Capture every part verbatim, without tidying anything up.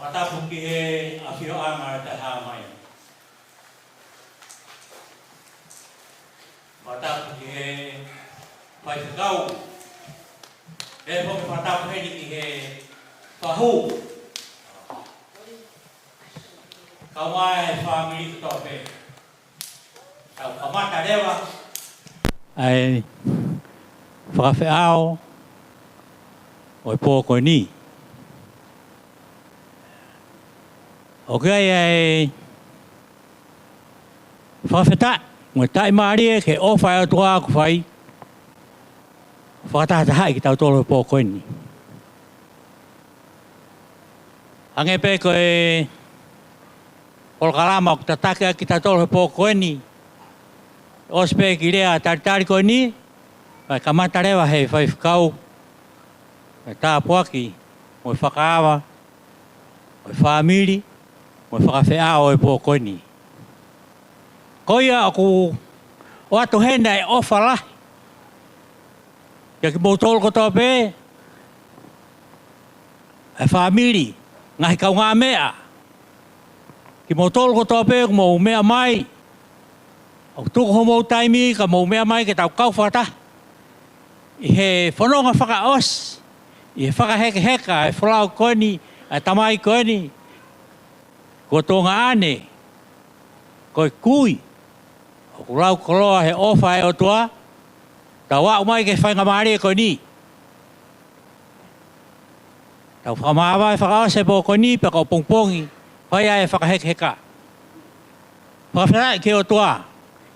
Fakatapu ki he ʻafioʻanga ʻo e Taʻehāmai. Fakatapu ki he faifekau. Pehē foki e fakatapu heni ki he fahu. Kae ʻumaʻā e fāmili kotoa pē. Tau kamata leva ʻa e fakafeʻao ʻo e pō ko eni. ʻOku ʻi ai ʻa e fakafetaʻi mo e taʻimālie ki he ʻofa ʻa e ʻOtua ʻoku fai fakatahatahaʻi kitautolu he pō ko eni. Hangē pē ko e polokalama ʻoku tataki ʻaki kitautolu he pō ko eni, ʻosi pē ki he lea talitali ko eni, kae kamata leva he faifekau ʻa e tāpuaki mo e fakaava ʻo e fāmili mo e fakafeʻao ʻo e pō ko eni. Ko ia ʻoku ʻoatu heni ʻa e ʻofa lahi kiate kimoutolu kotoa pē, ʻa e fāmili, ngaahi kaungāmeʻa, kimoutolu kotoa pē ʻoku mou meʻa mai, ʻoku tuku homou taimi ka mou meʻa mai ke tau kau fakataha ʻi he fononga fakaʻosi ʻi he fakahekeheka ʻa e folau ko eni ʻa e tamai ko eni, ko e tuongaʻane, ko e kui, ʻoku lau koloa he ʻofa ʻa e ʻOtua, tau aʻu mai ki he faingamālie ko eni. Tau fakamāvae fakaʻosi e pō ko eni pea ko e pongipongi, fai ai e fakahekeheka. Fakafetaʻi ki he ʻOtua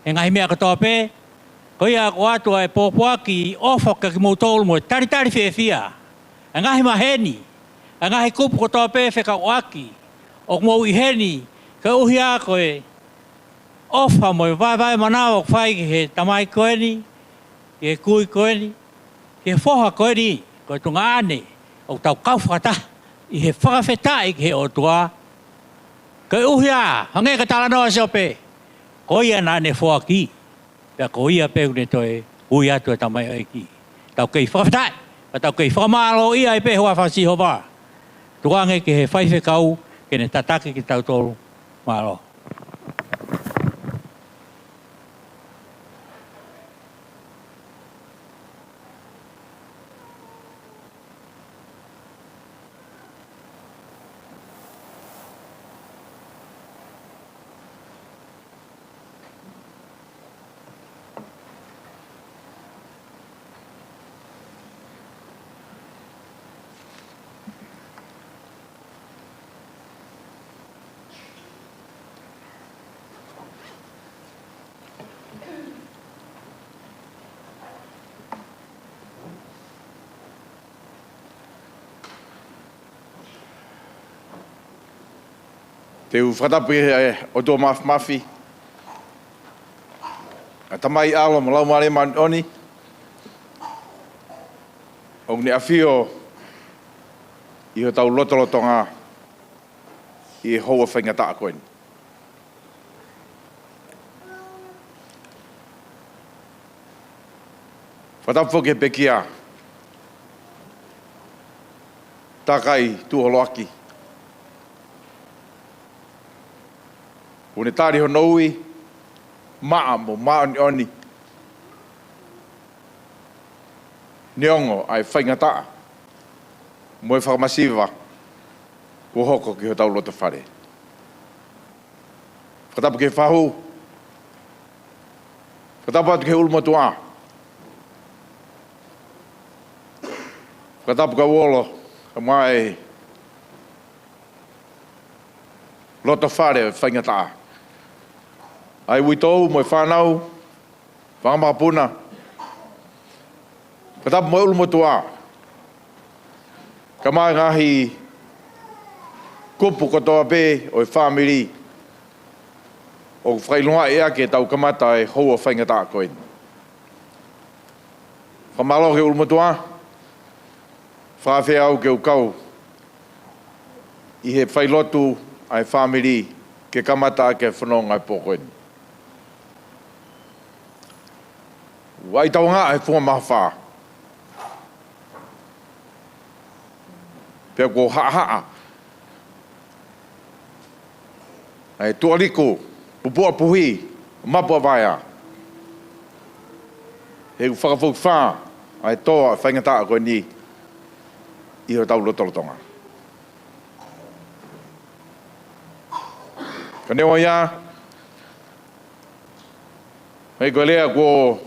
he ngaahi meʻa kotoa pē, ko ia ʻoku ʻoatu ʻa e pōpoaki ʻofa kiate kimoutolu mo e talitali fiefia ʻa e ngaahi maheni, ʻa e ngaahi kupu kotoa pē fekauʻaki ʻoku mou ʻi heni, koeʻuhi ko e ʻofa mo e vaevae manava ʻoku fai ki he tamai ko eni, ki he kui ko eni, ki he foha ko eni, ko e tuongaʻane, ʻoku tau kau fakataha ʻi he fakafetaʻi ki he ʻOtua. Koeʻuhi, hangē ko e talanoa ʻa Siope, ko ia naʻa ne foaki, pea ko ia pē ʻoku ne toe ui atu e tamaioʻeiki. Tau kei fakafetaʻi, pea tau kei fakamālōʻia ai pē he huafa ʻo Sihova. Tuku ange ki he faifekau ke ne tataki kitautolu. Mālō. Te u fakatapu ki he ʻOtua Māfimafi, ʻa e Tamai, ʻAlo mo e Laumālie Māʻoniʻoni, ʻoku ne ʻafio ʻi hotau lotolotonga ʻi he houa faingataʻa ko eni. Fakatapu foki ki he pekia, Takai Tuʻuholoaki, ʻoku ne tali hono ui maʻa mo māʻoniʻoni, neongo ʻa e faingataʻa mo e fakamasiva kuo hoko ki hotau lotofale. Fakatapu ki he fahu. Fakatapu atu ki he ʻulumotuʻa. Fakatapu ki he uolo, kae ʻumaʻā e lotofale faingataʻa, ʻa e uitou mo e fānau, fanga makapuna. Fakatapu mo e ʻulumotuʻa, kae ʻumaʻā e ngaahi kupu kotoa pē ʻo e fāmili ʻoku fakaʻilongaʻi ʻaki ʻetau kamata e houa faingataʻa ko eni. Fakamālō ki he ʻulumotuʻa, fakaafeʻi au ke u kau ʻi he failotu ʻa e fāmili ke kamata ʻaki e fononga e pō ko eni. ʻOku ʻi ai e tauangaʻa he funga mahafa, pea kuo haʻahaʻa ʻa e tuʻa liku, pupuʻa puhi, mapu ʻa Vaea. He ʻoku fakafokifā ʻa e toa faingataʻa ko eni ʻi hotau lotolotonga. Ka neongo ia, he ko e lea kuo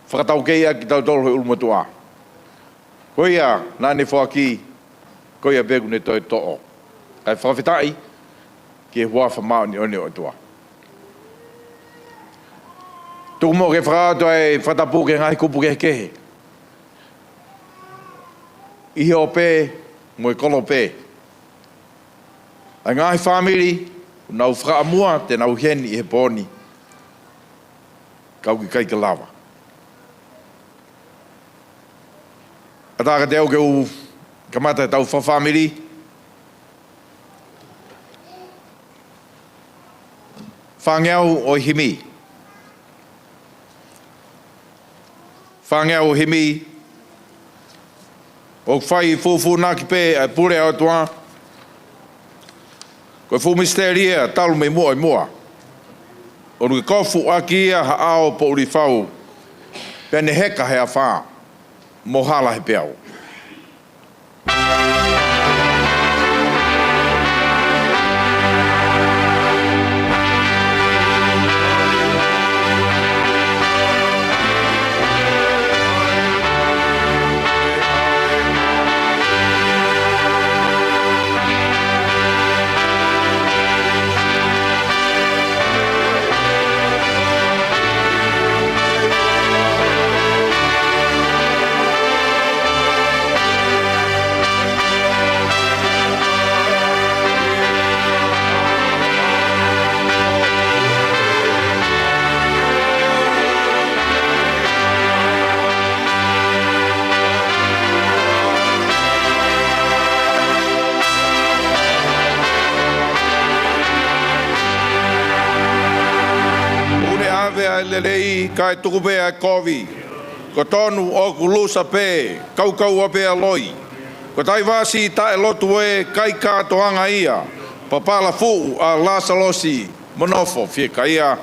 fakataukei ʻaki kitautolu he ʻulumotuʻa. Ko ia naʻa ne foaki, ko ia pē ʻoku ne toe toʻo. Kae fakafetaʻi ki he huafa māʻoniʻoni ʻo e ʻOtua. Tuku muʻa ke fakaʻatu ʻa e fakatapu ki he ngaahi kupu kehekehe, ʻi he ope mo e kolope, ʻa e ngaahi fāmili ʻoku nau fakaʻamua te nau ʻi heni ʻi he pō ni, ka ʻoku ʻikai ke lava. ʻAtā kiate au ke u kamata ʻetau fakafāmili. Fāngeau ʻo e himi. Fāngeau ʻo e himi. ʻOku fai fufūnaki pē ʻa e pule ʻa e ʻOtua. Ko e fuʻu misitelia talu mei muʻa ʻi muʻa. ʻOku ne kofu ʻaki ia ha ʻao poʻuli fau, pea ne heka he afā mo hala he peau. ʻOku ne ʻave ʻa e lelei, kae tuku pē ʻa e kovi. Ko Tonu ʻoku lusa pē, kaukaua pē ʻa Loi. Ko Taivasi taʻelotu ē, ʻikai kātoanga ia. Papala fuʻu ʻa Lasalosi, mo nofo fiekaia.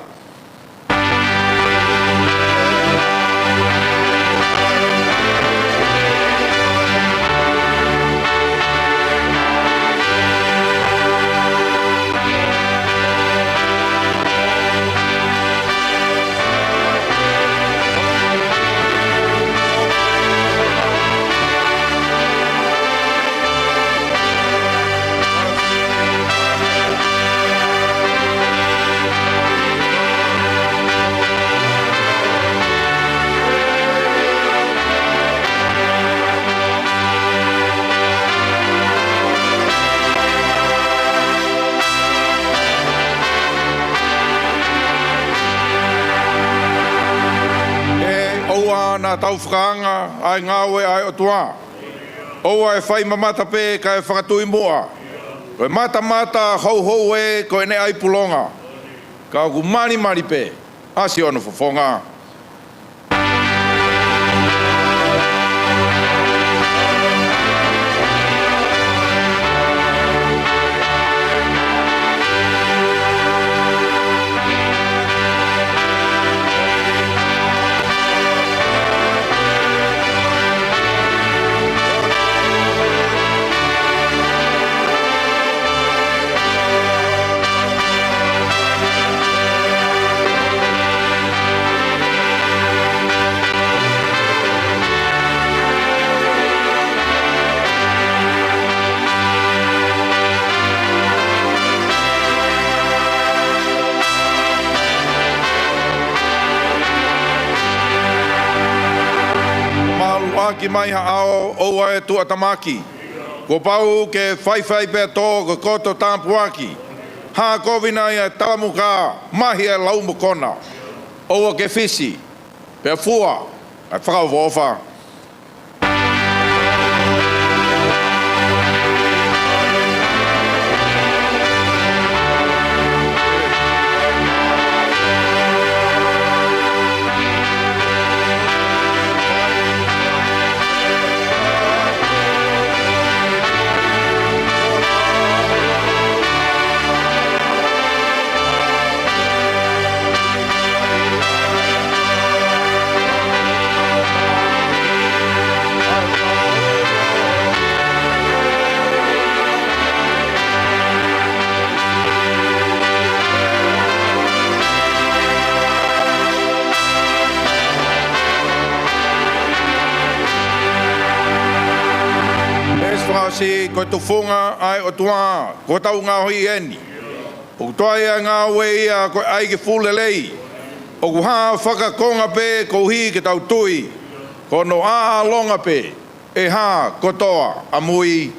ʻE ʻoua naʻa tau fakaanga ʻa e ngāue ʻa e ʻOtua. ʻOua ʻe fai mamata pē kae fakatui muʻa. Ko e matamata houhou ē, ko ʻene ʻai pulonga. Ka ʻoku malimali pē ʻa Sione Fofonga. Maluʻaki mai ha ʻao, ʻoua ʻe tuʻatamaki. Kuo pau ke faifai pea tō ko e koto tāpuaki. Hā kovina ia e talamuka, mahi e lau mokona. ʻOua ke fisi, pea fua ʻa e fakaʻofoʻofa. Hasi ko e tufunga ʻa e ʻOtua, ko hotau ngaohi eni. ʻOku tuai ʻa e ngāue ia ko e ʻai ke fuʻu lelei. ʻOku hā fakakonga pē koeʻuhi ke tau tui. Ko hono ʻāʻālonga pē ʻe hā kotoa ʻamui.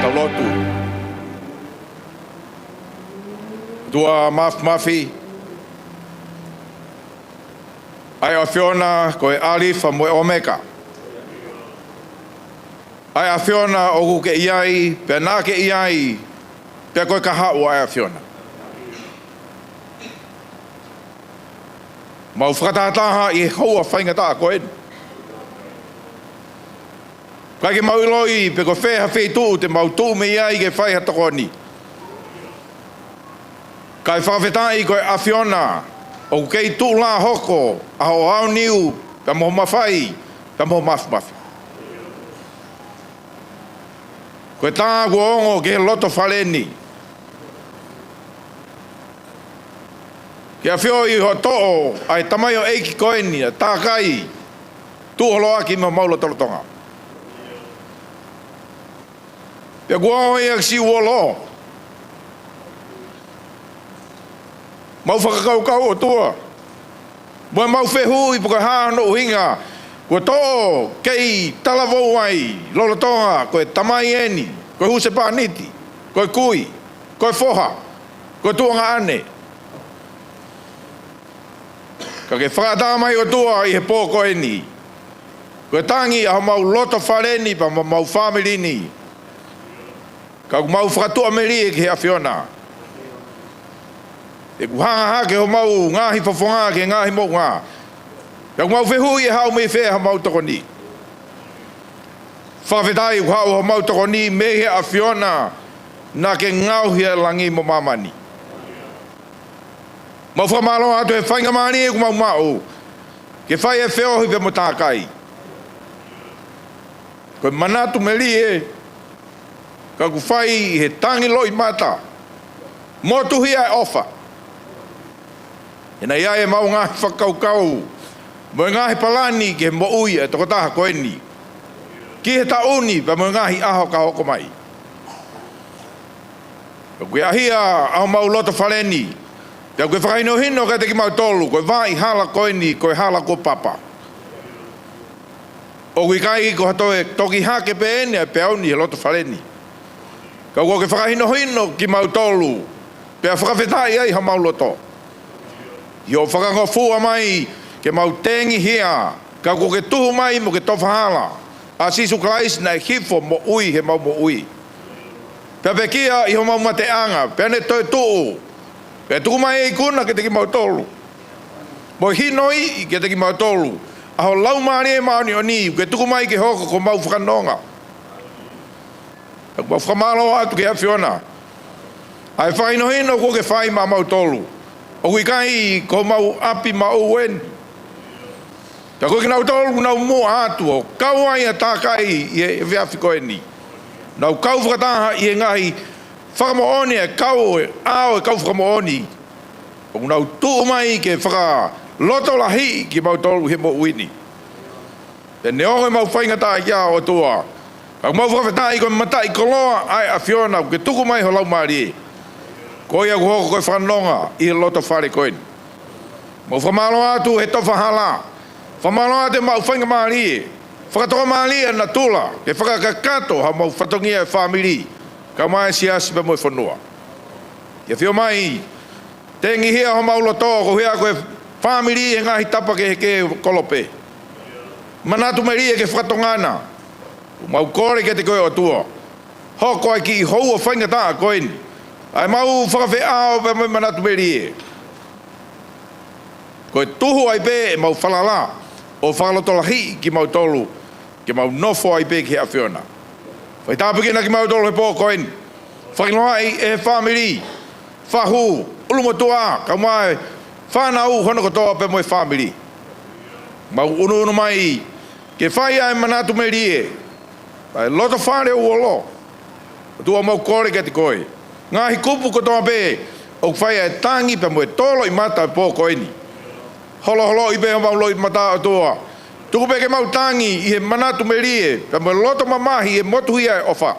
Tau lotu. ʻOtua Māfimafi, ʻa e ʻAfiona ko e ʻAlifa mo e ʻOmeka. ʻA e ʻAfiona ʻoku ke ʻi ai, pea naʻa ke ʻi ai, pea ko e kahaʻu ʻa e ʻAfiona. Mau fakatahataha ʻi he houa faingataʻa ko eni. ʻIkai ke mau ʻiloʻi pe ko fē ha feituʻu te mau tuʻu mei ai ke fai ha tokoni. Kae fakafetaʻi ko e ʻAfiona ʻoku kei tuʻu lā hoko ʻa hoʻo aoniu, pea mo ho mafai, pea mo ho māfimafi. Ko e tā kuo ongo ki he loto fale ni. Ke ʻafioʻi hoʻo toʻo ʻa e tamaioʻeiki ko eni, ʻa e tākai, tuʻu holoʻaki mei homau lotolotonga. Pea kuo ongo ia ki siʻi uolo. Mau fakakaukau ʻOtua. Mo e mau fehuʻi pe ko e hā hono ʻuhinga kuo toʻo kei talavou ai lolotonga ko e tamai eni, ko e husepāniti, ko e kui, ko e foha, ko e tuongaʻane. Ka ke fakaʻatā mai ʻOtua ʻi he pō ko eni. Ko e tangi ʻa homau loto fale ni pea mo homau fāmili ni. Ka ʻoku mau fakatuʻamelie ki he ʻAfiona. ʻOku hanga hake homau ngaahi fofonga ki he ngaahi moʻunga. Ka ʻoku mau fehuʻi ʻe haʻu mei fē homau tokoni. Fakafetaʻi ʻoku haʻu homau tokoni mei he ʻAfiona naʻa ke ngaohi ʻa langi mo māmani. Mau fakamālō atu he faingamālie ʻoku mau maʻu ke fai e feohi pea mo e tākai. Ko e manatu melie, ka ʻoku fai ʻi he tangi loʻimata, motuhi ʻa e ʻofa. He naʻe ʻi ai ʻemau ngaahi fakakaukau mo e ngaahi palani ki he moʻui ʻa e tokotaha ko eni, ki he taʻu ni pea mo e ngaahi ʻaho ka hoko mai. Ka ʻoku ke ʻahia ʻa homau loto fale ni, pea ʻoku ke fakahinohino kiate kimautolu ko e vaʻa hala ko eni ko e hala kuo papa. ʻOku ʻikai ko ha toe toki hake pē eni ʻa e peau ni he loto fale ni. Ka ʻoku ke fakahinohino kimautolu, pea fakafetaʻi ai homau loto. ʻI hoʻo fakangofua mai ke mau tengihia, ka ʻoku ke tuhu mai mo ke tofa hala ʻa Sīsū Kalaisi naʻe hifo moʻui heʻemau moʻui. Pea pekia ʻi homau mateʻanga, pea ne toe tuʻu, pea tuku mai e ikuna kiate kimautolu. Mo hinoiʻi kiate kimautolu ʻa ho Laumālie Māʻoniʻoni, ʻoku ke tuku mai ke hoko ko homau fakanonga. Ka ʻoku mau fakamālō atu ki he ʻAfiona ʻa e fakahinohino kuo ke fai maʻamautolu. ʻOku ʻikai ko homau ʻapi maʻu eni. Ka ko kinautolu ʻoku nau muʻa atu ʻo kau ai ʻa e tākai ʻi he efiafi ko eni. Nau kau fakataha ʻi he ngaahi fakamoʻoni ʻa e kau ʻo e ʻao ʻo e kau fakamoʻoni. ʻOku nau tuʻu mai ke fakalotolahiʻi kimautolu he moʻui ni. Pea neongo ʻemau faingataʻaʻia ʻOtua, ka ʻoku mau fakafetaʻi ko e mataʻikoloa ʻa e ʻAfiona ʻoku ke tuku mai ho Laumālie. Ko ia ʻoku hoko ko e fakanonga ʻi he loto fale ko eni. Mau fakamālō atu he tofa hala. Fakamālō atu he maʻu faingamālie. Fakatokamālie ʻa natula ke fakakakato haʻamau fatongia ʻo e fāmili. kae ʻumaʻā e siasi pea mo e fonua. ʻIo, ʻafio mai, tengihia homau loto koeʻuhi ko e fāmili he ngaahi tapa kehekehe ʻo e kolope. Manatu melie ki he fakatokanga. Mau kole kiate koe ʻOtua, hoko ai e kiʻi houa faingataʻa ko eni ʻa ʻemau fakafeʻao pea mo e manatu melie. Ko e tuhu ai pē ʻemau falala ʻo fakalotolahiʻi kimautolu ke mau nofo ai pē ki he ʻAfiona. Fai tāpuekina kimautolu he pō ko eni. Fakailoa ai ʻe he fāmili, fahu, ʻulumotuʻa, kae ʻumaʻā e fānau hono kotoa pea mo e fāmili. Mau ʻunuʻunu mai ke fai ʻa e manatu melie, ʻa e loto fale ʻo e uolo. ʻOtua, mau kole kiate koe, ngaahi kupu kotoa pē ʻoku fai ai e tangi pea mo e tō loʻimata he pō ko eni. Holoholoʻi pē homau loʻimata, ʻOtua. Tuku pē ke mau tangi ʻi he manatu melie pea mo e loto mamahi ʻi he motuhi ʻa e ʻofa.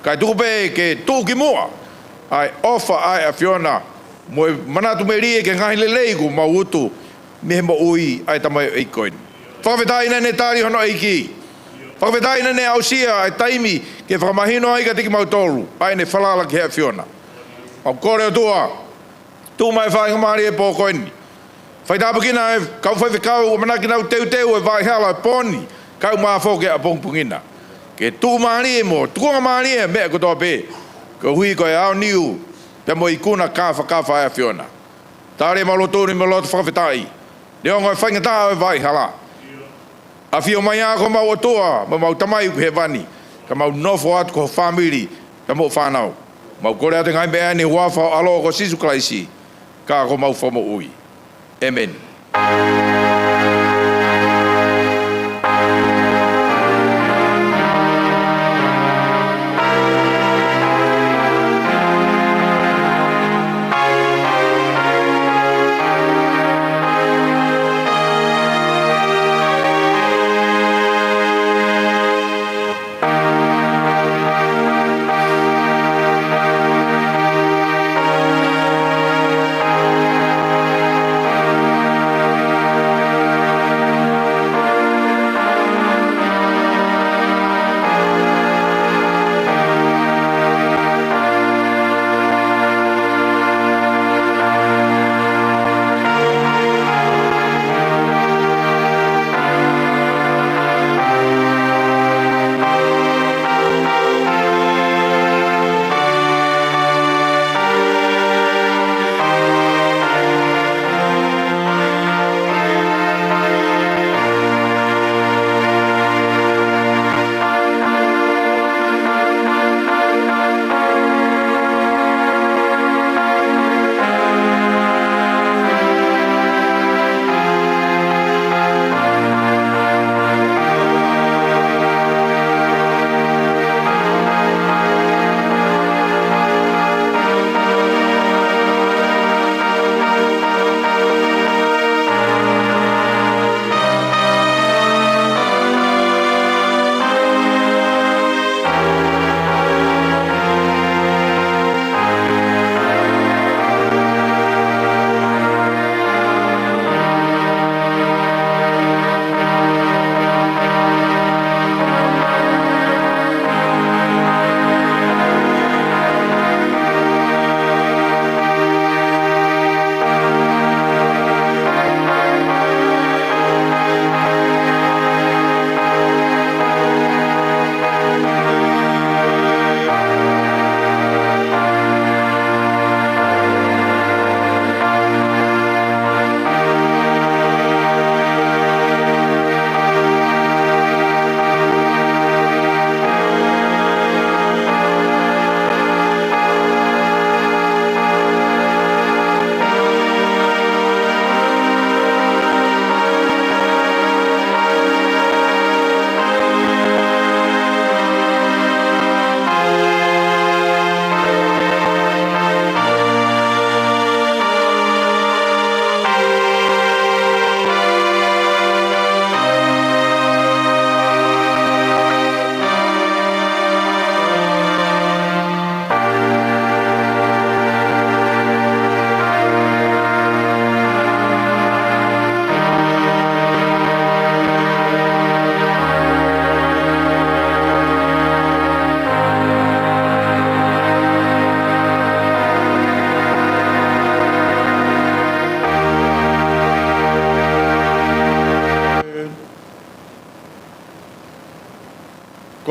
Kae tuku pē ke tuʻu ki muʻa ʻa e ʻofa ʻa e ʻAfiona mo e manatu melie ki he ngaahi lelei kuo mau utu mei he moʻui ʻa e tamaioʻeiki ko eni. Fakafetaʻi naʻa ne tali hono ʻEiki. Fakafetaʻi naʻa ne aʻusia ʻa e taimi ke fakamahino ai kiate kimautolu ʻa ʻene falala ki he ʻAfiona. Mau kole, ʻOtua, tuku mai e faingamālie he pō ko eni. Fai tāpuekina e kau faifekau ʻoku ʻamanaki ke nau teuteu e vaʻa hala he pō ni kae ʻumaʻā foki ʻapongipongi na. Ke tuku mālie mo tukuangamālie e meʻa kotoa pē, koeʻuhi ko e aoniu pea mo e ikuna kāfakafa ʻa e ʻAfiona. Tali ʻemau lotu ni mo e loto fakafetaʻi, neongo e faingataʻa ʻo e vaʻa hala. ʻAfio mai ā ko homau ʻOtua mo homau Tamai ʻoku ʻi hēvani, ka mau nofo atu ko ho fāmili pea mo hoʻo fānau. Mau kole atu e ngaahi meʻa ni ʻi he huafa ho ʻAlo ko Sīsū Kalaisi, ka ko homau Fakamoʻui. ʻĒmeni.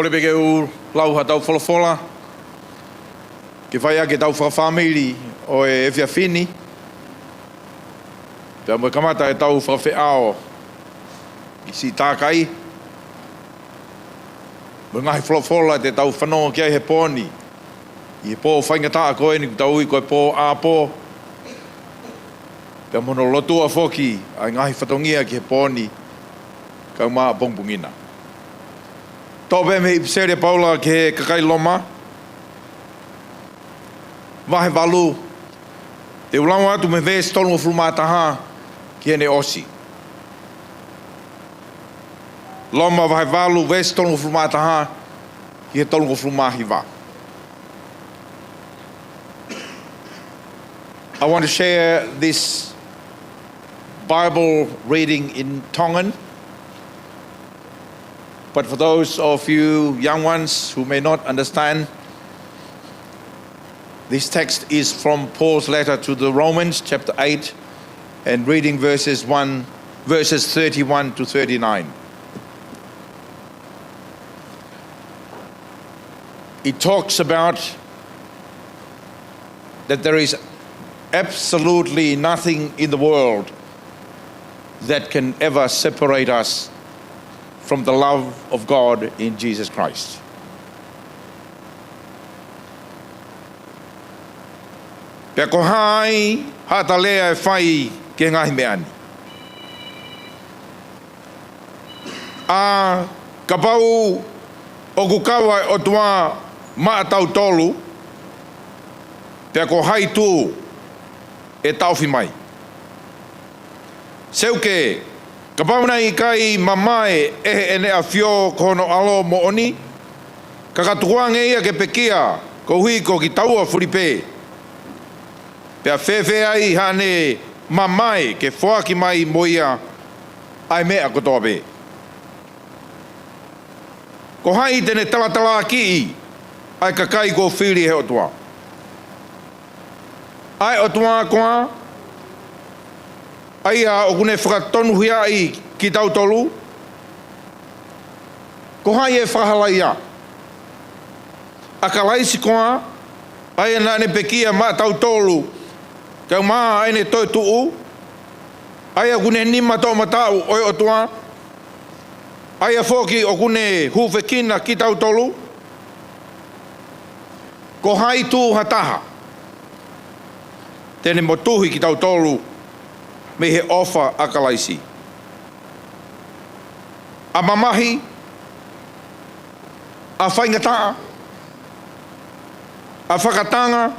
Pea ke u lau ha tau folofola ke fai ʻaki e tau fakafāmili ʻo e efiafi ni, pea mo e kamata e tau fakafeʻao ʻi siʻi tākai, mo e ngaahi folofola te tau fanongo ki ai he pō ni, ʻi he pō faingataʻa ko eni ʻoku tau ui ko e pō ʻapō, pea mo hono lotua foki ʻa e ngaahi fatongia ki he pō ni, kae ʻumaʻā ʻapongipongi na. Toʻo pē mei he ʻipiseli ʻa Paula ki he kakai Loma, vahe valu, te u lau atu mei he veesi tolungofulu mā taha ki heʻene ʻosi. Loma vahe valu, veesi tolungofulu mā taha ki he tolungofulu mā hiva. I want to share this Bible reading in Tongan, but for those of you young ones who may not understand, this text is from Paul's letter to the Romans, chapter eight, and reading verses one, verses thirty-one to thirty-nine. It talks about that there is absolutely nothing in the world that can ever separate us from the love of God in Jesus Christ. Pea ko hai haʻata lea ʻe fai ki he ngaahi meʻa ni? ʻA, kapau ʻoku kava e ʻOtua maʻatautolu, pea ko hai tū ʻe taʻofi mai? Seuke, kapau naʻe ʻikai mamae ʻe heʻene ʻAfio ko hono ʻAlo moʻoni, ka ka tukuange ia ke pekia koeʻuhi ko kitaua fulipē, pea fēfē ai haʻane mamae ke foaki mai mo ia ʻa e meʻa kotoa pē? Ko hai te ne talatalaakiʻi ʻa e kakai kuo fili ʻe he ʻOtua? ʻA e ʻOtua koā, ʻa ia ʻoku ne fakatonuhiaʻi kitautolu? Ko hai ʻe fakahalaia? ʻA Kalaisi koā, ʻa ia naʻa ne pekia maʻatautolu, kae ʻumaʻā ʻene toetuʻu, ʻa ia ʻoku ne nima toʻomataʻu ʻo e ʻOtua, ʻa ia foki ʻoku ne hūfekina kitautolu? Ko hai tū ha taha te ne motuhi kitautolu mei he ʻofa ʻa Kalaisi? ʻA mamahi, ʻa faingataʻa, ʻa fakatanga,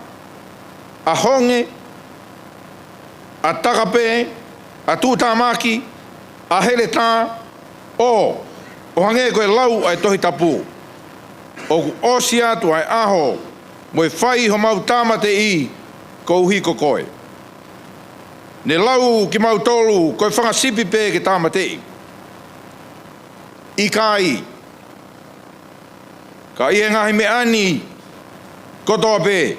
ʻa honge, ʻa takapē, ʻa tuʻutāmaki, ʻa heletā, ʻo, ʻo hangē ko e lau ʻa e Tohi Tapu, ʻoku ʻosi atu ʻa e ʻaho mo e fai homau tāmateʻi koeʻuhi ko koe. Ne lau kimautolu ko e fanga sipi pē ke tāmateʻi. ʻIkai, ka ʻi he ngaahi meʻa ni kotoa pē,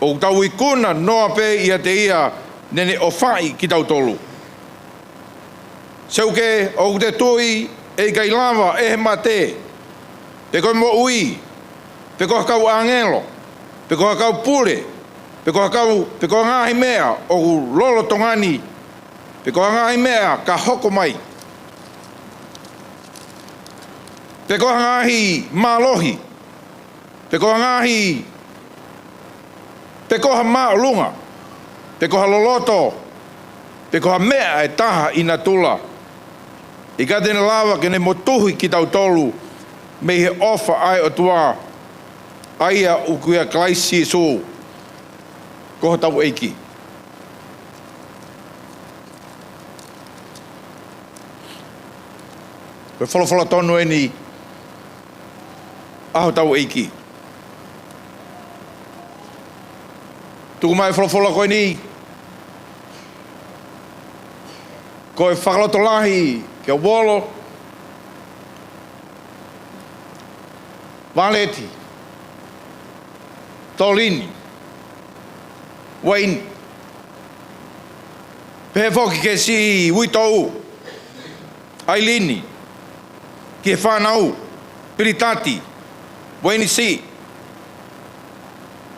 ʻoku tau ikuna noa pē ʻiate ia naʻa ne ʻofaʻi kitautolu. Seuke, ʻoku te tui ʻe ʻikai lava ʻe he mate, pe ko e moʻui, pe ko ha kau ʻāngelo, pe ko ha kau pule, pe ko ha kau, pe ko ha ngaahi meʻa ʻoku lolotonga ni, pe ko ha ngaahi meʻa ka hoko mai, pe ko ha ngaahi mālohi, pe ko ha ngaahi, pe ko ha māʻolunga, pe ko ha loloto, pe ko ha meʻa ʻe taha ʻi natula, ʻikai te ne lava ke ne motuhi kitautolu mei he ʻofa ʻa e ʻOtua, ʻa ia ʻoku ʻia Kalaisi Sīsū ko hotau ʻEiki. Ko e folofola tonu eni ʻa hotau ʻEiki. Tuku mai e folofola ko eni, ko e fakalotolahi kia Uolo, Valeti, Tolini, Uaini, pehē foki ki he siʻi uitou, ʻAilini, ki he fānau, Pilitati, Uenisi,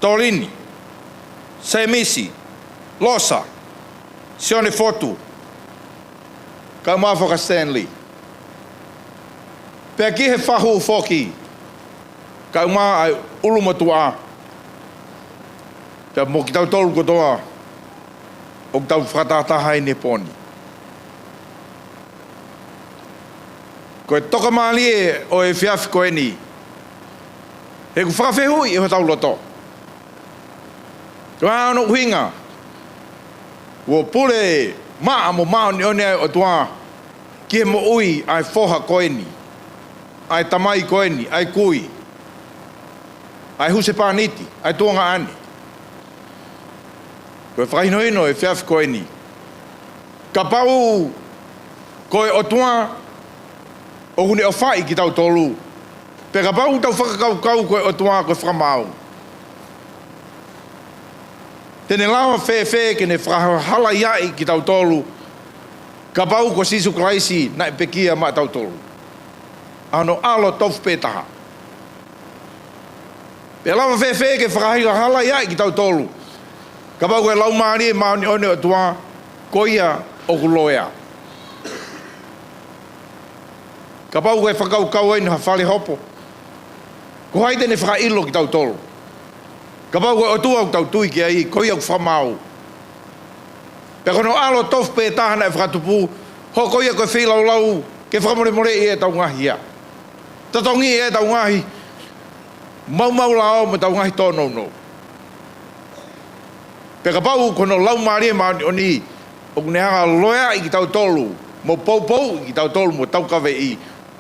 Tolini, Semisi, Losa, Sione Fotu, kae ʻumaʻā foki ʻa Stanley. Pea ki he fahu foki, kae ʻumaʻā ʻa e ʻulumotuʻa, pea mo kitautolu kotoa ʻoku tau fakatahataha ai he pō ni. Ko e tokamālie ʻo e efiafi ko eni, he ʻoku fakafehuʻi ʻe hotau loto, ko e hā hono ʻuhinga kuo pule maʻa mo māʻoniʻoni ʻa e ʻOtua ki he moʻui ʻa e foha ko eni, ʻa e tamai ko eni, ʻa e kui, ʻa e husepāniti, ʻa e tuongaʻane. Ko e fakahinohino ʻo e efiafi ko eni, kapau ko e ʻOtua ʻoku ne ʻofaʻi kitautolu, pea kapau ʻoku tau fakakaukau ko e ʻOtua ko e fakamaau, te ne lava fēfē ke ne fakahalaiaʻi kitautolu kapau ko Sīsū Kalaisi naʻe pekia maʻatautolu, ʻa hono ʻAlo tofu pē taha? Pea lava fēfē ke fakahalaiaʻi kitautolu kapau ko e Laumālie Māʻoniʻoni ʻo e ʻOtua ko ia ʻoku loea? Kapau ko e fakakaukau eni ha fale hopo, ko hai te ne fakaʻilo kitautolu? Kapau ko e ʻOtua ʻoku tau tui ki ai, ko ia ʻoku fakamaau, pea ko hono ʻAlo tofu pē taha naʻe fakatupu, hoko ia ko e feilaulau ke fakamolemoleʻi ʻetau ngaahi hia, totongiʻi ʻetau ngaahi maumau lao mo ʻetau ngaahi tōnounou. Pea kapau ko hono Laumālie Māʻoniʻoni ʻoku ne hanga ʻo loeaʻi kitautolu, mo poupouʻi kitautolu, mo taukaveʻi,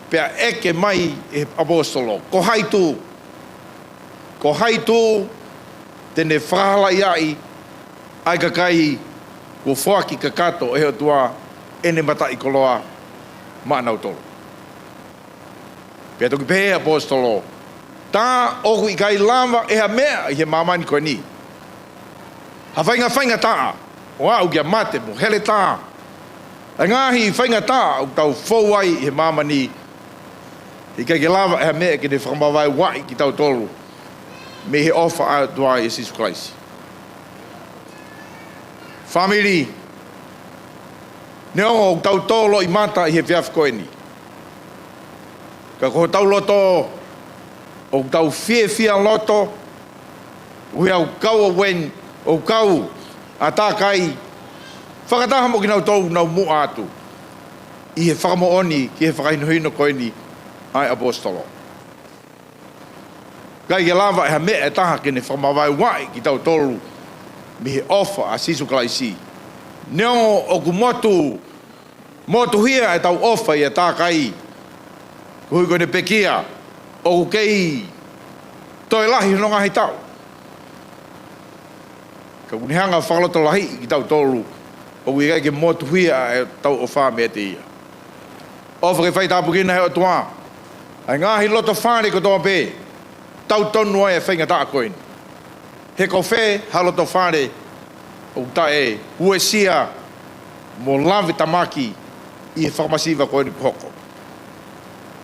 pea ʻeke mai ʻe he ʻaposetolo, ko hai tū? Ko hai tū te ne fakahalaiaʻi ʻa e kakai kuo foaki kakato ʻe he ʻOtua ʻene mataʻikoloa maʻanautolu? Pea toki pehē ʻe he ʻaposetolo, tā ʻoku ʻikai lava ʻe ha meʻa ʻi he māmani ko eni, ha faingafaingataʻa ʻo aʻu kia mate mo heletā, ʻa e ngaahi faingataʻa ʻoku tau fou ai ʻi he māmani, ʻikai ke lava ʻe ha meʻa ke ne fakamavaeuaʻi kitautolu mei he ʻofa ʻa e ʻOtua ʻia Sīsū Kalaisi. Fāmili, neongo ʻoku tau tō loʻimata ʻi he efiafi ko eni, ka ko hotau loto, ʻoku tau fiefia loto, ʻuhi ʻoku kau ʻa Ueni, ʻoku kau ʻa Takai, fakataha mo kinautolu ʻoku nau muʻa atu ʻi he fakamoʻoni ki he fakahinohino ko eni ʻa e ʻaposetolo. ʻIkai ke lava ʻe ha meʻa ʻe taha ke ne fakamavaeuaʻi kitautolu mei he ʻofa ʻa Sīsū Kalaisi. Neongo ʻoku motu, motuhia ʻetau ʻofa ʻia Takai, koeʻuhi ko ʻene pekia, ʻoku kei toe lahi hono ngaahi taʻu, ka ʻoku ne hanga ʻo fakalotolahiʻi kitautolu, ʻoku ʻikai ke motuhia ʻetau ʻofa meiate ia. ʻOfa ke faitāpuekina ʻe he ʻOtua ʻa e ngaahi lotofale kotoa pē ʻoku tau tonu ai ʻa e faingataʻa ko eni. He ko fē ha lotofale ʻoku taʻeuesia mo lave tamaki ʻi he fakamasiva ko eni kuo hoko?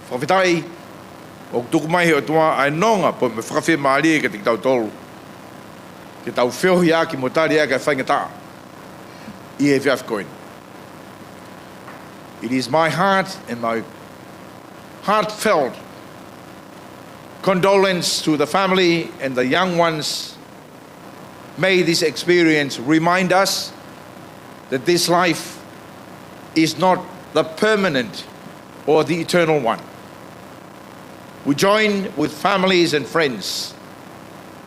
Fakafetaʻi, ʻoku tuku mai ʻe he ʻOtua ʻa e nonga pea mo e fakafiemālie kiate kitautolu ke tau feohiʻaki mo tali ʻaki ʻa e faingataʻa ʻi he efiafi ko eni. It is my heart and my heartfelt condolence to the family and the young ones. May this experience remind us that this life is not the permanent or the eternal one. We join with families and friends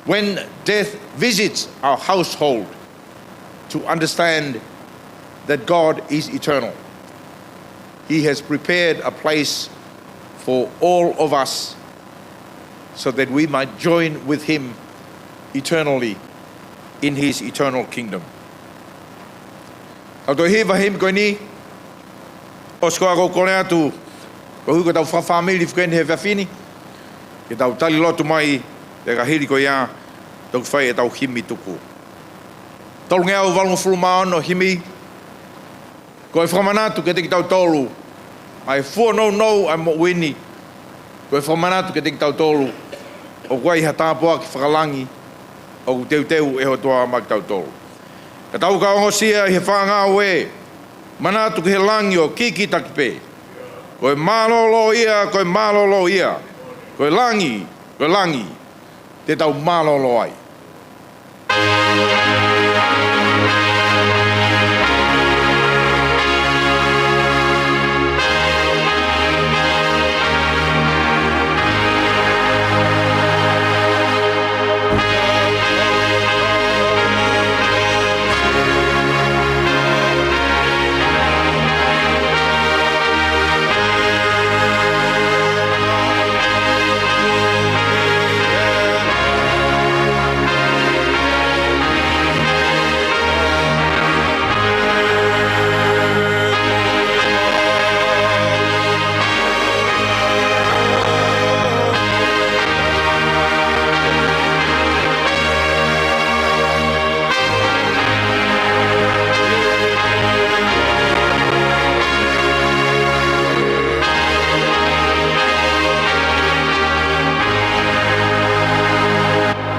when death visits our household to understand that God is eternal. He has prepared a place for all of us so that we might join with him eternally in his eternal kingdom. Tau toe hiva himi ko eni, ʻosi ko ia ʻoku ou kole atu, koeʻuhi ko ʻetau fakafāmili foki eni he efiafi ni, ke tau tali lotu mai, pea ka hili ko ia, toki fai ʻetau himi tuku. Tolungeau valungofulu mā ono himi. Ko e fakamanatu kiate kitautolu ʻa e fuʻu nounou ʻa e moʻui ni, Ko e fakamanatu kiate kitautolu, ʻoku ʻi ai ha tāpuaki fakalangi ʻoku teuteu ʻe he ʻOtua maʻa kitautolu. Ka tau ka ongosia ʻi he fakangāue, manatu ki he langi ʻoku kikitaki pē. Ko e mālōlō ia, ko e mālōlō ia, ko e langi, ko e langi, te tau mālōlō ai.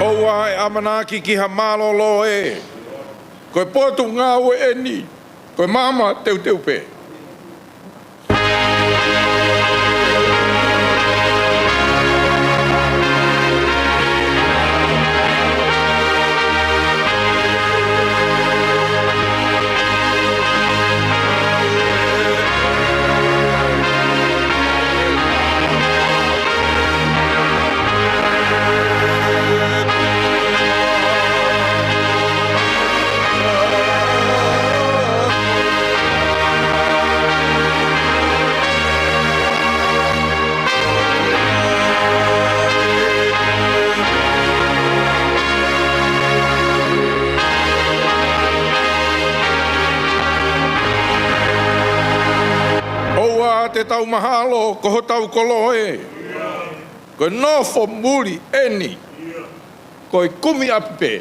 ʻOua ʻe ʻamanaki ki ha mālōlō ē. Ko e potungāue ʻeni, ko e maama teuteu pē. ʻOua te tau mahalo ko hotau kolo ē. Ko e nofo muli ʻeni. Ko e kumi ʻapi pē.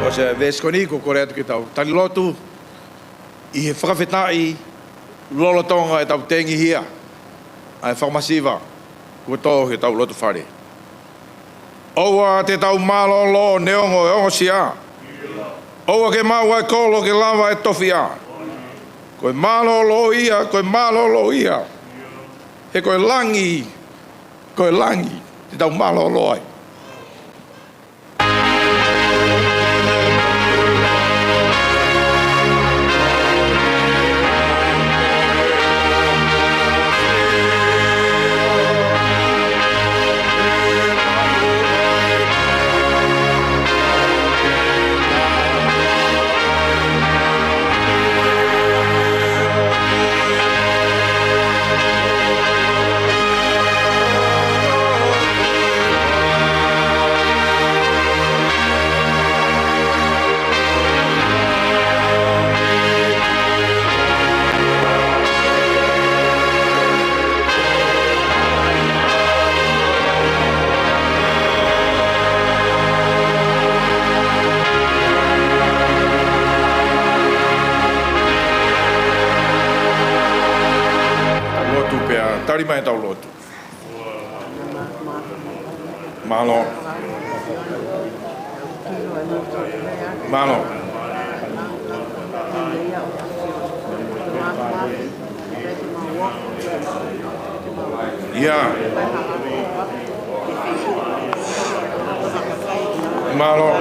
ʻOsi e veesi ko eni, ko e kole atu ke tau tali lotu ʻi he fakafetaʻi lolotonga ʻetau tengihia ʻa e fakamasiva kuo tō ki hotau loto fale. ʻOua te tau mālōlō neongo e ongosia. ʻOua ke maʻu ʻa e kolo ke lava e tofiʻa. Ko e mālōlō ia, ko e mālōlō ia. He ko e langi, ko e langi te tau mālōlō ai. Tau lotu pea tali mai ʻetau lotu. Mālō. Mālō. ʻIa. Mālō.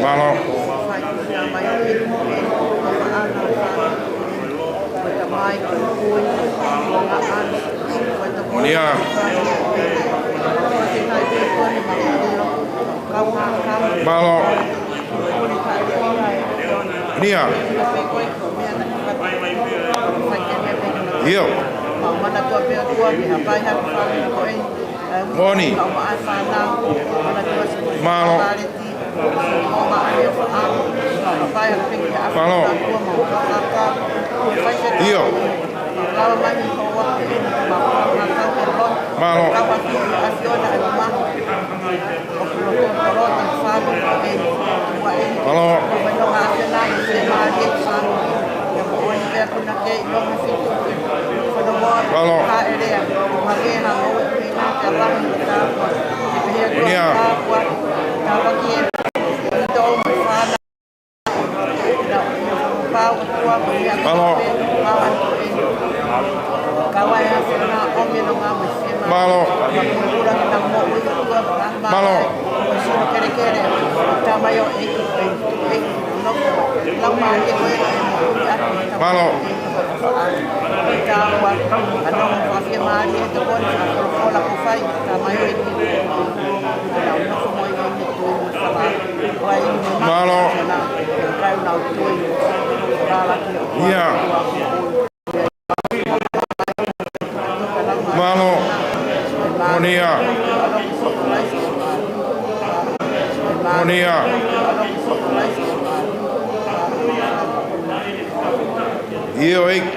Mālō. Moʻoni ia. Mālō. Moʻoni ia. ʻIo. Moʻoni. Mālō. Mālō. ʻIo. Mālō. Mālō. Mālō. Moʻoni ia. Mālō. Mālō. Mālō. Mālō. Mālō. Ia. Mālō. Moʻoni ia. Moʻoni ia. ʻIo, ʻEiki.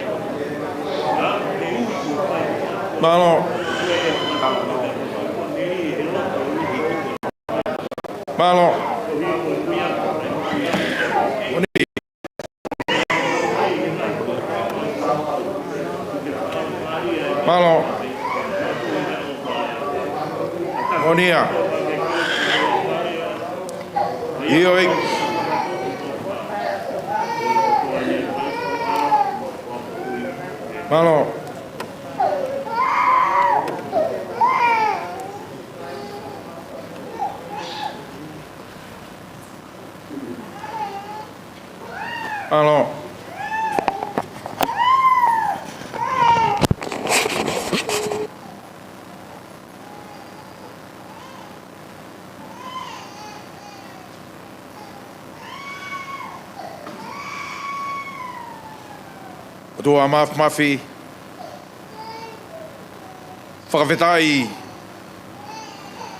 Mālō. Mālō. Mālō. Moʻoni ia. ʻIo, ʻEiki. Mālō. Mālō. ʻOtua Māfimafi, fakafetaʻi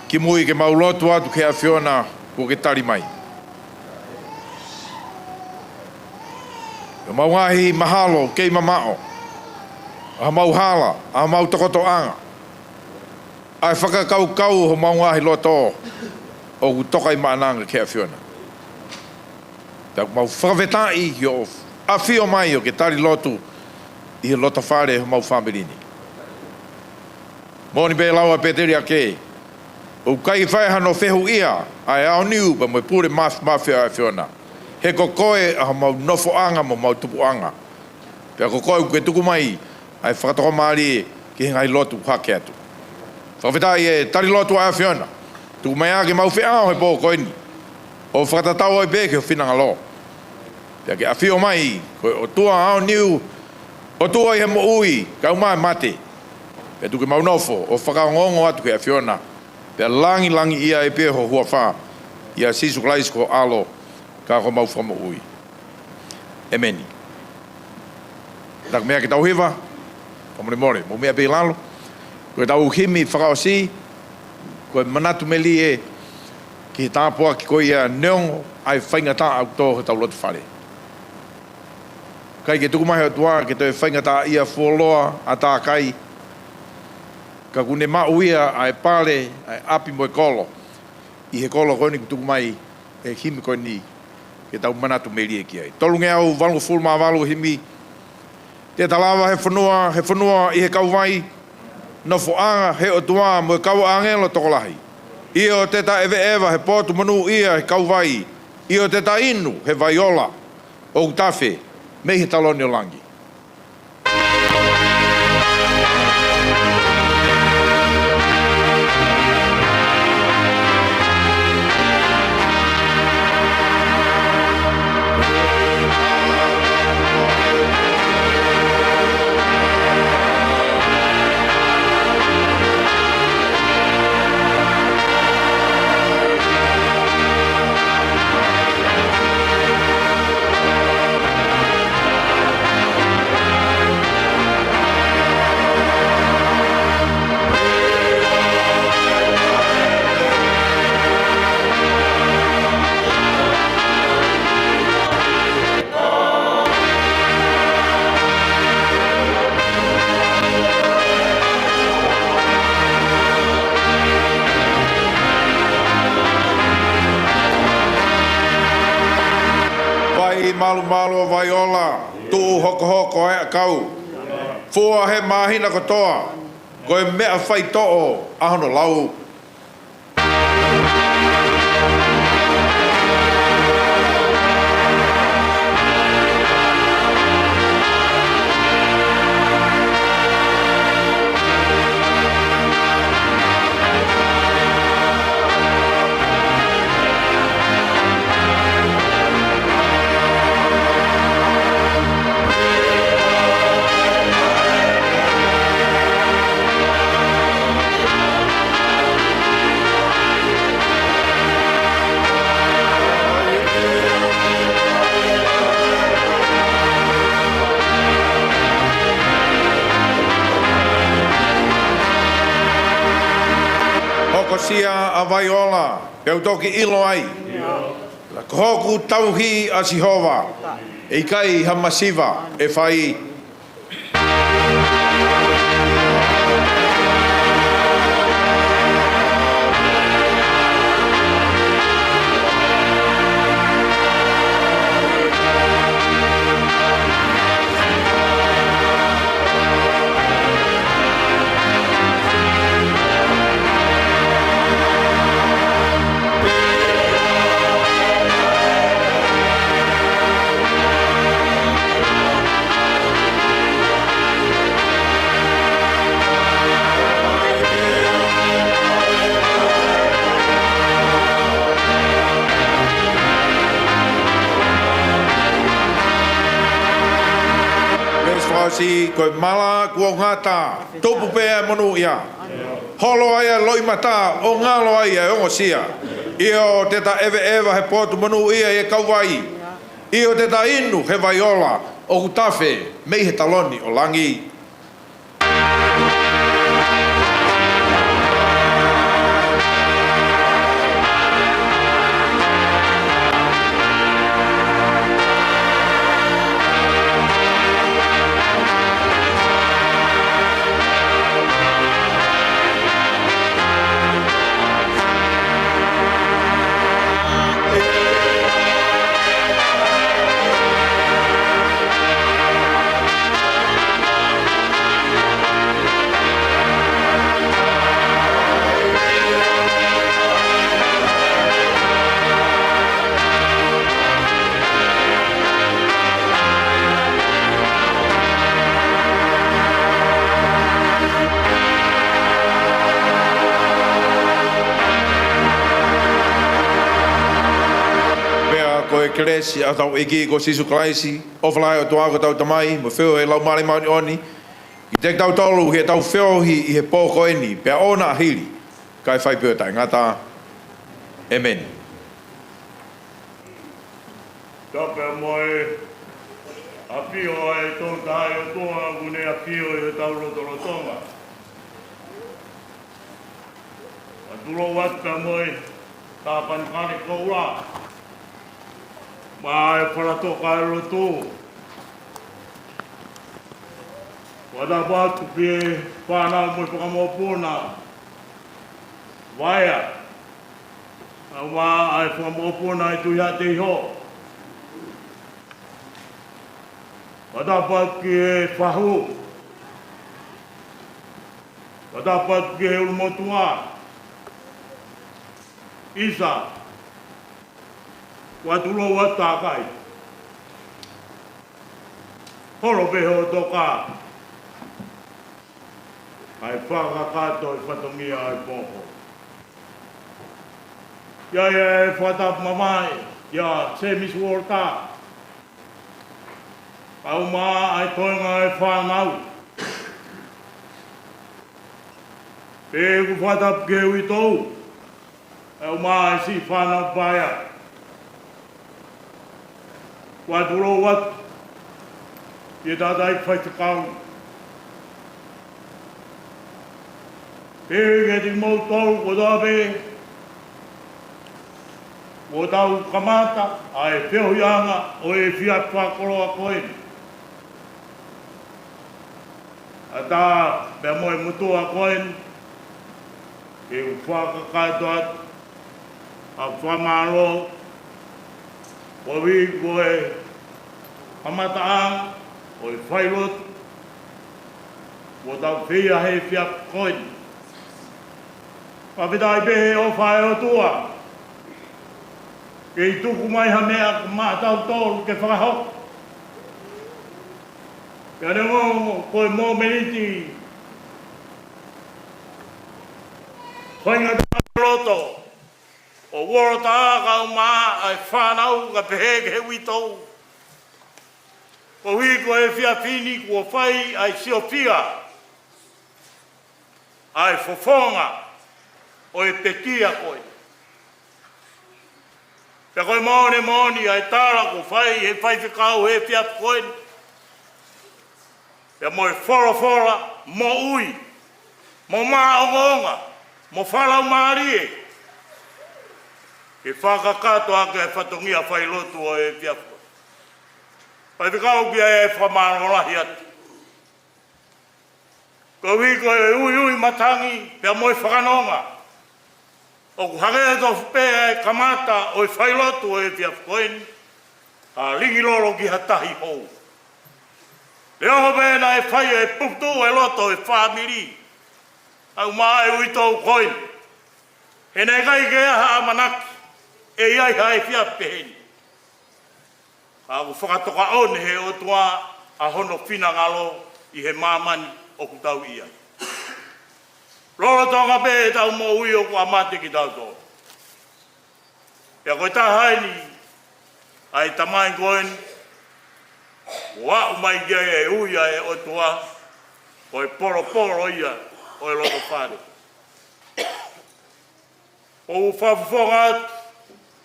kimui ke mau lotu atu ki he ʻAfiona kuo ke tali mai. ʻI homau ngaahi mahalo kei mamaʻo, ʻa homau hala, ʻa homau tokotoʻanga, ʻa e fakakaukau ʻo homau ngaahi loto ʻoku toka ʻi maʻananga ki he ʻAfiona. Pea ʻoku mau fakafetaʻi ʻi hoʻo ʻafio mai ʻo ke tali lotu ʻi he lotofale ʻo homau fāmili ni. Moʻoni pē lau ʻa Peteli ake, ʻoku ʻikai fai hano fehuʻia ʻa e aoniu pea mo e pule māfimafi ʻo e ʻAfiona. He ko koe ʻa homau nofoʻanga mo homau tupuʻanga. Pea ko koe ʻoku ke tuku mai ʻa e fakatokamālie ki he ngaahi lotu hake atu. Fakafetaʻi e tali lotu ʻa e ʻAfiona. Tuku mai ā ke mau feʻao he pō ko eni ʻo fakatatau ai pē ki ho finangalo. Pea ke ʻafio mai ko e ʻOtua aoniu, ʻOtua ʻi he moʻui, kae ʻumaʻā e mate. Pea tuku ke mau nofo ʻo fakaongoongo atu ki he ʻAfiona, pea langilangiʻia ai pē ho huafa, ʻia Sīsū Kalaisi ko ho ʻAlo, ka ko homau Fakamoʻui. ʻEmeni. Taku meʻa ke tau hiva, fakamolemole, mou meʻa pē ʻi lalo. Ko ʻetau himi fakaʻosi, ko e Manatu Melie ki he Tāpuaki ko ia neongo ʻa e faingataʻa ʻoku tō hotau lotofale. ʻIkai ke tuku mai he ʻOtua ke toe faingataʻaʻia fuoloa ʻa Takai, ka kuo ne maʻu ia ʻa e pale, ʻa e ʻapi mo e kolo, ʻi he kolo ko eni kuo tuku mai ʻe he himi ko eni ke tau manatu melie ki ai. Tolungeau valungofulu mā valu himi. Te ta lava he fonua, he fonua ʻi he kauvai, nofoʻanga he ʻOtua mo e kau ʻāngelo tokolahi. ʻIo te ta ʻeveʻeva he potu monūʻia he kauvai, ʻio te ta inu he vai ola ʻoku tafe mei he taloni ʻo langi. Malumalu ʻa Vaiola, tuʻu hokohoko ʻa e ʻakau. Fua he māhina kotoa, ko e meʻa faitoʻo ʻa hono lau. Hokosia ʻa Vaiola, pea u toki ʻilo ai. Ko hoku tauhi ʻa Sihova, ʻe ʻikai ha masiva ʻe fai. Veesi fakaʻosi, ko e mala kuo ngata, tupu pē ʻa e monūʻia. Holo ai ʻa e loʻimata, ʻo ngalo ai ʻa e ongosia. ʻIo, te ta ʻeveʻeva he potu monūʻia ʻi he kauvai. ʻIo, te ta inu he Vaiola ʻoku tafe mei he taloni ʻo langi. Pea ko e kelesi ʻa hotau ʻEiki ko Sīsū Kalaisi, ʻofa lahi ʻa e ʻOtua ko hotau Tamai, mo e feohi ʻa e Laumālie Māʻoniʻoni, ʻiate kitautolu ʻi heʻetau feohi ʻi he pō ko eni, pea ʻoua naʻa hili, kae fai pē ʻo taʻengata. ʻĒmeni. Tapu mo e ʻafio ʻa e Tolu Tahaʻi ʻOtua, ʻoku ne ʻafio ʻi hotau lotolotonga. Ka tulou atu pea mo e tāpanekale koula, mo e falatoka ʻo e lotu. Fakatapu atu ki he fānau mo e fanga mokopuna Vaea, ʻumaʻā ʻa e fanga mokopuna ʻi Tuhiʻateiho. Fakatapu atu ki he fahu. Fakatapu atu ki he ʻulumotuʻa. ʻIsa, ʻoua tulou atu, tākai. Holo pē hoʻo toka, kae fakakakato e fatongia ʻo e pō ko eni. ʻIo, ʻio, ʻe fakatapu mamae kia Semisi Uolota, ʻumaʻā ʻa e toenga ʻo e fānau. Pea ʻoku fakatapu ki he uitou, ʻumaʻā ʻa e siʻi fānau Vaea. ʻOua tulou atu ki he tangataʻeiki faifekau. Pea kiate kimoutolu kotoa pē, kuo tau kamata ʻa e feohiʻanga ʻo e efiafi fakakoloa ko eni. ʻAtā pea mo e motuʻa ko eni, ke u fakakakato atu ʻa e fakamālō, koeʻuhi ko e kamataʻanga ʻo e failotu kuo tau fai he efiafi ko eni. Fakafetaʻi pē he ʻofa ʻa e ʻOtua, kei tuku mai ha meʻa maʻatautolu ke fakahoko. Pea neongo ko e mōmeniti faingataʻa loto ʻo Walter kae ʻumaʻā e fānau, kae pehē ki he uitou, koeʻuhi ko e efiafi ni kuo fai ʻa e siofia ʻa e fofonga ʻo e pekia ko ē. Pea ko e moʻoni moʻoni ʻa e tala kuo fai ʻe he faifekau he efiafi ko eni, pea mo e folofola moʻui, mo māʻongoʻonga, mo fakalaumālie, ke fakakakato ʻaki e fatongia failotu ʻo e efiafi ko eni. Faifekau, ʻoku ʻi ai e fakamālō lahi atu. Koeʻuhi ko e uiui matangi pea mo e fakanonga, ʻoku hangē tofu pē ʻa e kamata ʻo e failotu ʻo e efiafi ko eni, ʻa e lingilolo ki ha tahi hou. Neongo pē naʻe fai e puputuʻu e loto ʻo e fāmili, kae ʻumaʻā e uitou ko eni, he naʻe ʻikai ke ʻi ai ha ʻamanaki ʻe ʻi ai ha efiafi peheni. Ka ʻoku fakatokaʻoni ʻe he ʻOtua ʻa hono finangalo ʻi he māmani ʻoku tau ʻi ai. Lolotonga pē ʻetau moʻui ʻoku ʻa mate kitautolu. Pea ko e taha eni ʻa e tamai ko eni, ʻoku aʻu mai ki ai e ui ʻa e ʻOtua, ko e polopolo ia ʻo e loto fale. ʻOku fakafofonga atu,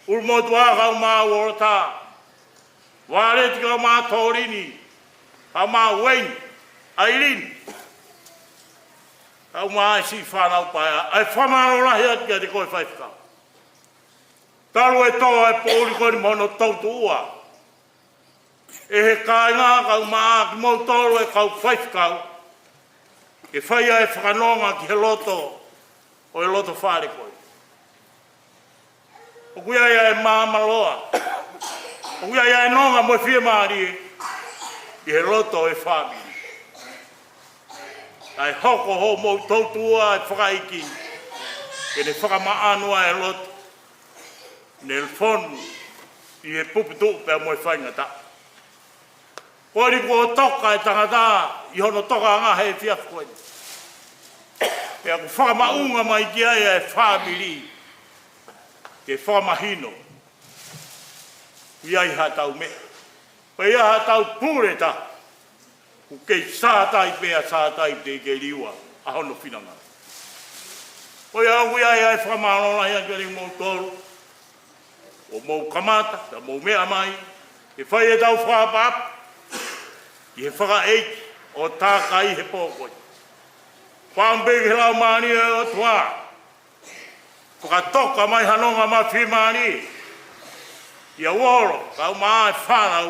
ʻulumotuʻa kae ʻumaʻā Walter, Vāleti kae ʻumaʻā Tolini, kae ʻumaʻā Ueini, ʻAilini, kae ʻumaʻā e siʻi fānau paea, ʻa e fakamālō lahi atu kiate koe faifekau. Talu e tō ʻa e poʻuli ko eni mo hono toutuʻua ʻe he kāinga kae ʻumaʻā kimoutolu e kau faifekau, ke fai ʻa e fakanonga ki he loto ʻo e loto fale ko ē. ʻOku ʻi ai ʻa e māmāloa, ʻoku ʻi ai ʻa e nonga mo e fiemālie ʻi he loto ʻo e fāmili. Kae hoko hoʻomou toutuʻua ʻa e fakaʻeiki ke ne fakamaʻanu ʻa e loto, ne fonu ʻi he puputuʻu pea mo e faingataʻa. Ko eni kuo toka e tangata ʻi hono tokaʻanga he efiafi ko eni. Pea ʻoku fakamaʻunga mai ki ai ʻa e fāmili ke fakamahino ʻoku ʻi ai haʻatau meʻa, ʻoku ʻi ai haʻatau pule taha, ʻoku kei sātai pē ʻa Sātai, teʻeki ke liua ʻa hono finangalo. Ko ia ʻoku ʻi ai ʻa e fakamālō lahi atu kiate kimoutolu ʻoku mou kamata, pea mou meʻa mai, ke fai ʻetau fakaʻapaʻapa ki he fakaʻeiki ʻo tākai he pō ko eni. Fakaʻamu pē ki he Laumālie ʻo e ʻOtua, fakatoka mai ha nonga mo e fiemālie ʻia Walter kae ʻumaʻā e fānau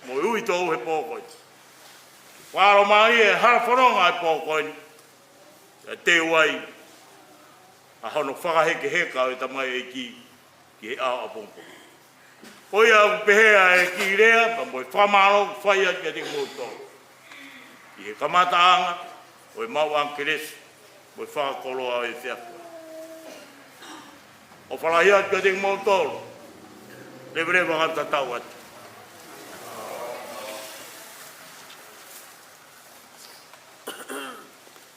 mo e uitou he pō ko eni. Fakalāngilangiʻi e hala fononga he pō ko eni, ʻa e teu ai ʻa hono fakahekeheka ʻo e tamaioʻeiki ki he ʻaho ʻapongipongi. Ko ia ʻoku pehē ʻa e kiʻi lea pea mo e fakamālō ʻoku fai atu kiate kimoutolu ʻi he kamataʻanga ʻo e maʻu ʻangelesi mo e fakakoloa ʻo e efiafi. ʻOfa lahi atu kiate kimoutolu. Leveleva ngata tau atu.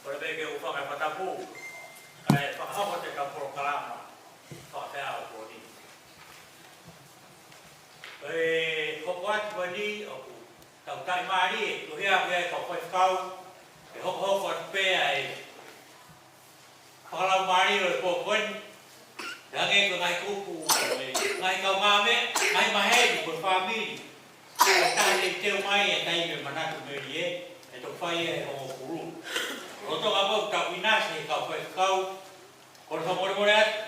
Kole pē ke u fakapatapu, kae fakahoko atu ʻetau polokalama fakaʻaho ko eni. ʻE hoko atu ko eni ʻoku tau tāimālie, ko ia ko e kau faifekau, ʻe hokohoko atu pē ʻa e fakalaumālie ʻo e pō ko eni, hangē ko e ngaahi kupu, ʻo e ngaahi kaungāmeʻa, ngaahi maheni, ko e fāmili. Ko e taha ʻe teu mai e taimi ʻe manatu melie, ʻe toki fai ʻe hongofulu. Lolotonga pē ʻoku tau ʻinasi he kau faifekau, ko e fakamolemole atu,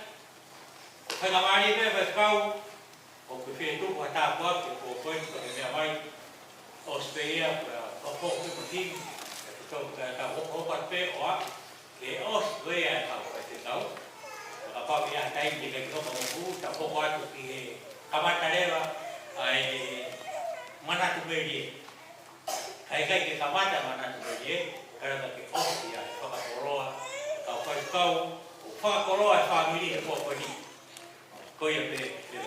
faingamālie pē faifekau, ʻoku ke fie tuku ha tāpuaki ki he pō ko eni, ka ke meʻa mai, ʻosi pē ia, ko e, ko e pō ko eni, ke tau, ke tau hokohoko atu pē ʻo aʻu ke ʻosi ko ia e kau faifekau. Kapau ʻe ʻi ai ha taimi te ke hoko mo ku, tau hoko atu ki he kamata leva ʻa e manatu Melie. Kae ʻikai ke kamata manatu melie, kae lava ke ʻosi ʻa e fakakoloa, kau faifekau, ʻo fakakoloa e fāmili he pō ko eni. Ko ia pē, pē.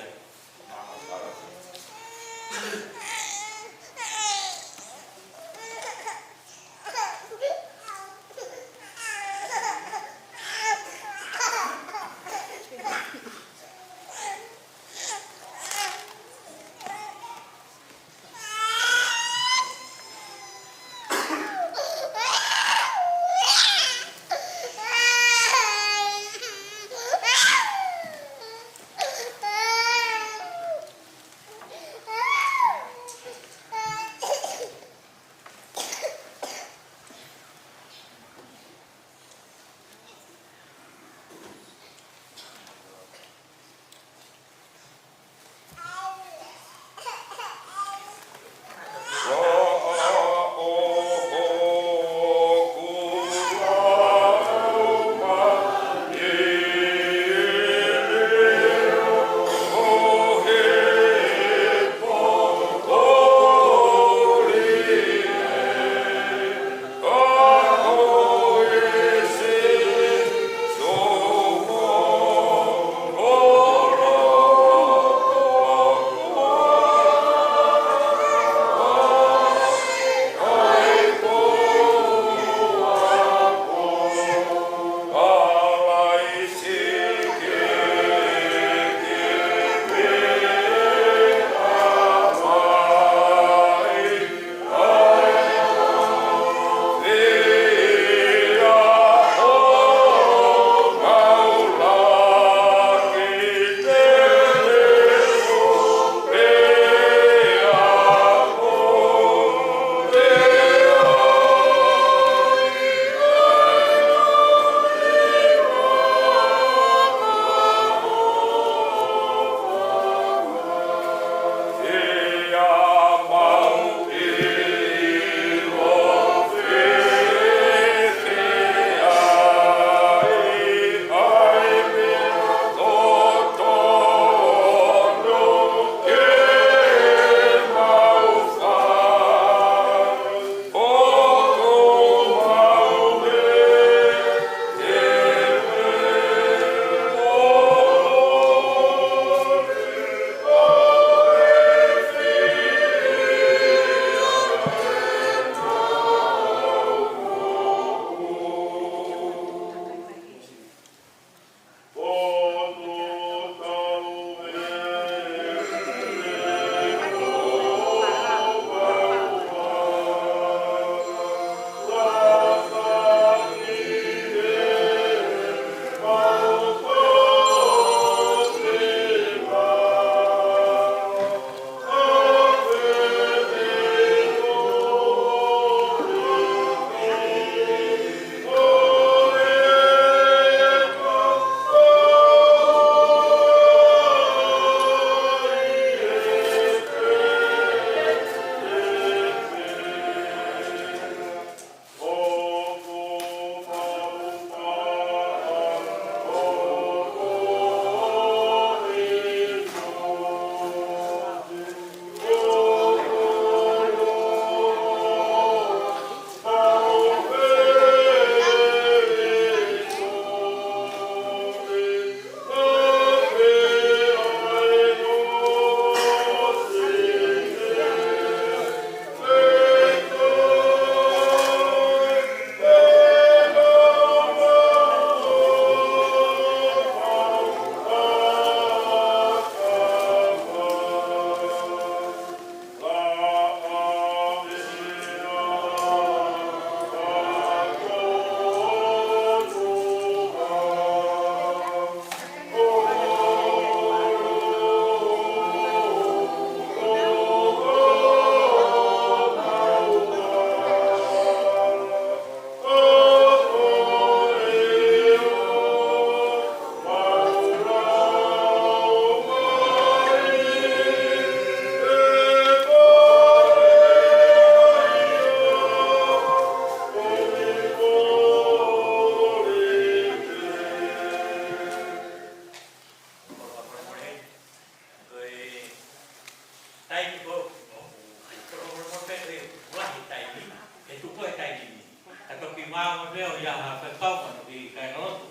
Mālō pē ʻo ia ha fekau mano ki he kāingalotu.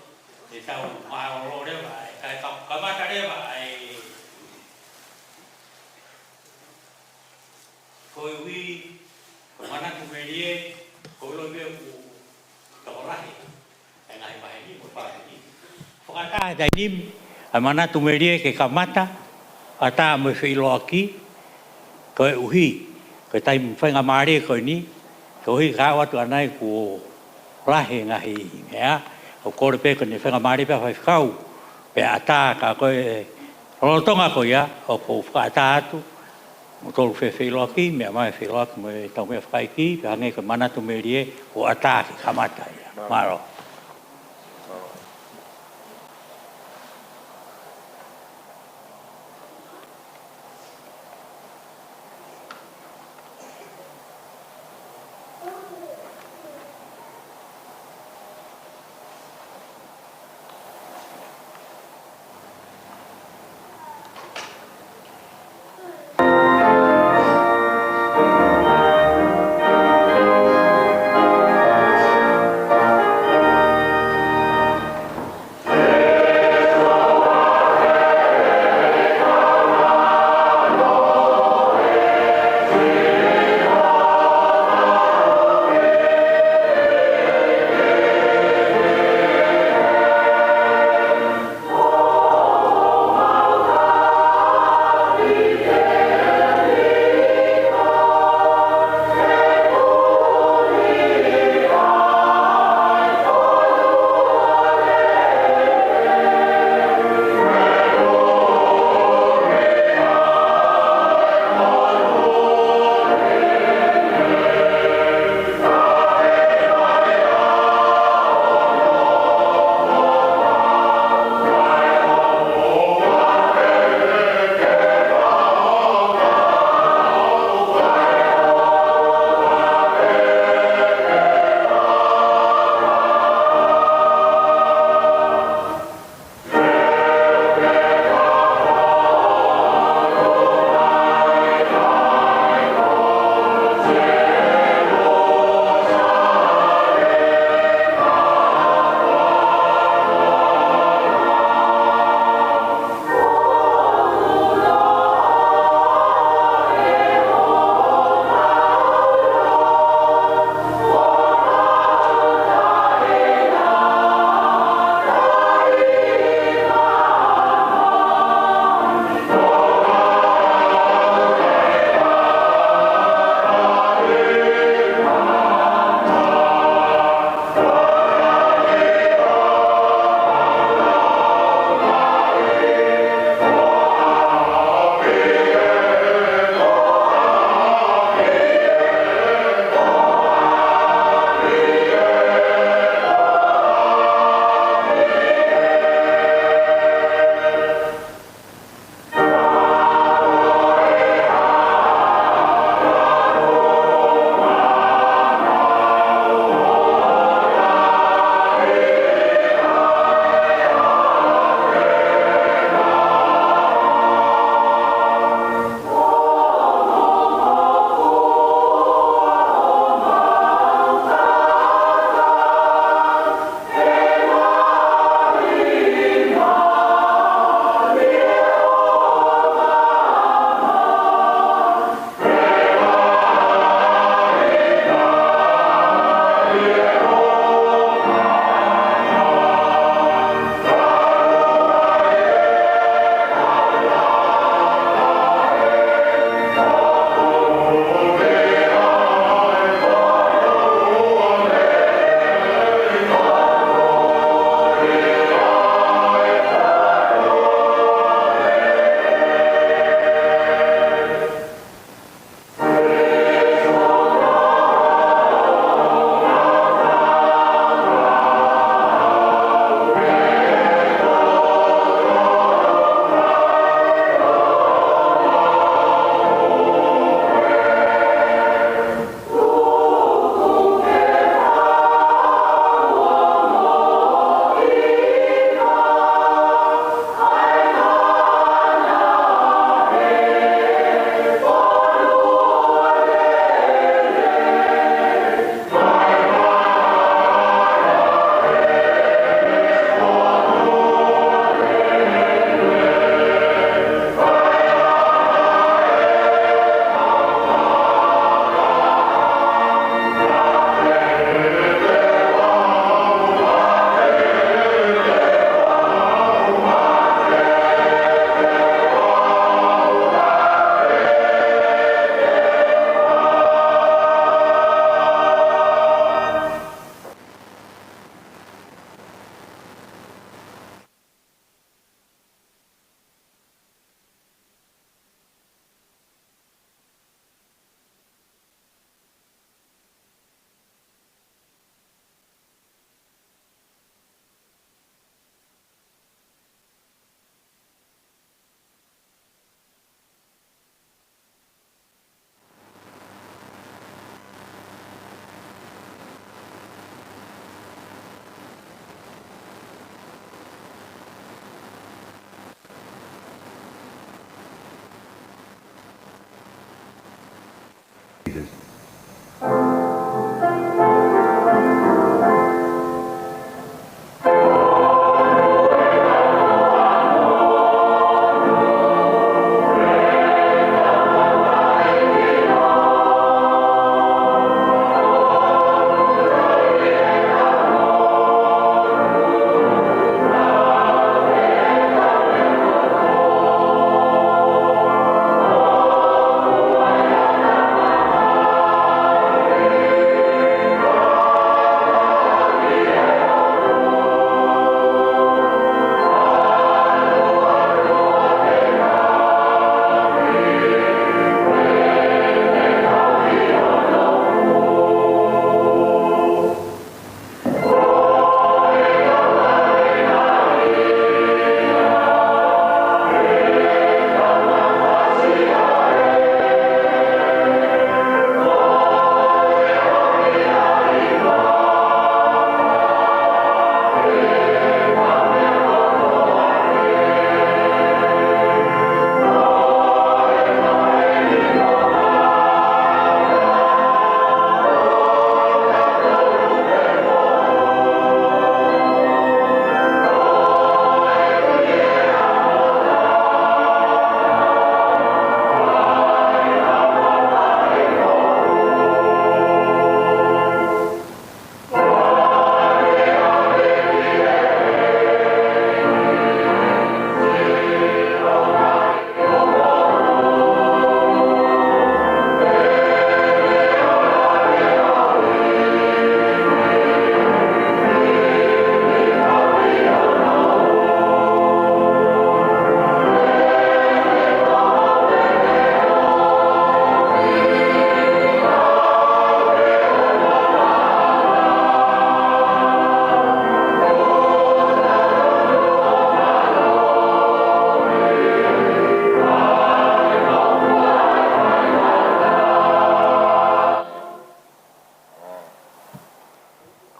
Te tau mālōlō leva, ʻe kae ka-, kamata leva, ʻe koeʻuhi, ko Manatu Melie, ko e ʻilo pē ʻoku tokolahi ʻa e ngaahi maheni mo e fāmili. Fakaʻatā he taimi ni, ʻa Manatu Melie ke kamata, ʻatā mo e feʻiloaki, koeʻuhi, ko e taimi faingamālie ko eni, koeʻuhi ka ʻoatu ʻanai kuo lahi e ngaahi meʻa, ʻoku kole pē ko eni faingamālie pē ʻa e faifekau, pea ʻatā ka ko e lolotonga ko ia, ʻoku ou fakaʻatā atu, mo tolu fe-, feʻiloaki, meʻa mai feʻiloaki mo e tau meʻa fakaiki, pea hangē ko Manatu Melie, ʻoku ʻatā ke kamata ia. Mālō.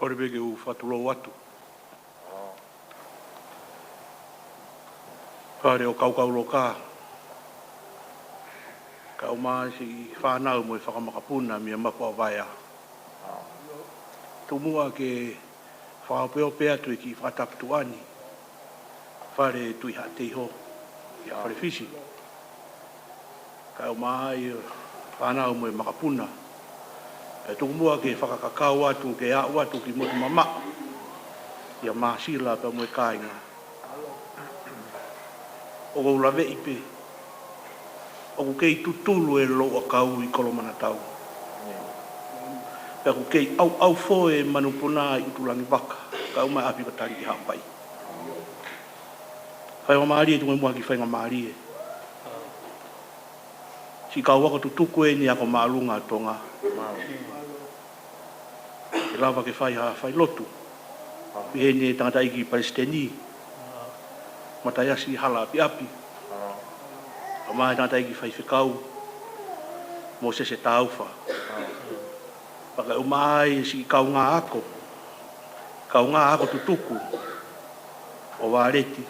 Kole pē ke u fakatulou atu. Fale ʻo Kaukauloka, kae ʻumaʻā siʻi fānau mo e fanga makapuna mei Makuʻavea. Tuku muʻa ke fakaopeope atu e kiʻi fakatapu tuʻa ni, Fale Tuʻihaʻateiho, ʻia Fale Fisi, kae ʻumaʻā e fānau mo e makapuna. ʻE tuku muʻa ke fakakakau atu, ke aʻu atu ki motu mamaʻo, ʻia Māsila pea mo e kāinga. ʻOku ou laveʻi pē, ʻoku kei tutulu e louʻakau ʻi Kolomanatau. Pea ʻoku kei ʻauʻaufo e manupuna ʻi ʻUtulangivaka, kae ʻumaʻā e ʻapi ko Tali ʻi Haʻapai. Faingamālie, tuku muʻa ke faingamālie siʻi kau ako tutuku ʻeni, ako māʻolunga ʻa Tonga. Ke lava ke fai ha failotu. Pehē ni e tangataʻeiki palesiteni, Mataiasi Halaʻapiʻapi, kae ʻumaʻā e tangataʻeiki faifekau, Mōsese Taufa. Pea kae ʻumaʻā ai siʻi kaungā ako, kaungā ako tutuku ʻo Vāleti,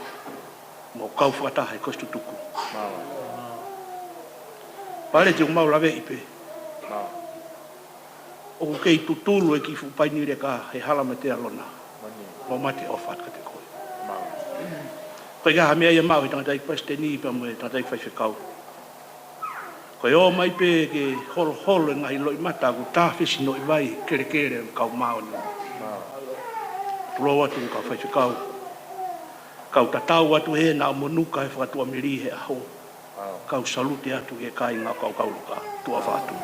mo kau fakataha he Kolisi Tutuku. Vāleti, ʻoku mau laveʻi pē, ʻoku kei tutulu e kiʻi fuʻu paini leka he hala mate ʻa Lona. Mau mate ʻofa atu kiate koe. Ko e ʻikai ha meʻa ia maʻu he tangataʻeiki palesiteni pea mo e tangataʻeiki faifekau. Ko e ō mai pē ke holoholo e ngaahi loʻimata ʻoku tāfesinoʻi vai he kelekele ʻo e kau māʻoniʻoni. Tulou atu kau faifekau, kau tatau atu he naʻa mo nuka he fakatuʻamelie he ʻaho. Kau salute atu ki he kāinga ʻo Kaukauloka. Tuʻa ʻofa atu.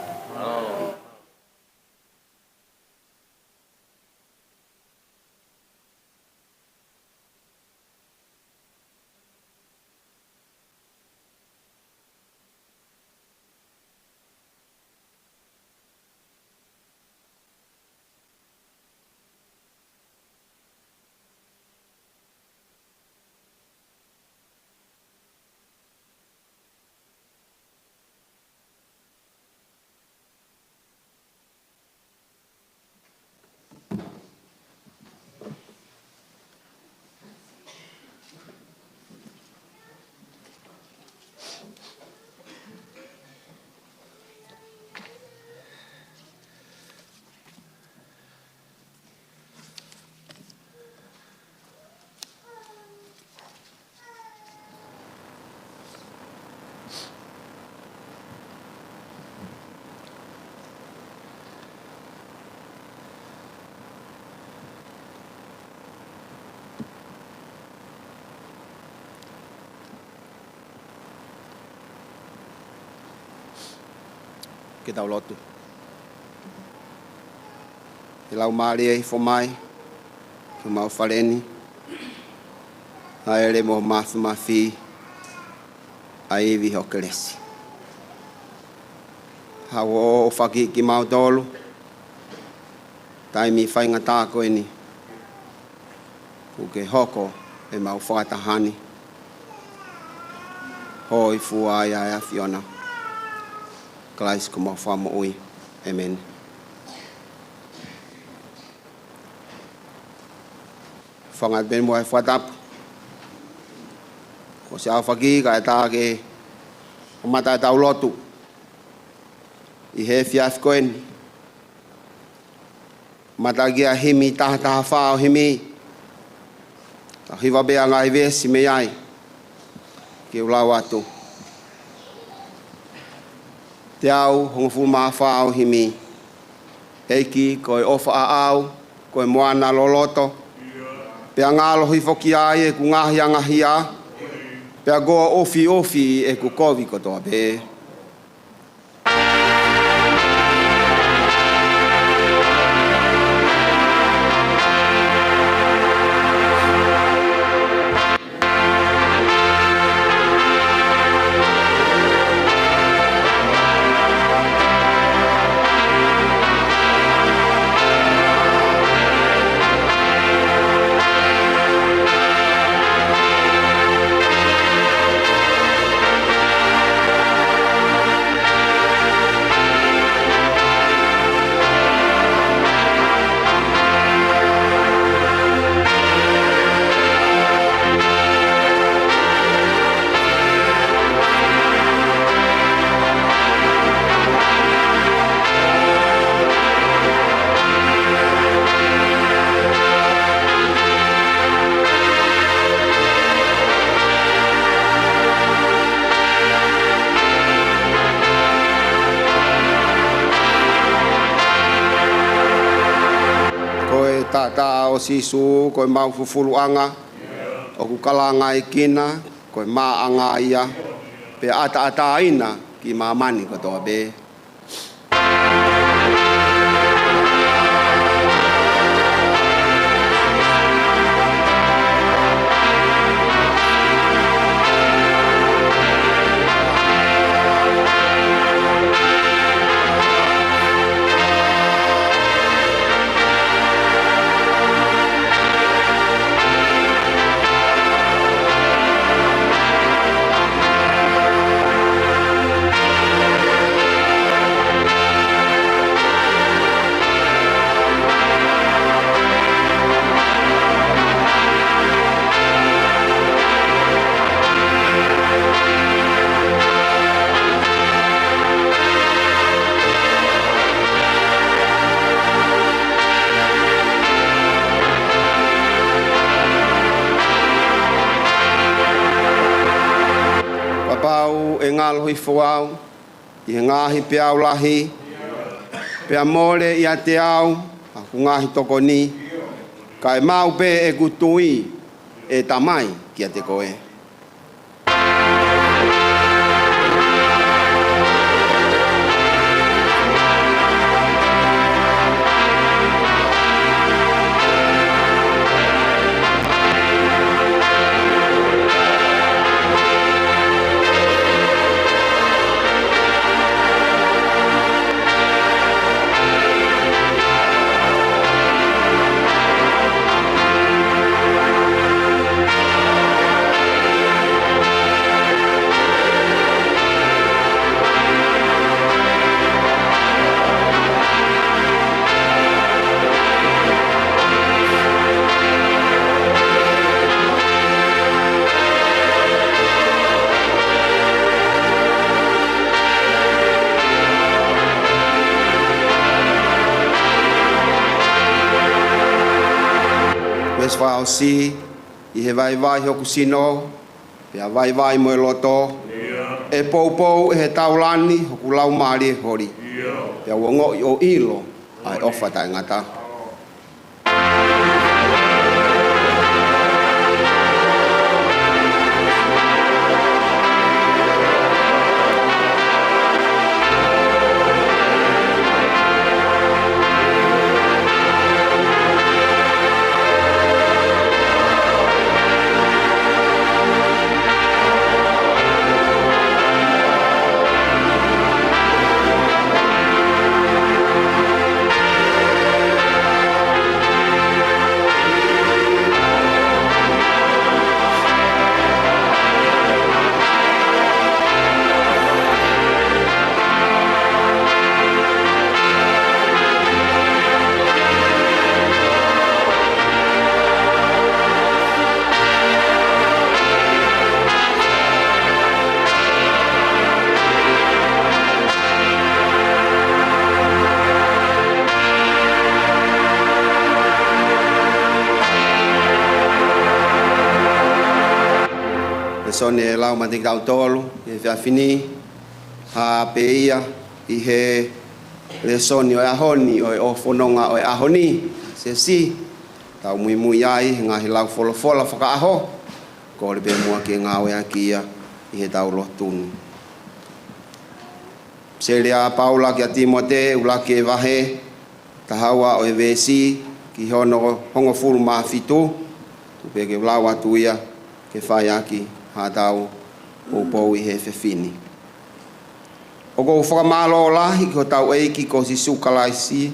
Ke tau lotu. ʻE Laumālie, hifo mai ki homau fale ni, hāʻele mo mafimafi ʻa e ivi ho kelesi. Haʻu ʻo ʻofa kiate kimautolu, taimi faingataʻa ko eni, kuo ke hoko ʻemau fakataha ni, hōifua ai ʻa e ʻAfiona. Kalaisi ko homau Fakamoʻui. ʻĒmeni. Hūfanga atu pē muʻa he fakatapu, kuo ʻosi ʻaofaki kae ʻatā ke kamata ʻetau lotu ʻi he efiafi ko eni. Kamata ʻaki ʻa e himi taha taha fā ʻo e himi. Tau hiva pē ʻa e ngaahi veesi mei ai ke u lau atu. Teau hongofulu mā fā ʻo e himi. ʻEiki, ko e ʻofa ʻaʻau ko e moana loloto, pea ngalo hifo ki ai ʻeku ngaahi angahia, pea kuo ʻufiʻufi ʻeku kovi kotoa pē. Ko e taʻataʻa ʻo Sīsū, ko ʻemau fufuluʻanga, ʻoku kalangaʻi kina, ko e māʻanga ia, pea ʻataʻatā ʻena ki māmani kotoa pē. Kapau ʻe ngalo hifo au ʻi he ngaahi peau lahi, pea mole ʻiate au ʻa hoku ngaahi tokoni, kae maʻu pē ʻeku tui, ʻe Tamai, kiate koe. Veesi fakaʻosi: ʻI he vaivai hoku sino, pea vaivai mo e loto, ʻe poupou ʻe he taulani hoku laumālie holi, pea u ongoʻi ʻo ʻilo ʻa e ʻofa taʻengata. Sone lau mate kitautolu he efiafi ni, hā pē ia ʻi he lēsoni ʻo e ʻaho ni, ʻo e ʻo fononga ʻo e ʻaho ni, Siasi, tau muimui ai he ngaahi lau folofola fakaʻaho, kole pē muʻa ke ngāueʻaki ia ʻi heʻetau lotu ni. Episteli ʻa Paula kia Tīmote, ʻuluaki vahe, taha ua ʻo e veesi ki hono hongofulu mā fitu, tuku pē ke u lau atu ia ke fai ʻaki haʻatau poupou ʻi he efiafi ni. ʻOku ou fakamālō lahi ki hotau ʻEiki ko Sīsū Kalaisi,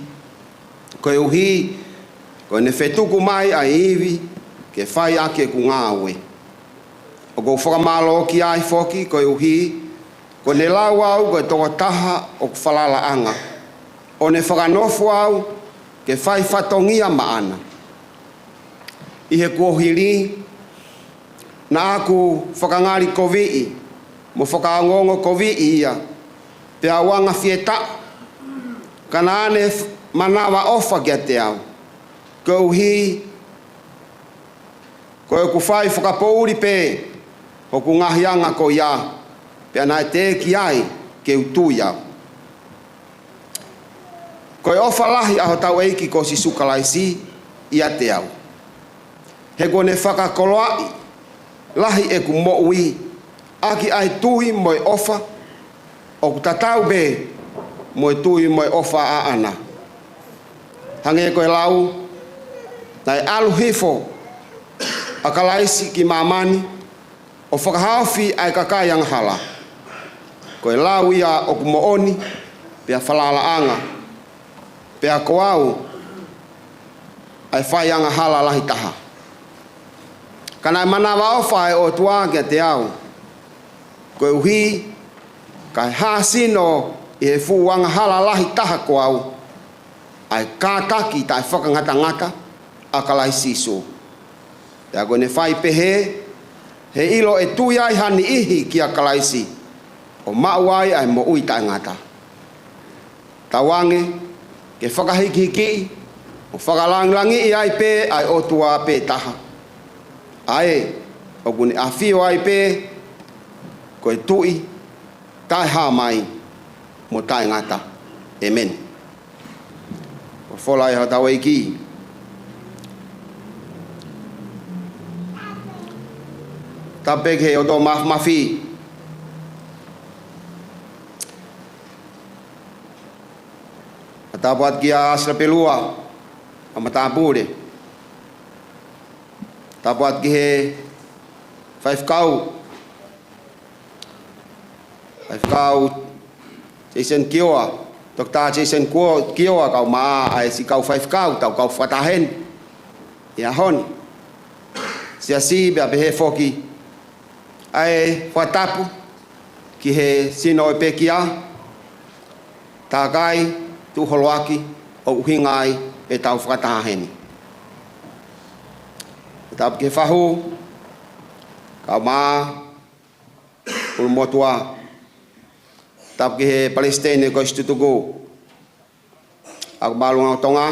koeʻuhi ko ʻene fetuku mai ʻa e ivi ke fai ʻaki ʻeku ngāue. ʻOku ou fakamālō ki ai foki koeʻuhi ko ʻene lau au ko e tokotaha ʻoku falalaʻanga, ʻo ne fakanofo au ke fai fatongia maʻana. ʻI he kuohili, naʻa ku fakangalikoviʻi mo fakaongoongokoviʻi ia, pea u anga fietaʻa, ka naʻa ne f-, manavaʻofa kiate au, koeʻuhi ko ʻeku fai fakapoʻuli pē hoku ngaahi anga ko ia, pea naʻe teʻeki ai ke u tui au. Ko e ʻofa lahi ʻa hotau ʻEiki ko Sīsū Kalaisi ʻiate au, he kuo ne fakakoloaʻi lahi ʻeku moʻui ʻaki ʻa e tui mo e ʻofa ʻoku tatau pē mo e tui mo e ʻofa ʻaʻana. Hangē ko e lau, naʻe ʻalu hifo ʻa Kalaisi ki māmani ʻo fakahaofi ʻa e kakai angahala. Ko e lau ia ʻoku moʻoni, pea falalaʻanga, pea ko au ʻa e fai angahala lahi taha. Ka naʻe manavaʻofa ʻa e ʻOtua kiate au, koeʻuhi ka e hāsino ʻi he fuʻu angahala lahi taha ko au ʻa e kātaki taʻefakangatangata ʻa Kalaisi Sīsū. Pea ko ʻene fai pehē, he ʻilo ʻe tui ai ha niʻihi kia Kalaisi, ʻo maʻu ai ʻa e moʻui taʻengata. Tauange ke fakahikihikiʻi ʻo fakalangilangiʻi ai pē ʻa e ʻOtua pē taha, ʻa ē ʻoku ne ʻafio ai pē ko e Tuʻi taʻehāmai mo taʻengata. ʻĒmeni. Folofola ʻa hotau ʻEiki. Tapu pē ki he ʻOtua Māfimafi. Tapu atu kia Sila Pelua ʻa matāpule. Tapu atu ki he faifekau, Faifekau Jason Kioa, Toketā Jason Kuo-, Kioa, kae ʻumaʻā ʻa e siʻi kau faifekau, tau kau fakataha heni ʻi he ʻaho ni. Siasi, pea pehē foki ʻa e fakatapu ki he sino ʻo e pekia, Takai, Tuʻuholoaki, ʻoku ʻuhinga ai ʻetau fakataha heni. Tapu ki he fahu, kae ʻumaʻā ʻulumotuʻa. Tapu ki he palesiteni ko e Sītutuku, ʻa e Māʻolunga ʻo Tonga,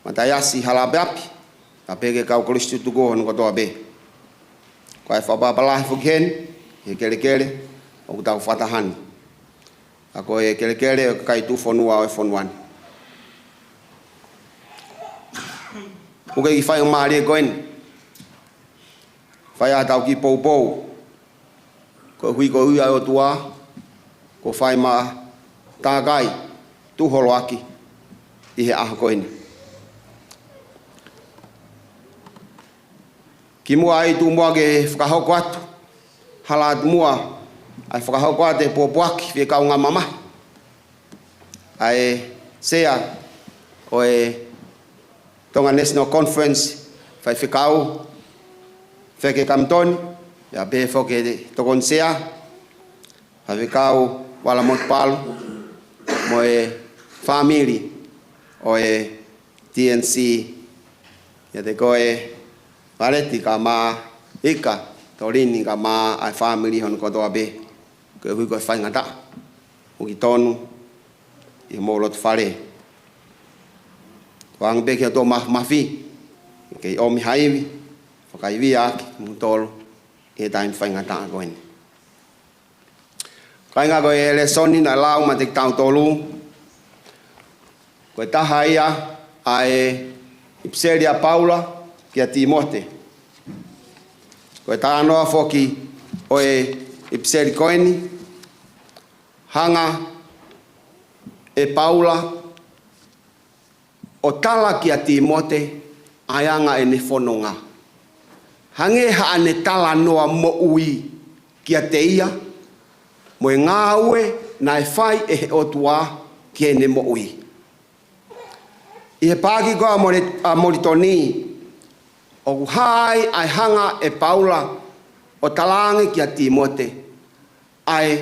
Mataiasi Halaʻapiʻapi, pea pehē ki he kau kolisi Sītutuku hono kotoa pē. Ko e fakaʻapaʻapa lahi foki heni he kelekele ʻoku tau fakataha ni. ʻA ko e kelekele ʻo e kakai tuʻufonua ʻo e fonua ni. ʻOku ʻi ai e kiʻi faingamālie ko eni, fai ʻetau kiʻi poupou. Koeʻuhi ko e ui ʻa e ʻOtua, ko e fai mai ʻa Takai, Tuʻuholoaki ʻi he ʻaho ko eni. Kimuʻa ai, tuku muʻa ke fakahoko atu, hala atu muʻa ʻa e fakahoko atu e pōpoaki fie kaungā mamahi ʻa e Sea ʻo e Tonga National Conference, Faifekau Feke Kamitoni, pea pehē foki ki he Tokoni Sea, Faifekau Vala Motupalu, mo e fāmili ʻo e T N C, ʻiate koe Valeti kae ʻumaʻā Ika, Tolini kae ʻumaʻā ʻa e fāmili hono kotoa pē, koeʻuhi ko e faingataʻa ʻoku tonu ʻi homou loto fale. Tauange pē ki he ʻOtua Māfimafi ke ʻomi ha ivi, fakaivia ʻaki kimoutolu ʻi he taimi faingataʻa ko eni. Kāinga, ko e lēsoni naʻe lau maʻa kitautolu, ko e taha ia ʻa e ʻipiseli ʻa Paula kia Tīmote. Ko e talanoa foki ʻo e ʻipiseli ko eni, hanga ʻe Paula ʻo tala kia Tīmote ʻa e anga ʻene fononga. Hangē haʻane talanoa moʻui kiate ia, mo e ngāue naʻe fai ʻe he ʻOtua ki heʻene moʻui. ʻI he paaki ko ē ʻa Mole-, ʻa Molitoni, ʻoku hā ai ʻa e hanga ʻe Paula ʻo talaange kia Tīmote ʻa e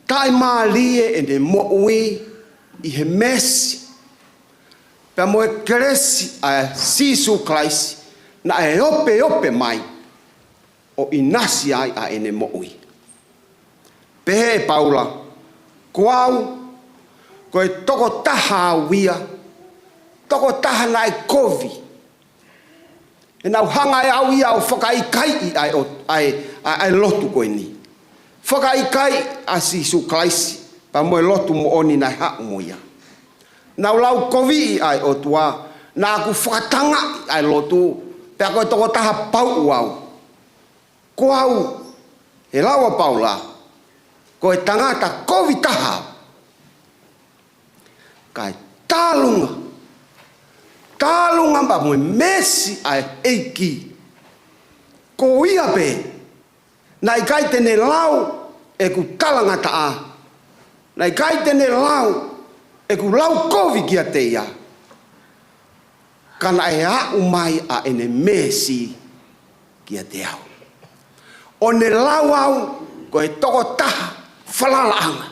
taʻimālie ʻene moʻui ʻi he meesi pea mo e kelesi ʻa Sīsū Kalaisi naʻe opeope mai ʻo ʻinasi ai ʻa ʻene moʻui. Pehē ʻe Paula, ko au, ko e tokotaha au ia, tokotaha naʻe kovi. He naʻa ku hanga ʻe au ia ʻo fakaʻikaiʻi ʻa e ʻo-, ʻa e, ʻa e, ʻa e lotu ko eni. Fakaʻikaiʻi ʻa Sīsū Kalaisi, pea mo e lotu moʻoni naʻe haʻu mo ia. Naʻa ku laukoviʻi ʻa e ʻOtua, naʻa ku fakatangaʻi ʻa e lotu, pea ko e tokotaha pauʻu au. Ko au, he lau ʻa Paula, ko e tangata kovi taha au. Kae tālunga, tālunga pea mo e meesi ʻa e ʻEiki. Ko ia pē, naʻe ʻikai te ne lau ʻeku talangataʻa. Naʻe ʻikai te ne lau ʻeku laukovi kiate ia. Ka naʻe aʻu mai ʻa ʻene meesi kiate au. ʻO ne lau au ko e tokotaha falalaʻanga.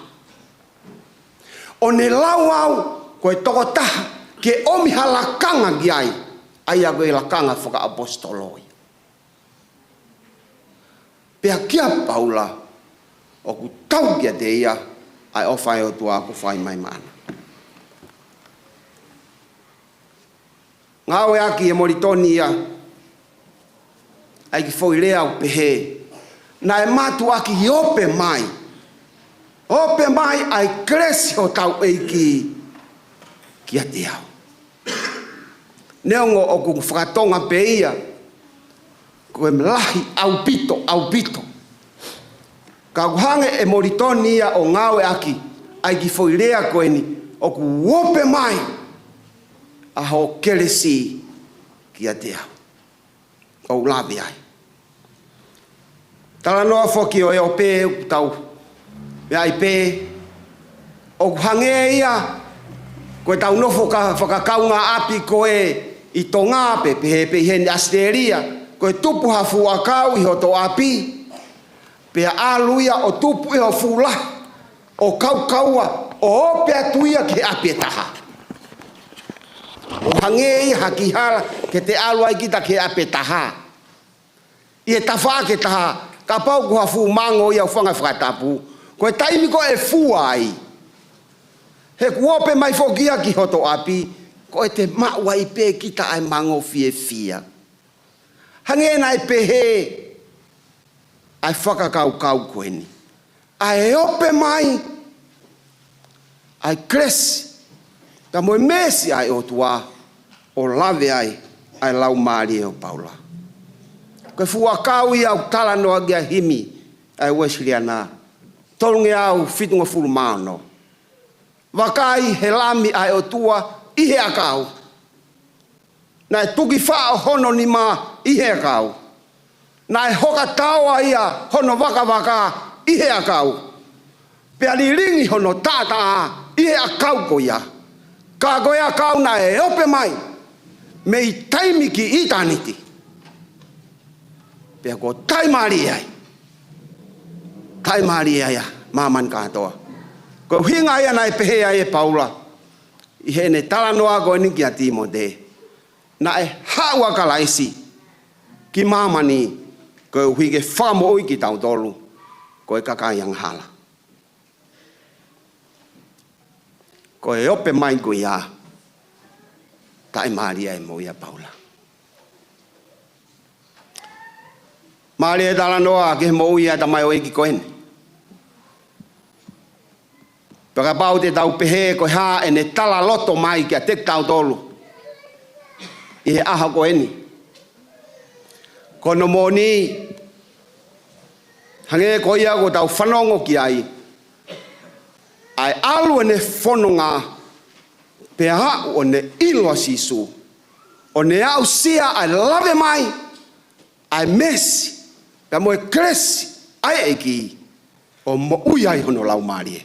ʻO ne lau au ko e tokotaha ke ʻomi ha lakanga ki ai, ʻa ia ko e lakanga fakaʻapositolo ia. Pea kia Paula, ʻoku tau kiate ia ʻa e ʻofa ʻa e ʻOtua ʻoku fai mai maʻana. Ngāueʻaki ʻe Molitoni ia ʻa e kiʻi foʻi lea ʻoku pehē, naʻe mātuʻaki ope mai, ope mai ʻa e kelesi hotau ʻEiki kiate au. Neongo ʻoku fakatonga pē ia, ko e lahi ʻaupito, ʻaupito. Ka ʻoku hanga ʻe Molitoni ia ʻo ngāueʻaki ʻa e kiʻi foʻi lea ko eni, ʻoku ope mai ʻa hoʻo kelesi kiate au. ʻOku lave ai. Talanoa foki ʻo e ope ʻoku tau meaʻi pē, ʻoku hangē ia ko ʻetau nofo ka-, fakakaungāʻapi ko ē ʻi Tonga pe pehē pē ʻi heni ʻAositelēlia, ko e tupu ha fuʻu ʻakau ʻi hoto ʻapi, pea ʻalu ia ʻo tupu ʻi ho fuʻu lahi, ʻo kaukaua, ʻo ope atu ia ki he ʻapi ʻe taha. ʻOku hangē ia ha kiʻi hala ke te ʻalu ai kita ki he ʻapi ʻe taha. ʻI he tafaʻaki ʻe taha, kapau ko ha fuʻu mango ia ʻoku fanga fakatapu, ko e taimi ko ē ʻe fua ai, he kuo ope mai foki ia ki hoto ʻapi, ko ʻete maʻu ai pē kita ʻa e mango fiefia. Hangē naʻe pehē ʻa e fakakaukau ko eni. ʻA e ope mai ʻa e kelesi, ka mo e meesi ʻa e ʻOtua, ʻo lave ai ʻa e laumālie ʻo Paula. Ko e fuʻu ʻakau ia ʻoku talanoa ki ai e himi ʻa e Uēsiliana, tolungeau fitungofulu mā ono. Vakai, he Lami ʻa e ʻOtua ʻi he ʻakau. Naʻe tuki faʻo hono nima ʻi he ʻakau. Naʻe hoka taoa ia hono vakavaka ʻi he ʻakau. Pea lilingi hono taʻataʻa ʻi he ʻakau ko ia. Ka ko e ʻakau naʻe ope mai mei taimi ki ʻitāniti. Pea kuo taʻimālie ai. Taʻimālie ai ʻa māmani kātoa. Ko e ʻuhinga ia naʻe pehē ai ʻe Paula ʻi heʻene talanoa ko eni kia Tīmote, naʻe haʻu ʻa Kalaisi ki māmani koeʻuhi ke fakamoʻui kitautolu ko e kakai angahala. Ko e ope mai ko ia, taʻimālie ai mo ia Paula. Mālie e talanoa ki he moʻui ʻa e tamaioʻeiki ko eni. Pea kapau te tau pehē ko e hā ʻene talaloto mai kiate kitautolu ʻi he ʻaho ko eni. Ko hono moʻoni, hangē ko ia kuo tau fanongo ki ai, ʻa e ʻalu ʻene fononga, pea aʻu ʻo ne ʻilo ʻa Sīsū, ʻo ne aʻusia ʻa e lave mai ʻa e meesi, pea mo e kelesi ʻa e ʻEiki, ʻo moʻui ai hono laumālie.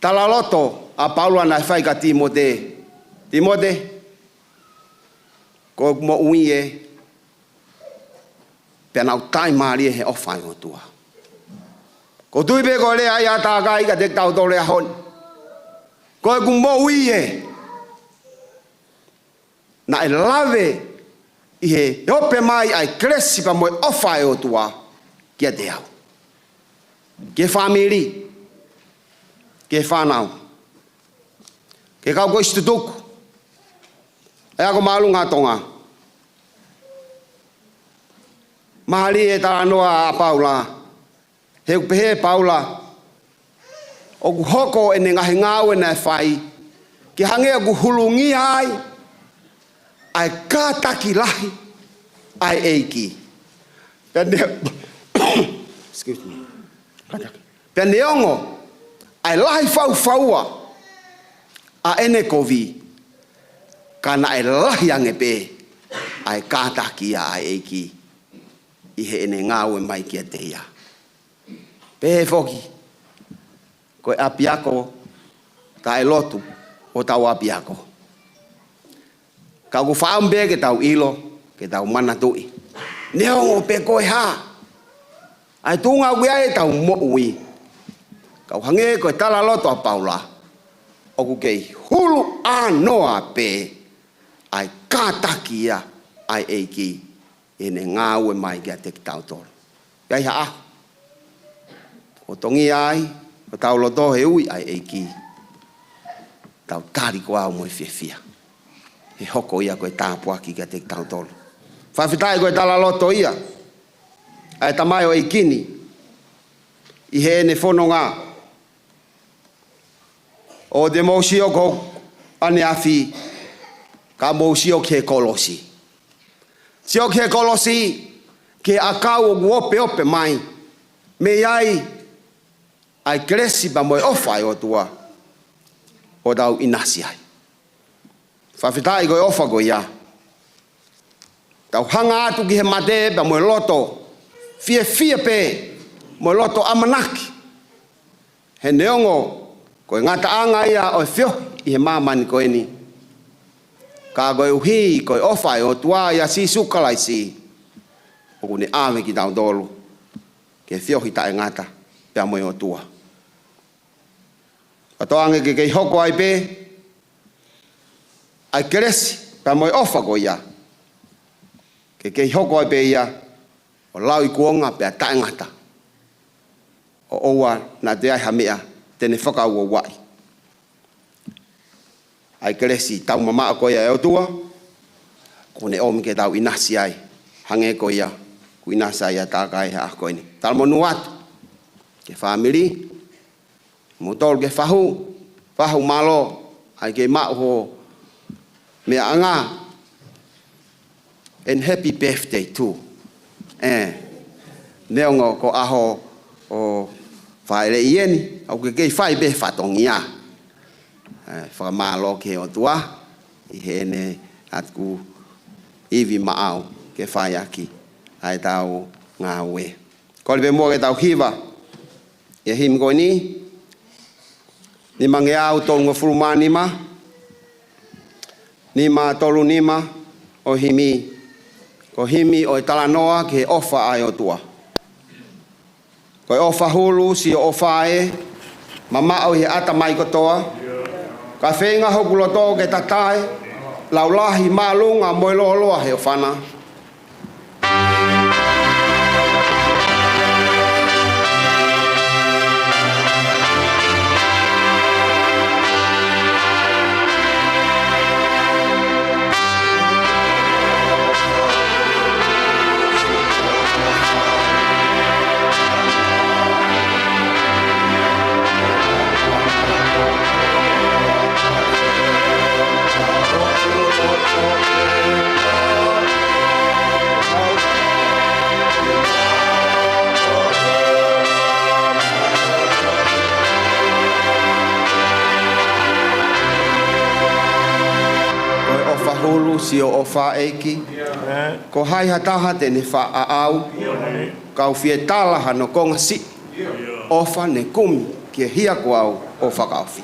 Talaloto ʻa Paula naʻe fai kia Tīmote: Tīmote, ko ʻeku moʻui ē, pea naʻá ku taʻimālie he ʻofa ʻa e ʻOtua. ʻOku ou tui pē ko e lea ia ʻa Tākai kiate kitautolu he ʻaho ni. Ko ʻeku moʻui ē, naʻe lave ʻi he ope mai ʻa e kelesi pea mo e ʻofa ʻa e ʻOtua kiate au, ki he fāmili, ki he fānau, ki he kau kosi tutuku, ʻa e ako māʻolunga ʻa Tonga. Mālie e talanoa ʻa Paula, he ʻoku pehē ʻe Paula, ʻoku hoko ʻene ngaahi ngāue naʻe fai ke hangē ʻoku hulungia ai ʻa e kātaki lahi ʻa e ʻEiki. Pea ne-, excuse me. Pea neongo ʻa e lahi faufaua ʻa ʻene kovi, ka naʻe lahi ange pē ʻa e kātaki ia ʻa e ʻEiki ʻi heʻene ngāue mai kiate ia. Pehē foki, ko e ʻapiako taʻelotu hotau ʻapiako. Ka ʻoku faʻa ʻamu pē ke tau ʻilo, ke tau manatuʻi, neongo pe ko e hā ʻa e tuʻunga ʻoku ʻi ai ʻetau moʻui, ka ʻoku hangē ko e talaloto ʻa Paula, ʻoku kei hulu ʻānoa pē ʻa e kātaki ia ʻa e ʻEiki ʻi heʻene ngāue mai kiate kitautolu. Pea ʻi ha ʻaho ʻoku tongia ai hotau loto he ui ʻa e ʻEiki, tau tali ko au mo e fiefia, he hoko ia ko e tāpuaki kiate kitautolu. Fakafetaʻi ko e talaloto ia ʻa e tamaioʻeiki ni ʻi heʻene fononga. ʻOku te mou sio ko ʻaneafi, ka mou sio ki he kolosi. Sio ki he kolosi, ki he ʻakau ʻoku opeope mai, mei ai ʻa e kelesi pea mo e ʻofa ʻa e ʻOtua ʻoku tau ʻinasi ai. Fakafetaʻi ko e ʻofa ko ia. Tau hanga atu ki he mate pea mo e loto fiefia pē, mo e loto ʻamanaki. He neongo ko e ngataʻanga ia ʻo e feohi ʻi he māmani ko eni, ka koeʻuhi ko e ʻofa ʻa e ʻOtua ʻia Sīsū Kalaisi, ʻoku ne ʻave kitautolu ki he feohi taʻengata pea mo e ʻOtua. Ka toʻo ange ke kei hoko ai pē ʻa e kelesi pea mo e ʻofa ko ia, ke kei hoko ai pē ia ʻo lauikuonga pea taʻengata, ʻo ʻoua naʻa toe ʻi ai ha meʻa te ne fakauauaʻi ʻa e kelesi taumamaʻo ko ia ʻa e ʻOtua, ʻoku ne ʻomi ke tau ʻinasi ai, hangē ko ia kuo ʻinasi ai ʻa Tākai he ʻaho ko eni. Talamonū atu ki he fāmili, kimoutolu ki he fahu, fahu, mālō ʻa e kei maʻu hoʻo meʻaʻanga. And happy birthday too. ʻE, neongo ko e ʻaho ʻo e fāʻeleʻi eni, ʻoku ke kei fai pē fatongia. ʻE, fakamālō ki he ʻOtua ʻi heʻene ʻatu ivi maʻau ke fai ʻaki ʻa ʻetau ngāue. Kole pē muʻa ke tau hiva ʻi he himi ko eni, nimangeau tolungofulu mā nima, nima tolu nima ʻo e himi, ko e himi ʻo e talanoa ki he ʻofa ʻa e ʻOtua. Ko e ʻofa hulu, sio ʻofa ē, mamaʻo ʻi he ʻatamai kotoa, kae feinga hoku loto ke tatae, laulahi māʻolunga mo e lōloa he ʻofa na. Ulu siʻo ʻofa ʻEiki. Ko hai ha taha te ne faʻa ʻaʻau, kau fie tala hano konga siʻi. ʻOfa ne kumi ki he hia ko au ʻo fakaofi.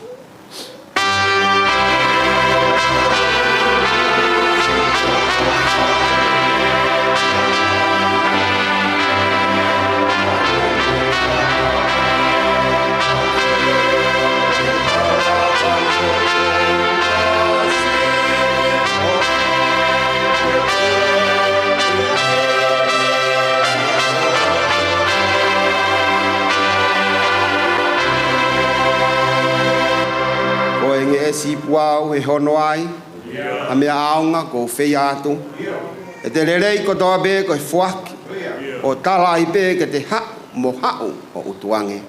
Ko e ngeʻesi ipu au he hono ai, ʻa e meʻa ʻaonga ʻoku ou feia atu, ʻe te lelei kotoa pē ko e foaki, ʻo tala ai pē ke te haʻu mo haʻu ʻo utu ange.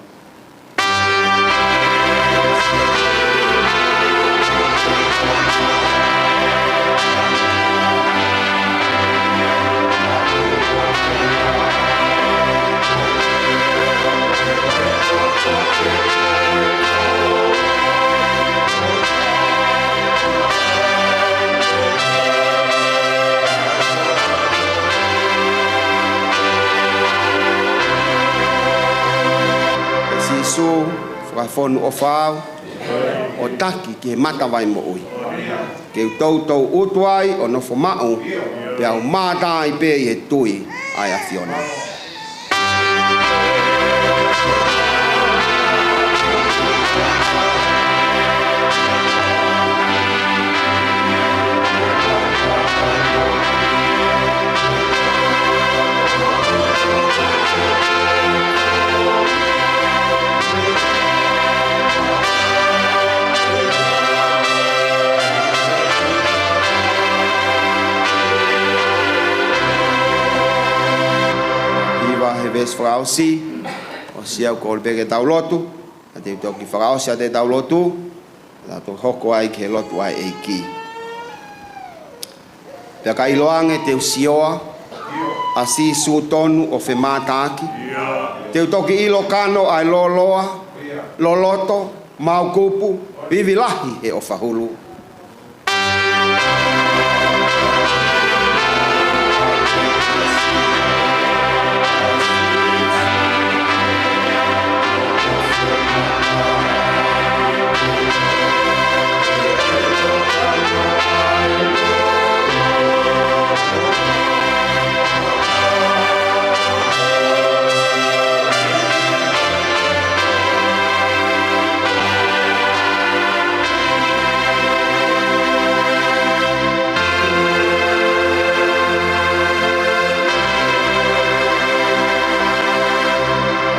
ʻE Sīsū, fakafonu ʻofa au, ʻo taki ki he matavai moʻui. Ke u toutou utu ai ʻo nofo maʻu, pea u mātā ai pē ʻi he tui ʻa e ʻAfiona. Hiva he veesi fakaʻosi, ʻosi au kole pē ke tau lotu, ka te u toki fakaʻosi ʻa ʻetau lotu, ka tau toki hoko ai ki he lotu ʻa e ʻEiki. Pea ka ʻiloange te u sioa ʻa Sīsū tonu ʻo femātaaki, te u toki ʻilo kano ʻa e lōloa, loloto, maokupu, vivi lahi he ʻofa hulu.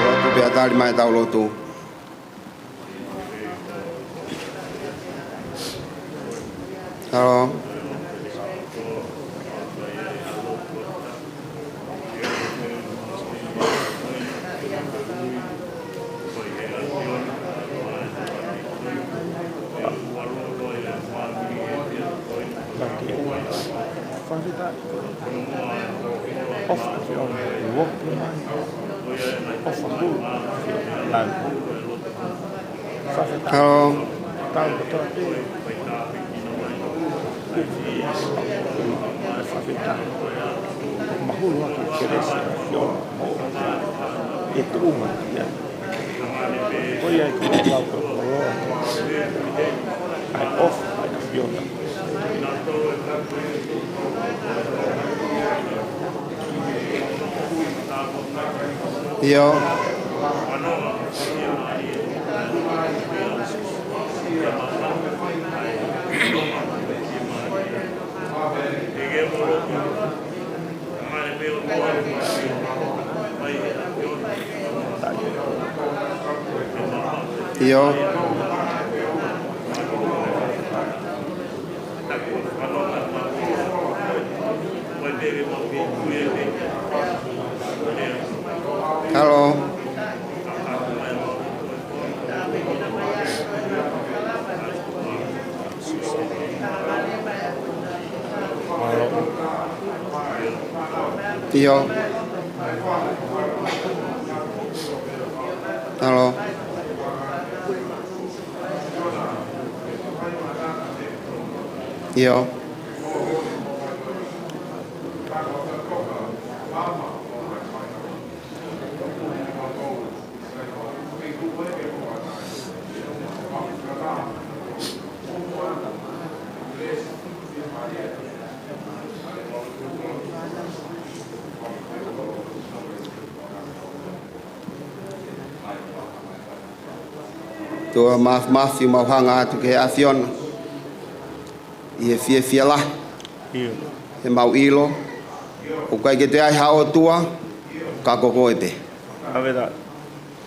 Lotu pea tali mai ʻetau lotu. Hello. Fakafetaʻi. ʻOfa ʻa e ʻAfiona, ʻofa mai. ʻOfa hulu ʻa e ʻAfiona. Fakafetaʻi. Hello. Tau kotoa pē. Fakafetaʻi. Mahulu ʻa e kelesi ʻa e ʻAfiona. ʻE tuʻu mai ia. Ko ia ʻoku lau ko e koloa. ʻA e ʻofa ʻa e ʻAfiona. ʻIo. ʻIo. Hello. ʻIo. Hello. ʻIo. ʻOtua Māfimafi, mau hanga atu ki he ʻAfiona ʻi he fiefia lahi, he mau ʻilo ʻoku ʻikai ke toe ʻi ai ha ʻOtua ka ko koe pē.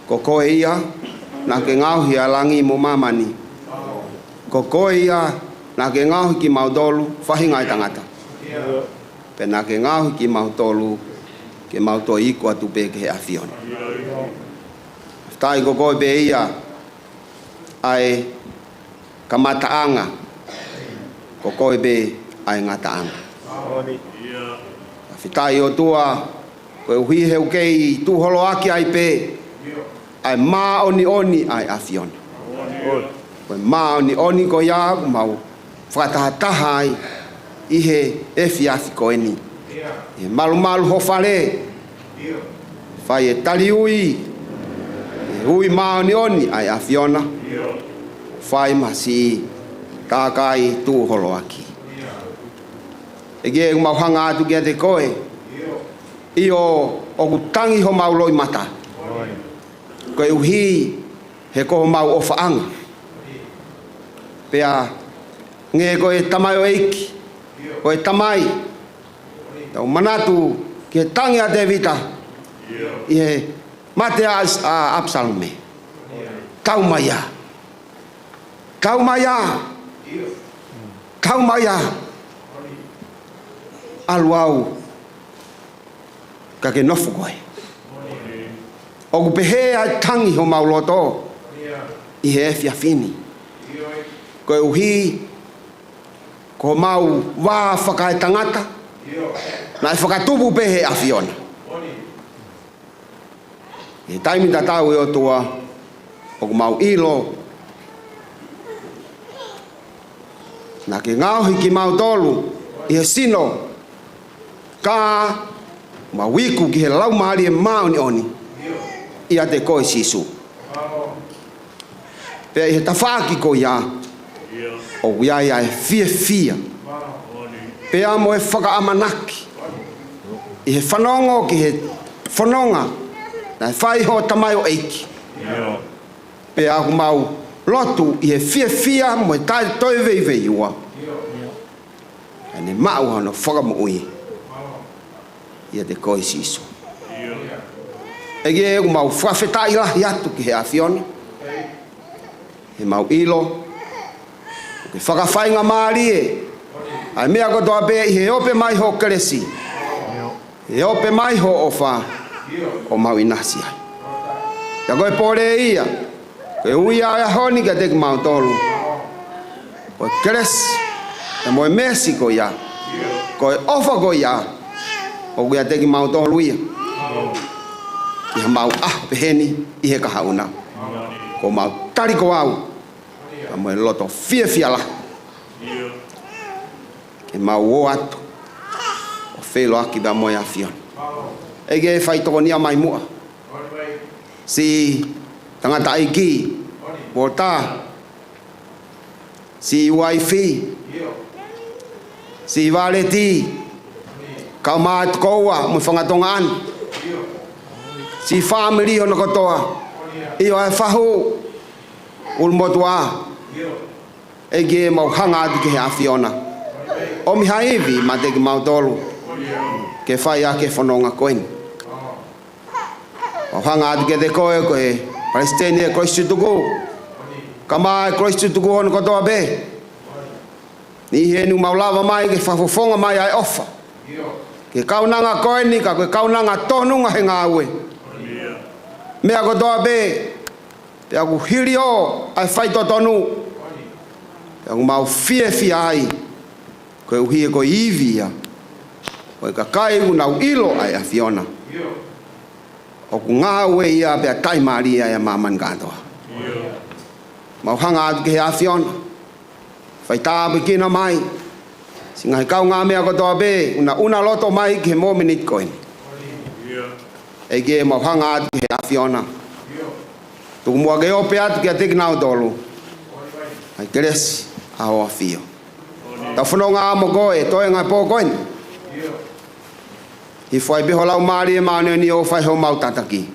Ko koe ia naʻa ke ngaohi ʻa langi mo māmani. Ko koe ia naʻa ke ngaohi kimautolu faʻahinga ʻo e tangata, pea naʻa ke ngaohi kimautolu ke mau toe iku atu pē ki he ʻAfiona. Fakafetaʻi, ko koe pē ia ʻa e kamataʻanga, ko koe pē ʻa e ngataʻanga. Fakafetaʻi ʻOtua, koeʻuhi he ʻoku kei tuʻuholoaki ai pē ʻa e māʻoniʻoni ʻa e ʻAfiona. Ko e māʻoniʻoni ko ia ʻoku mau fakatahataha ai ʻi he efiafi ko eni, ʻi he malumalu ho fale, fai e taliui ʻi he ui māʻoniʻoni ʻa e ʻAfiona, fai masiʻi takai tuʻuholoaki. ʻEiki, ʻoku mau hanga atu kiate koe, ʻio, ʻoku tangi homau loʻimata koeʻuhi he ko homau ʻofaʻanga. Pea hangē ko e tamaioʻeiki, ko e tamai, tau manatu ki he tangi ʻa Tēvita ʻi he mate ʻa ʻApisalome. Tau mai ā. Tau mai ā. Tau mai ā. ʻAlu au ka ke nofo koe. ʻOku pehē ʻa e tangi homau loto ʻi he efiafi ni, koeʻuhi ko homau vā fakaetangata naʻe fakatupu pē he ʻAfiona. ʻI he taimi tatau, ʻe ʻOtua, ʻoku mau ʻilo naʻa ke ngaohi kimautolu ʻi he sino, ka mau iku ki he Laumālie Māʻoniʻoni ʻiate koe Sīsū. Pea ʻi he tafaʻaki ko ia, ʻoku ʻi ai ʻa e fiefia pea mo e fakaʻamanaki ʻi he fanongo ki he fononga naʻe fai ho tamaioʻeiki. Pea ʻoku mau lotu ʻi he fiefia mo e taʻetoeveiveiua, ʻa ʻene maʻu hono fakamoʻui ʻiate koe Sīsū. ʻEiki, ʻoku mau fakafetaʻi lahi atu ki he ʻAfiona, he mau ʻilo ʻoku ke fakafaingamālie ʻa e meʻa kotoa pē ʻi he ope mai ho kelesi, he ope mai ho ʻofa, ʻo mau ʻinasi ai. Pea ko e pole ia, ko e ui ʻa e ʻaho ni kiate kimautolu, ko e kelesi pea mo e meesi ko ia, ko e ʻofa ko ia, ʻoku ʻiate kimautolu ia ʻi ha mau ʻaho pehē ni ʻi he kahaʻu na. Ko mau tali ko au pea mo e loto fiefia lahi ke mau ō atu ʻo feʻiloaki pea mo e ʻAfiona. ʻEiki, faitokonia mai muʻa siʻi tangataʻeiki Walter, siʻi uaifi, siʻi Valeti, kau mai ʻa e tokoua mo e fanga tokoua ni, siʻi fāmili hono kotoa, ʻio, ʻa e fahu ʻulumotuʻa. ʻEiki, mau hanga atu ki he ʻAfiona, ʻomi ha ivi meiate kimautolu ke fai ʻaki e fononga ko eni. Mau hanga atu kiate koe, ko e palesiteni ʻo e kolisi tutuku, kau mai ʻa e kolisi tutuku hono kotoa pē. Niʻihi eni ʻoku mau lava mai ke fakafofonga mai ʻa e ʻofa ki he kaunanga ko eni, ka ko e kaunanga tōnunga he ngāue, meʻa kotoa pē, pea ʻoku hiliō ʻa e faitotonu. Pea ʻoku mau fiefia ai koeʻuhi he ko e ivi ia ʻo e kakai ʻoku nau ʻilo ʻa e ʻAfiona, ʻoku ngāue ia pea taʻimālie ai ʻa māmani kātoa. Mau hanga atu ki he ʻAfiona, fai tāpuekina mai siʻi ngaahi kaungāmeʻa kotoa pē ʻoku na ʻuna loto mai ki he mōmeniti ko eni. ʻEiki, mau hanga atu ki he ʻAfiona, tuku muʻa ke ope atu kiate kinautolu ʻa e kelesi ʻa ho ʻAfio. Tau fononga mo koe he toenga e pō ko eni. Hifo ai pē ho Laumālie Māʻoniʻoni ʻo fai homau tataki.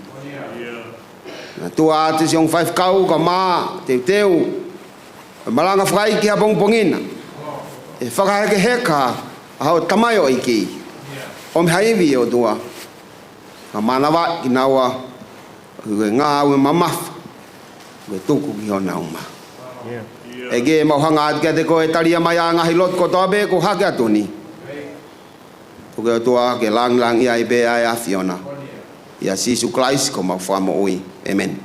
Naʻa tuʻu atu siʻi ongo faifekau kae ʻumaʻā e teuteu ʻo e malanga fakaʻeiki ʻapongipongi na. ʻE fakahekeheka ʻa hoʻo tamaioʻeiki ʻo mei ha ivi, ʻOtua. Kae mānavaʻi kinaua ʻi he ngāue mamafa kuo ke tuku ki hona uma. ʻEiki, mau hanga atu kiate koe, talia mai ʻa e ngaahi lotu kotoa pē kuo hake atu ni. Tuku, ʻOtua, ke langilangiʻia ai pē ʻa e ʻAfiona. ʻIa Sīsū Kalaisi ko homau Fakamoʻui. ʻĒmeni.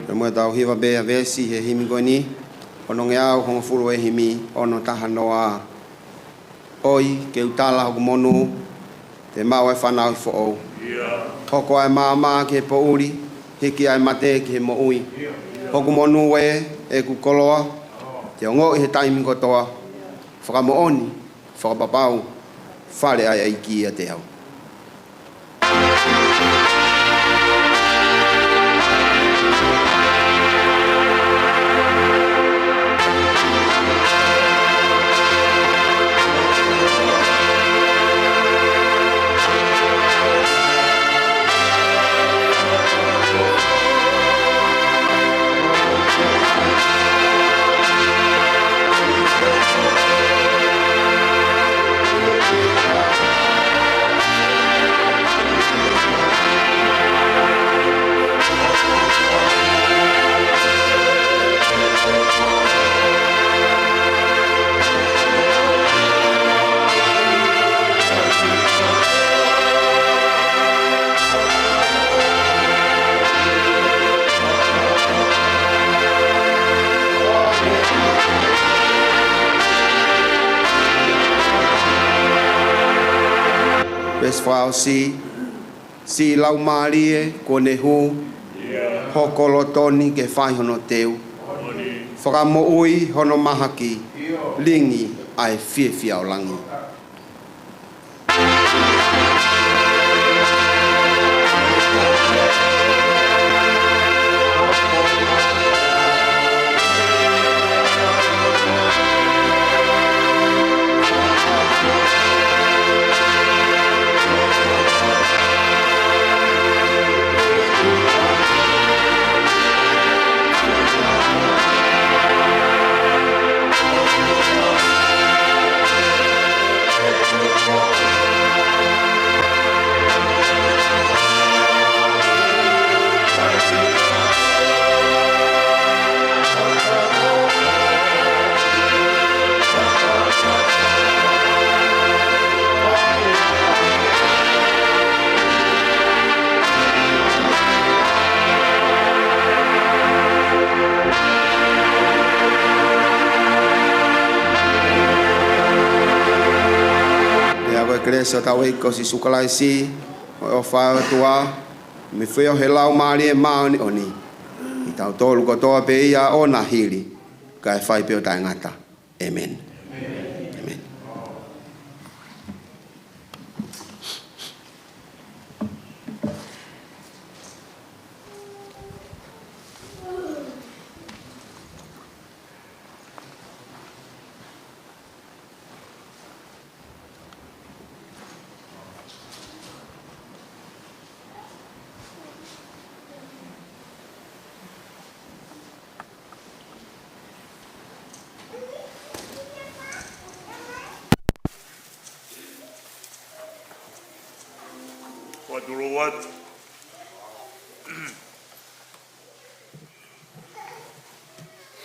Pea mo e tau hiva pē ʻa e veesi he himi ko eni, onongeau hongofulu e himi, ono taha noa. ʻOi, ke u tala hoku monū, te u maʻu e fanauʻi foʻou. Hoko ʻa e maama ki he poʻuli, hiki ʻa e mate ki he moʻui. Hoku monū ē, ʻeku koloa, te u ongoʻi he taimi kotoa. Fakamoʻoni, fakapapau, fale ʻa e ʻEiki ʻiate au. Fakaʻosi, siʻi Laumālie kuo ne hū, hoko loto ni ke fai hono teu. Fakamoʻui hono mahaki, lingi ʻa e fiefia ʻo langi. Pea ko e kelesi ʻa hotau ʻEiki ko Sīsū Kalaisi, ʻofa ʻa e ʻOtua, mo e feohi ʻa e Laumālie Māʻoniʻoni, ʻiate kitautolu kotoa pē ia ʻo na hili, kae fai pē ʻo taʻengata. ʻĒmeni. ʻĒmeni. Fakatulou atu.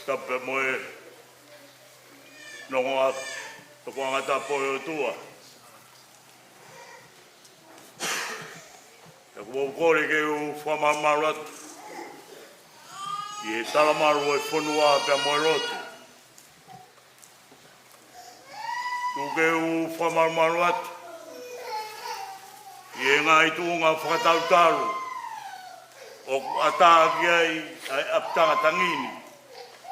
Tapu mo e nongo atu, tokanga tapu ʻOtua. Pea ʻoku ou kole ke u fakamalumalu atu ʻi he talamalu ʻo e fonua pea mo e lotu. Tuku ke u fakamalumalu atu ʻi he ngaahi tuʻunga fakatalutalu ʻoku ʻatā ki ai ʻa e ʻapitanga tangi ni,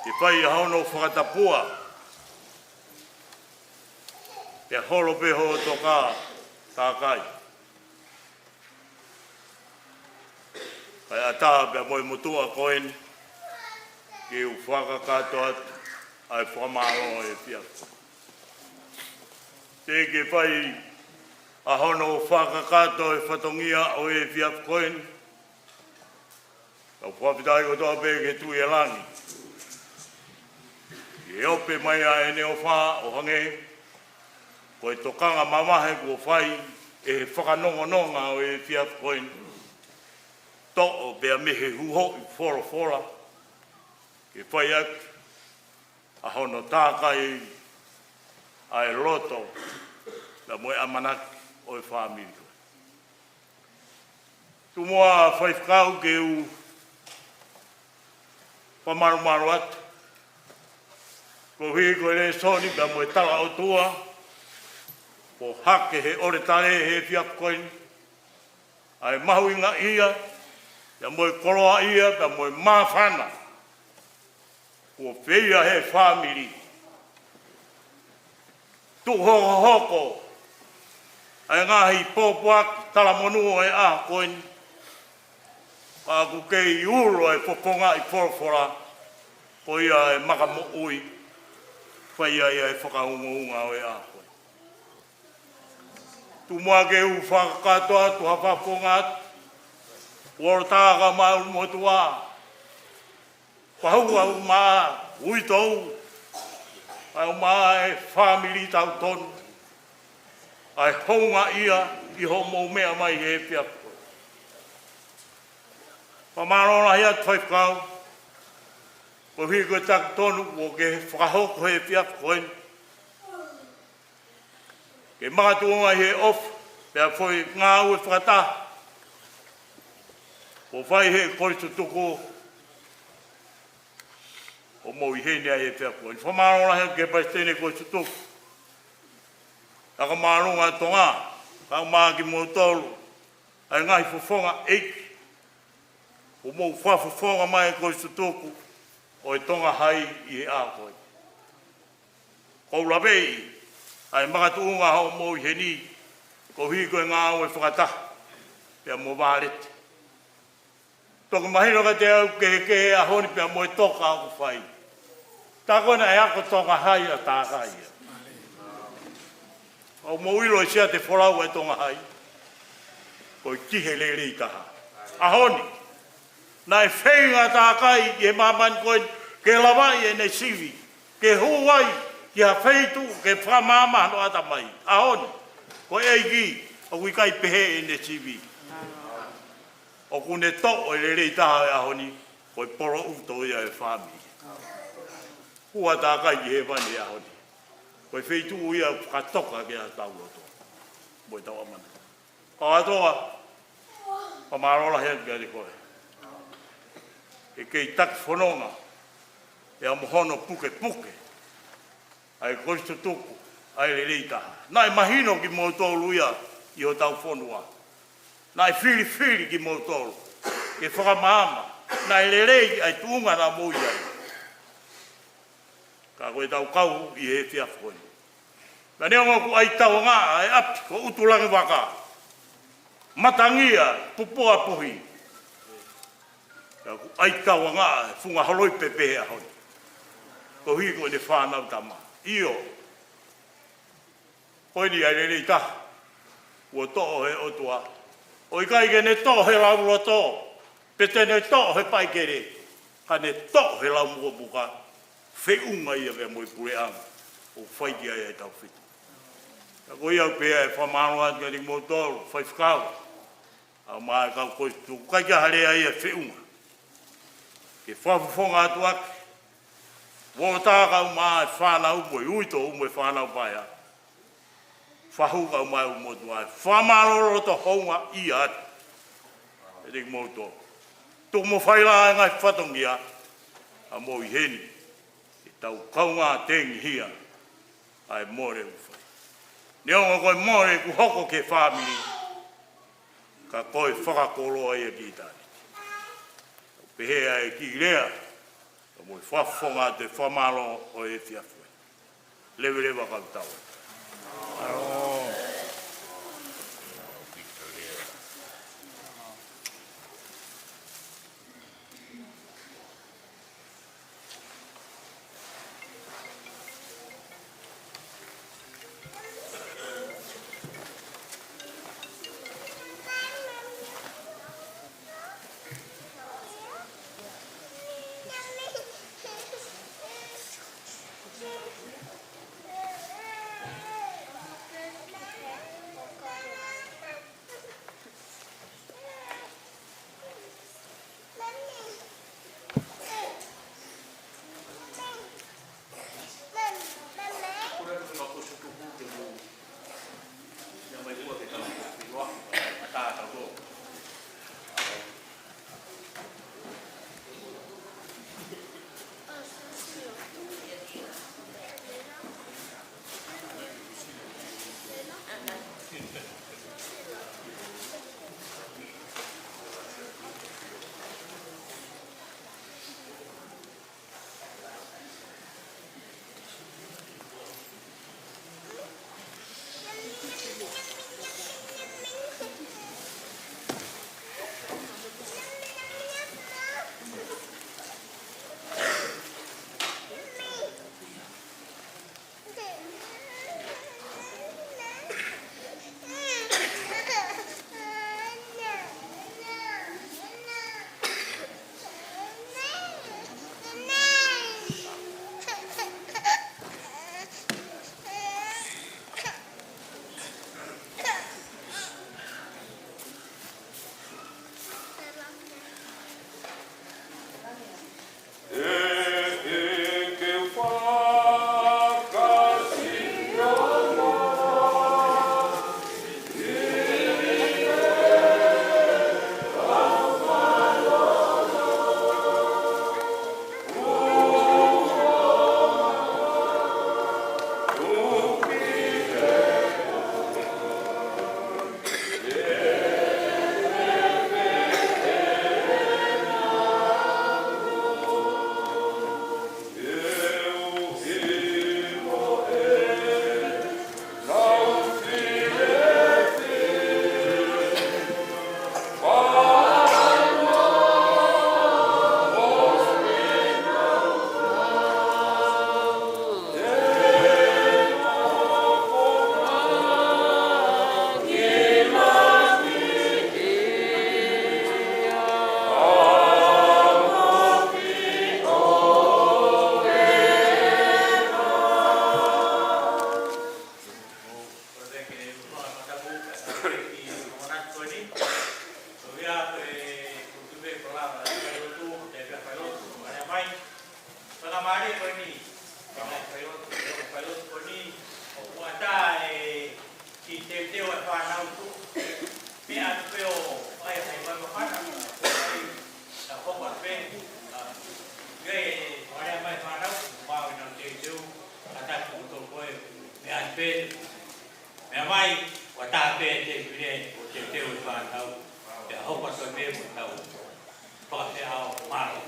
ke fai ʻa hono fakatapua, pea holo pē hoʻo toka, tākai. Kae ʻatā pea mo e motuʻa ko eni, ke u fakakakato atu ʻa e fakamālō ʻo e efiafi. Teʻeki ke fai ʻa hono fakakakato ʻo e fatongia ʻo e efiafi ko eni, ka ʻoku fakafetaʻi kotoa pē ki he Tuʻi ʻo Langi, ʻi he ope mai ʻa ʻene ʻofa ʻo hangē ko e tokanga mamahi kuo fai ʻe he fakanonganonga ʻo e efiafi ko eni, toʻo pea mei he huhuʻi folofola, ke fai atu ʻa hono tākai ʻa e loto pea mo e ʻamanaki ʻo e fāmili ko eni. Tuku muʻa Faifekau ke u fakamalumalu atu, koeʻuhi ko e lēsoni pea mo e tala ʻOtua kuo hake he ʻOletale he efiafi ko eni, ʻa e mahuʻingaʻia pea mo e koloaʻia pea mo e māfana kuo feia he fāmili. Tuʻu hokohoko ʻa e ngaahi pōpoaki talamonū ʻo e ʻaho ko eni, ka ʻoku kei ulo e fofongaʻi folofola, ko ia e maka moʻui, fai ai ʻa e fakaungaunga ʻo e ʻaho ko eni. Tuku muʻa ke u fakakakato atu ha fakafofonga atu, ʻoku ou ʻoatu ʻa e maʻu motuʻa, pea ʻoku ou ʻoatu ʻa e uitou, ʻoku ou ʻoatu ʻa e fāmili tautonu, ʻa e houngaʻia ʻi hoʻomou meʻa mai he efiafi ko eni. Fakamālō lahi atu Faifekau, koeʻuhi ko e taki tonu kuo ke fakahoko he efiafi ko eni, ke makatuʻunga ʻi he ʻofa pea foʻi ngāue fakataha kuo fai he kolisi tutuku ʻoku mou ʻi heni ai he efiafi ko eni. Fakamālō lahi atu ki he Palesiteni Kolisi Tutuku, Ako Māʻolunga Tonga, Kae ʻumaʻā kimoutolu ʻa e ngaahi fofonga ʻeiki kuo mou fakafofonga mai ko e tutuku ʻo e Tonga Hai ʻi he ʻaho ko eni. ʻOku ou laveʻi ʻa e makatuʻunga hoʻomou ʻi heni, koeʻuhi ko e ngāue fakataha pea mo Vāleti. Toki mahino kiate au kehekehe ʻaho ni pea mo e toka ʻoku fai. Tā ko ena ʻe ako Tonga Hai ʻa Takai ia. ʻOku mou ʻilo ʻe Siate Folau ʻa e Tonga Hai, ko e kiʻi lelei taha. ʻAho ni, naʻe feinga Takai ʻi he māmani ko eni ke lavaʻi ʻene sivi, ke hū ai ki ha feituʻu ke fakamaama hono ʻatamai. ʻAho ni, ko e ʻEiki ʻoku ʻikai pehē ʻene sivi. ʻOku ne toʻo e lelei taha he ʻaho ni, ko e poloʻu tō ia e fāmili. Hū ʻa Takai ki hēvani he ʻaho ni. Ko e feituʻu ia ʻoku fakatoka ki ai ʻetau loto mo ʻetau ʻamanaki. Kau ʻAtoa, fakamālō lahi atu kiate koe. ʻE kei taki fononga ʻi hoʻomo hono pukepuke ʻa e kolisi tutuku ʻa e lelei taha. Naʻe mahino kimoutolu ia ʻi hotau fonua. Naʻe filifili kimoutolu ke fakamaama, naʻe lelei ʻa e tuʻunga naʻa mou ʻi ai. Ka ko ʻetau kau ʻi he efiafi ko eni, neongo ʻoku ʻai tauangaʻa e ʻapi ko ʻUtulangivaka, matangi ʻa Pupuapuhi, ka ʻoku ʻai tauangaʻa e funga holoi pē he ʻaho ni, koeʻuhi ko ʻene fānau tama. ʻIo, ko eni ʻa e lelei taha kuo toʻo he ʻOtua. ʻOku ʻikai ke ne toʻo he lauloto, pe te ne toʻo he paikele, ka ne toʻo he laumukamuka, feʻunga ia pea mo e puleʻanga ʻoku fai ki ai ʻetau feituʻu. Ka ko ia ʻoku pehē ʻa e fakamālō atu kiate kimoutolu, faifekau, kae ʻumaʻā e kau kolisi tutuku, ʻikai ke ʻi ai ha lea ia ʻe feʻunga. Ke fakafofonga atu ʻaki, ʻo tā kae ʻumaʻā e fānau mo e uitou mo e fānau paea. Fahu kae ʻumaʻā e ʻū motuʻa, fakamālō loto houngaʻia atu kiate kimoutolu. Tuku mo fai lā e ngaahi fatongia ʻa mou ʻi heni, ke tau kaungā tengihia ʻa e mole ʻoku fai. Neongo ko e mole ʻoku hoko ki he fāmili, ka ko e fakakoloa ia ki ʻitāniti. Pehē ʻa e kiʻi lea, ka mo e fakafofonga atu e fakamālō ʻo e efiafi. Leveleva kau tau. Mālie ko eni. Ko e fai ʻo, ko e fai ʻo ko eni, ʻoku ʻatā e kiʻi teuteu e fānau tuʻu. Pea ʻoku pehē ʻoku ʻi ai e fānau, ʻoku ʻi ai e hoko pē, ʻa, ʻoku ʻi ai e fānau, mai fānau, mau ʻi nau teuteu, ʻatā ki he toko e, meʻa pē, meʻa mai, ʻoku ʻatā pē te pire, ʻo teuteu e fānau, pea hoko atu pē mo tau. Pea pehē ʻo mālie.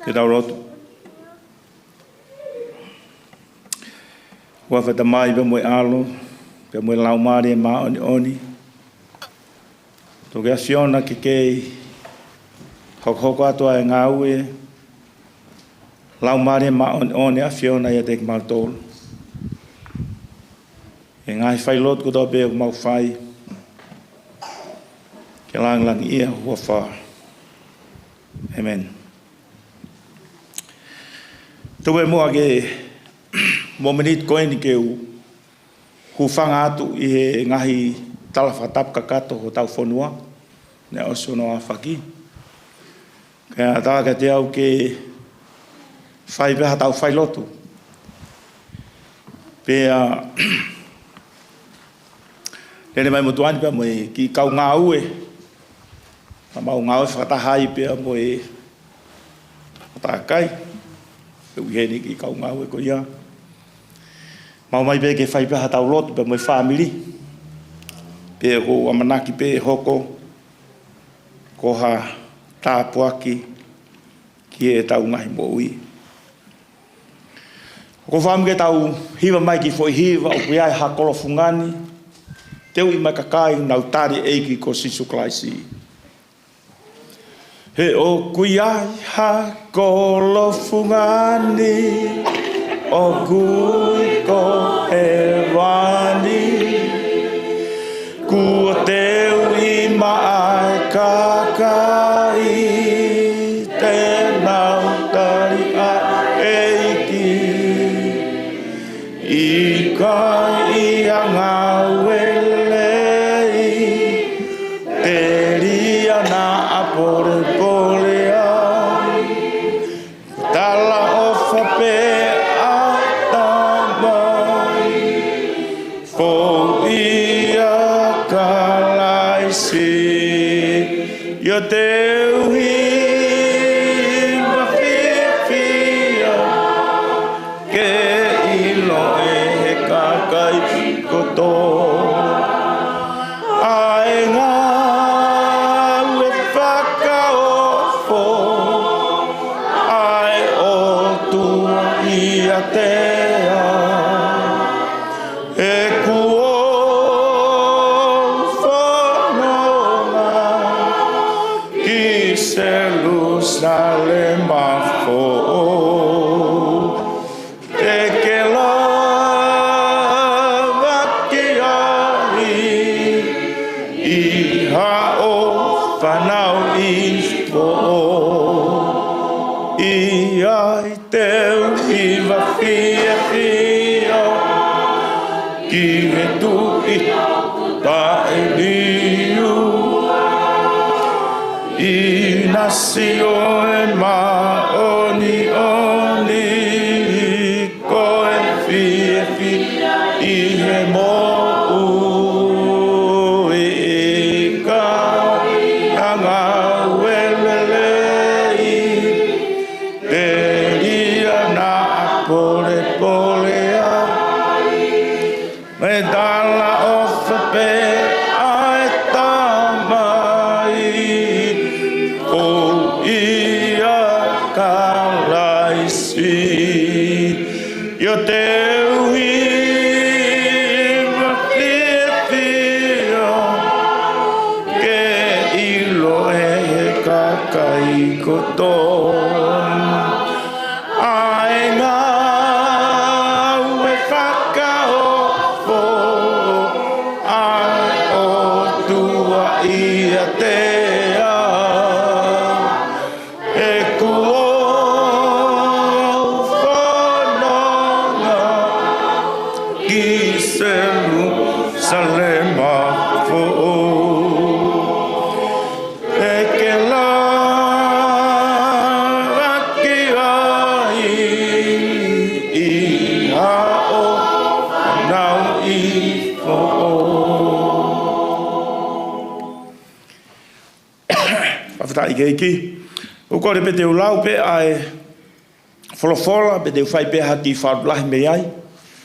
Ke tau lotu. Huafa ʻo e Tamai pea mo e ʻAlo pea mo e Laumālie Māʻoniʻoni. Tuku ke ʻAfiona ke kei hokohoko atu ʻa e ngāue ʻa e Laumālie Māʻoniʻoni ʻAfiona ʻiate kimautolu ʻi he ngaahi failotu kotoa pē ʻoku mau fai, ke lāngilangiʻia ho huafa. ʻĒmeni. Tuku muʻa ke mou miniti ko eni ke u hūfanga atu ʻi he ngaahi tala fakatapu kakato hotau fonua, naʻe ʻosi hono ʻaofaki. Kae ʻatā kiate au ke fai pē haʻatau failotu. Pea lele mai motuʻa ni pea mo e kiʻi kau ngāue, naʻa mau ngāue fakataha ai pea mo e Takai. Pea ʻi heni kiʻi kau ngāue ko ia. Mau mai pē ke fai pē haʻatau lotu pea mo e fāmili. Pea ʻoku ou ʻamanaki pē ʻe hoko ko ha tāpuaki ki heʻetau ngaahi moʻui. ʻOku ou fakaʻamu ke tau hiva mai kiʻi foʻi hiva ʻoku ʻi ai ha kolo fungani, Teuʻi mai kakai ʻoku nau tali e ʻEiki ko Sīsū Kalaisi. He ʻoku ʻi ai ha kolo fungani ʻoku ui ko hēvani, kuo teuʻi mai ʻa e kakai te nau tali ʻa e ʻEiki. ʻIkai ʻi ha ngāue lelei, telia naʻa polepole ai. Talaʻofa pē ʻa e Tamai, foʻi ʻa Kalaisi. ʻIo, teu hiva fiefia, ke ʻilo ʻe he kakai kotoa ʻa e ngāue fakaofo ʻa e ʻOtua ʻiate au. He kuo u fononga ki Selūsalema foʻou, te ke lava ki ai ʻi haʻo fanauʻi foʻou. ʻI ai teu hiva fiefia ki he Tuʻi taʻeliua, ʻinasi ʻo e māʻoniʻoni, ko e fiefia ʻi he moʻui. ʻIkai ʻi ha ngāue lelei, telia naʻa polepole ai. Mo e talaʻofa pē ʻa e Tamai, foʻi ʻa Kalaisi. ʻIo, teu hiva fiefia, ke ʻilo ʻe he kakai kotoa ʻa e ngāue fakaofo ʻa e ʻOtua ʻiate au. He kuo u fononga ki Selūsalema foʻou, te ke lava ki ai ʻi haʻo fanauʻi foʻou. Fakafetaʻi ki he ʻEiki. ʻOku ou kole pē te u lau pē ʻa e folofola, pea te u fai pē ha kiʻi fakalotolahi mei ai.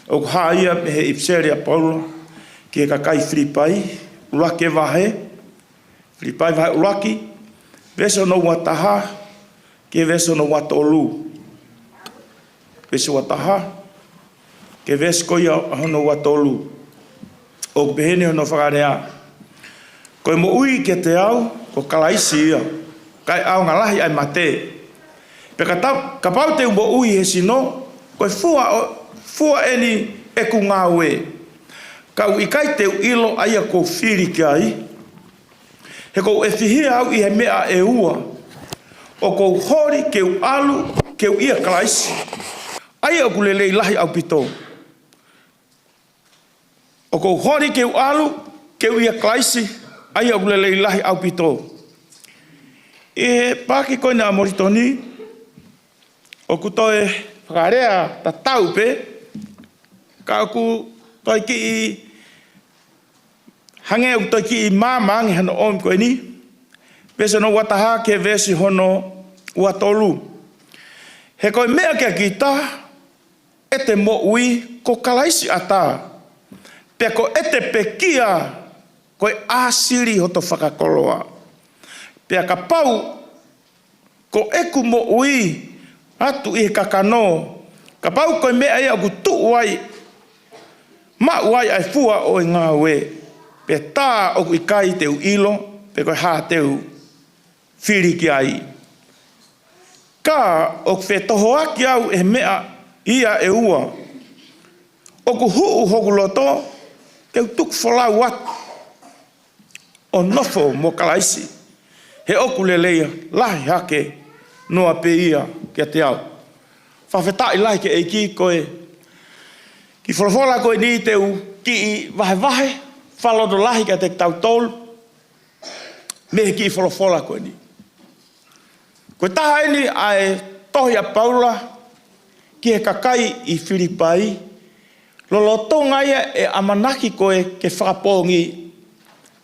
ʻOku hā ia mei he ʻipiseli ʻa Paula ki he kakai Filipai, ʻuluaki vahe, Filipai vahe ʻuluaki, veesi hono ua taha, ki he veesi hono ua tolu. Veesi ua taha, ki he veesi ko ia hono ua tolu. ʻOku pehē ni hono fakalea: Ko e moʻui kiate au, ko Kalaisi ia, kae ʻaonga lahi ʻa e mate. Pea ka ta-, kapau te u moʻui he sino, ko e fua ʻo, fua eni ʻeku ngāue. Ka ʻoku ʻikai te u ʻilo ʻa ia kuo u fili ki ai. He ʻoku ou ʻefihia au ʻi he meʻa ʻe ua. ʻOku ou holi ke u ʻalu ke u ʻia Kalaisi, ʻa ia ʻoku lelei lahi ʻaupito. ʻOku ou holi ke u ʻalu ke u ʻia Kalaisi, ʻa ia ʻoku lelei lahi ʻaupito. ʻI he paaki ko ena ʻa Molitoni, ʻoku toe fakalea tatau pē, ka ʻoku toe kiʻi hangē ʻoku toe kiʻi maama ange hano ʻomi ko eni, veesi hono ua taha ki he veesi hono ua tolu. He ko e meʻa kiate kita, ʻete moʻui ko Kalaisi ʻatā, pea ko ʻete pekia ko e ʻāsili hoto fakakoloa. Pea kapau ko ʻeku moʻui atu ʻi he kakano, kapau ko e meʻa ia ʻoku tuʻu ai, maʻu ai ʻa e fua ʻo e ngāue, pea tā ʻoku ʻikai te u ʻilo pe ko e hā te u fili ki ai. Ka ʻoku fetohoaki au ʻe he meʻa ia ʻe ua. ʻOku huʻu hoku loto ke u tuku folau atu ʻo nofo mo Kalaisi, he ʻoku lelei lahi hake noa pē ia kiate au. Fakafetaʻi lahi ki he ʻEiki ko e kiʻi folofola ko eni te u kiʻi vahevahe fakalotolahi kiate kitautolu mei he kiʻi folofola ko eni. Ko e taha eni ʻa e tohi ʻa Paula ki he kakai ʻi Filipai, lolotonga ia e ʻamanaki ko ē ke fakapoongi,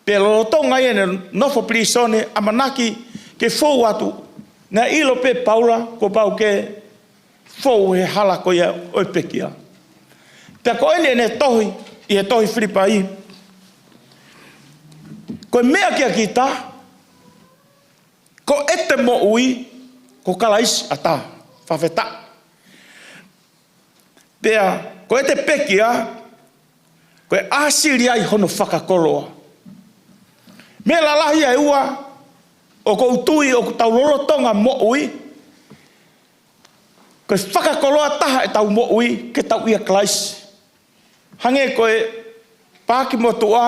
pea lolotonga ia ʻene nofo pilīsone ʻamanaki ke fou atu, naʻe ʻilo pē ʻe Paula kuo pau ke fou he hala ko ia ʻo e pekia. Pea ko eni ʻene tohi ʻi he tohi Filipai: Ko e meʻa kiate kita, ko ʻete moʻui ko Kalaisi ʻatā. Fakafetaʻi. Pea ko ʻete pekia, ko e ʻāsili ai hono fakakoloa. Meʻa lalahi ʻe ua ʻoku ou tui ʻoku tau lolotonga moʻui, ko e fakakoloa taha ʻetau moʻui ke tau ʻia Kalaisi. Hangē ko e paaki motuʻa